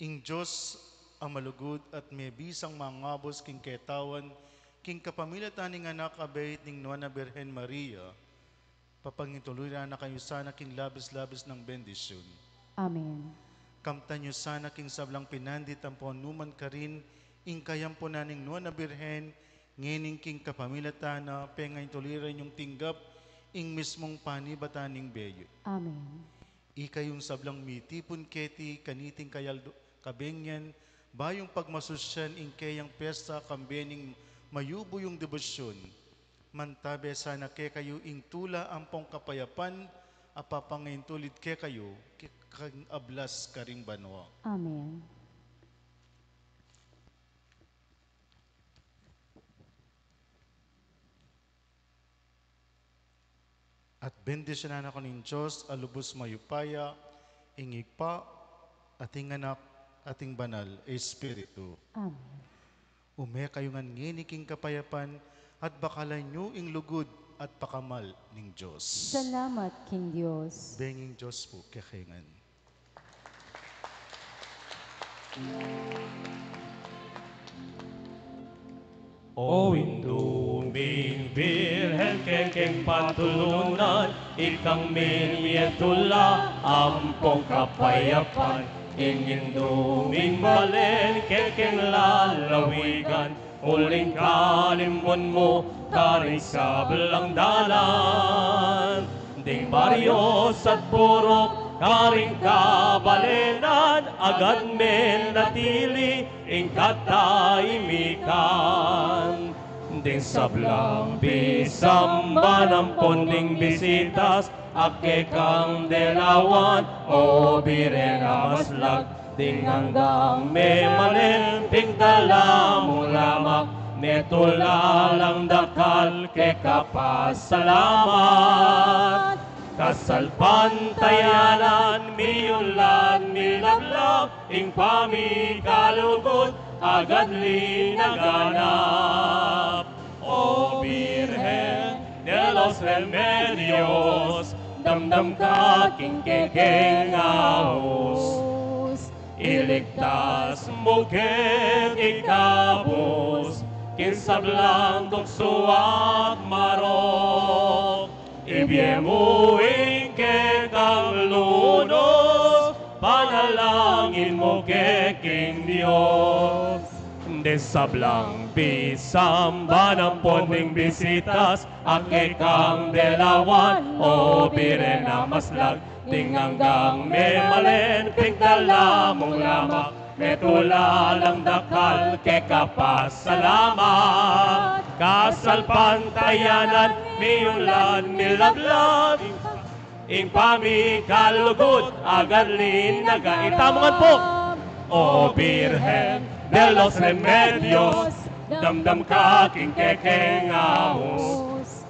Ing Dios a malugud at mebisang mangabus king ketawan, king kapamilatan ning Anak a beit ning Nuan a Birhen Maria, papangintuluyan na kayu sana king labis-labis nang bendisyun. Amen. Kamtan yu sana king sablang pinandit ampon numan karin ing kayampunan ning Nuan a Birhen, ngening king kapamilatan na pengaintuluyan yung tinggap ing mismung panibatan ning bie yu. Amen. Ikayung sablang mitipun keti kaniting kayaldo-, kabengyan, bayung pagmasusyan ing keyang pesta kambe ning mayubu yung debosyun. Mantabe sana kekayu ing tula ampong kapayapan a papangaintulid kekayu, ke-, kang ablas karing banua. Amen. At bendisyunan na kayu ning Dios a lubus mayupaya, ing Ibpa, at ing Anak, at ing Banal a Espiritu. Amen. Ume kayu ngan ngeni king kapayapan, at bakalan yu ing lugud at pakamal ning Dios. Salamat king Dios. Benging Dios pu kekayu ngan. O Indu ming Birhen, kekeng patulunan, ikang mimie tula ampong kapayapan, ing Indu ming balen, kekeng lalawigan, uling kalimbun mu karing sablang dalan. Ding baryus at purok karing kabalenan, agad menatili ing katahimikan. Ding sablang pisamban ampon ding bisitas, a kekang delawan, O Birhen a maslag, ding anggang memalen, pigdala mung lamak, ne tula lang dakal, keka pasalamat. Kasalpantayanan, miunlad, milablab, ing pamikalugud, agad linaganap. O Birhen de los Remedios, damdam ka king kekeng aus. Iligtas mu ke, ikabus king sablang tuksu at marok. Ibie mu ing kekang lunus, panalangin mu ke king Dios. Ding sablang pisamban ampon ding bisitas a kekang delawan, o Birhen a maslag, ding anggang memalen, pigdala mung lamak, metula lang dakal keka pasalamat. Kasalpantayanan, miunlad, milablab, ing pamikalugud, agad linaganap. Itamu ngan pu. O Birhen de los Remedios, damdam ka king kekeng aus.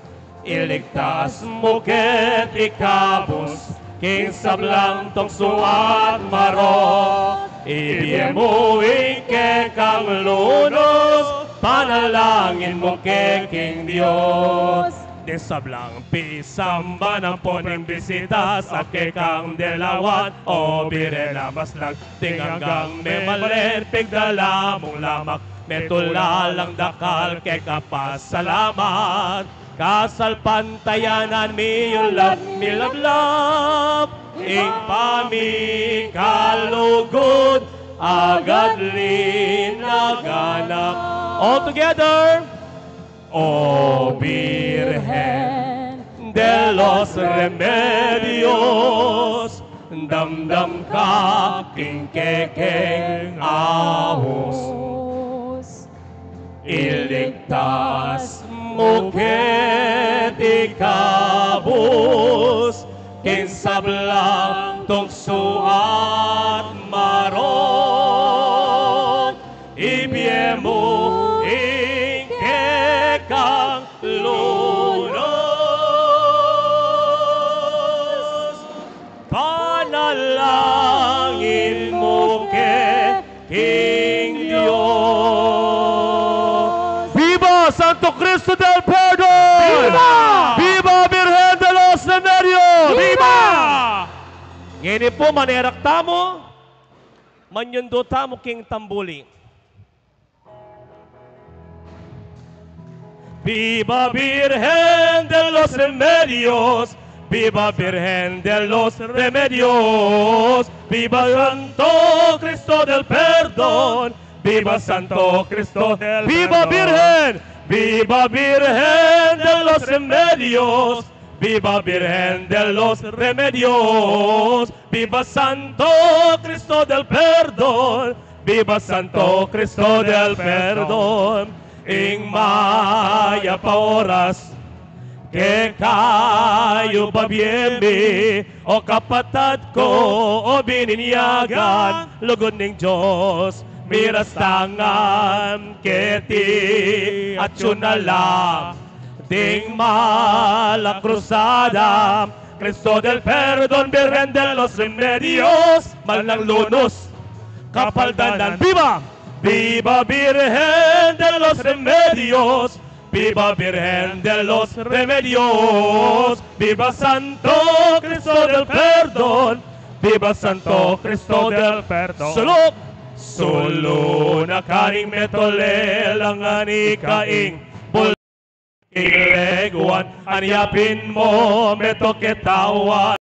Iligtas mu ke, ikabus king sablang tuksu at marok. Ibie mu ing kekang lunus, panalangin mu ke king Dios. Ding sablang pisamban ampon ding bisitas a kekang delawan, o Birhen a maslag, ding anggang memalen, pigdala mung lamak, metula lang dakal keka pasalamat. Kasalpantayanan, miunlad, milablab, ing pamikalugud, agad linaganap. All together. O Birhen de los Remedios, damdam ka king kekeng aus. Iligtas mu ke, ikabus king sablang tuksu at marok. Ibie mu ing kekang lunus, panalangin mu ke king Dios. Viva Santo Cristo del Perdon! Viva! Viva Birhen de los Remedios! Viva! Ngeni pu, manerak tamu, manyundu tamu king tambuli. Viva Virgen de los Remedios, viva Virgen de los Remedios, viva Santo Cristo del Perdon, viva Santo Cristo del Perdon. Viva Virgen, viva Virgen de los Remedios, viva Virgen de los Remedios, viva Santo Cristo del Perdon, viva Santo Cristo del Perdon. Ing mayap a oras kekayu babie mi, o kapatad ku, o bininyagan lugud ning Dios, miras ta ngan keti atyu na la ding malakrusada. Cristo del Perdon, Virgen de los Remedios, mal nang lunus, kapaldanan. Viva! Viva Virgen de los Remedios, viva Virgen de los Remedios, viva Santo Cristo del Perdon, viva Santo Cristo del Perdon. Suluk! Sulu na karing meto lelangan ika ing bul- ing leguan, anyapin mu meto ketawan.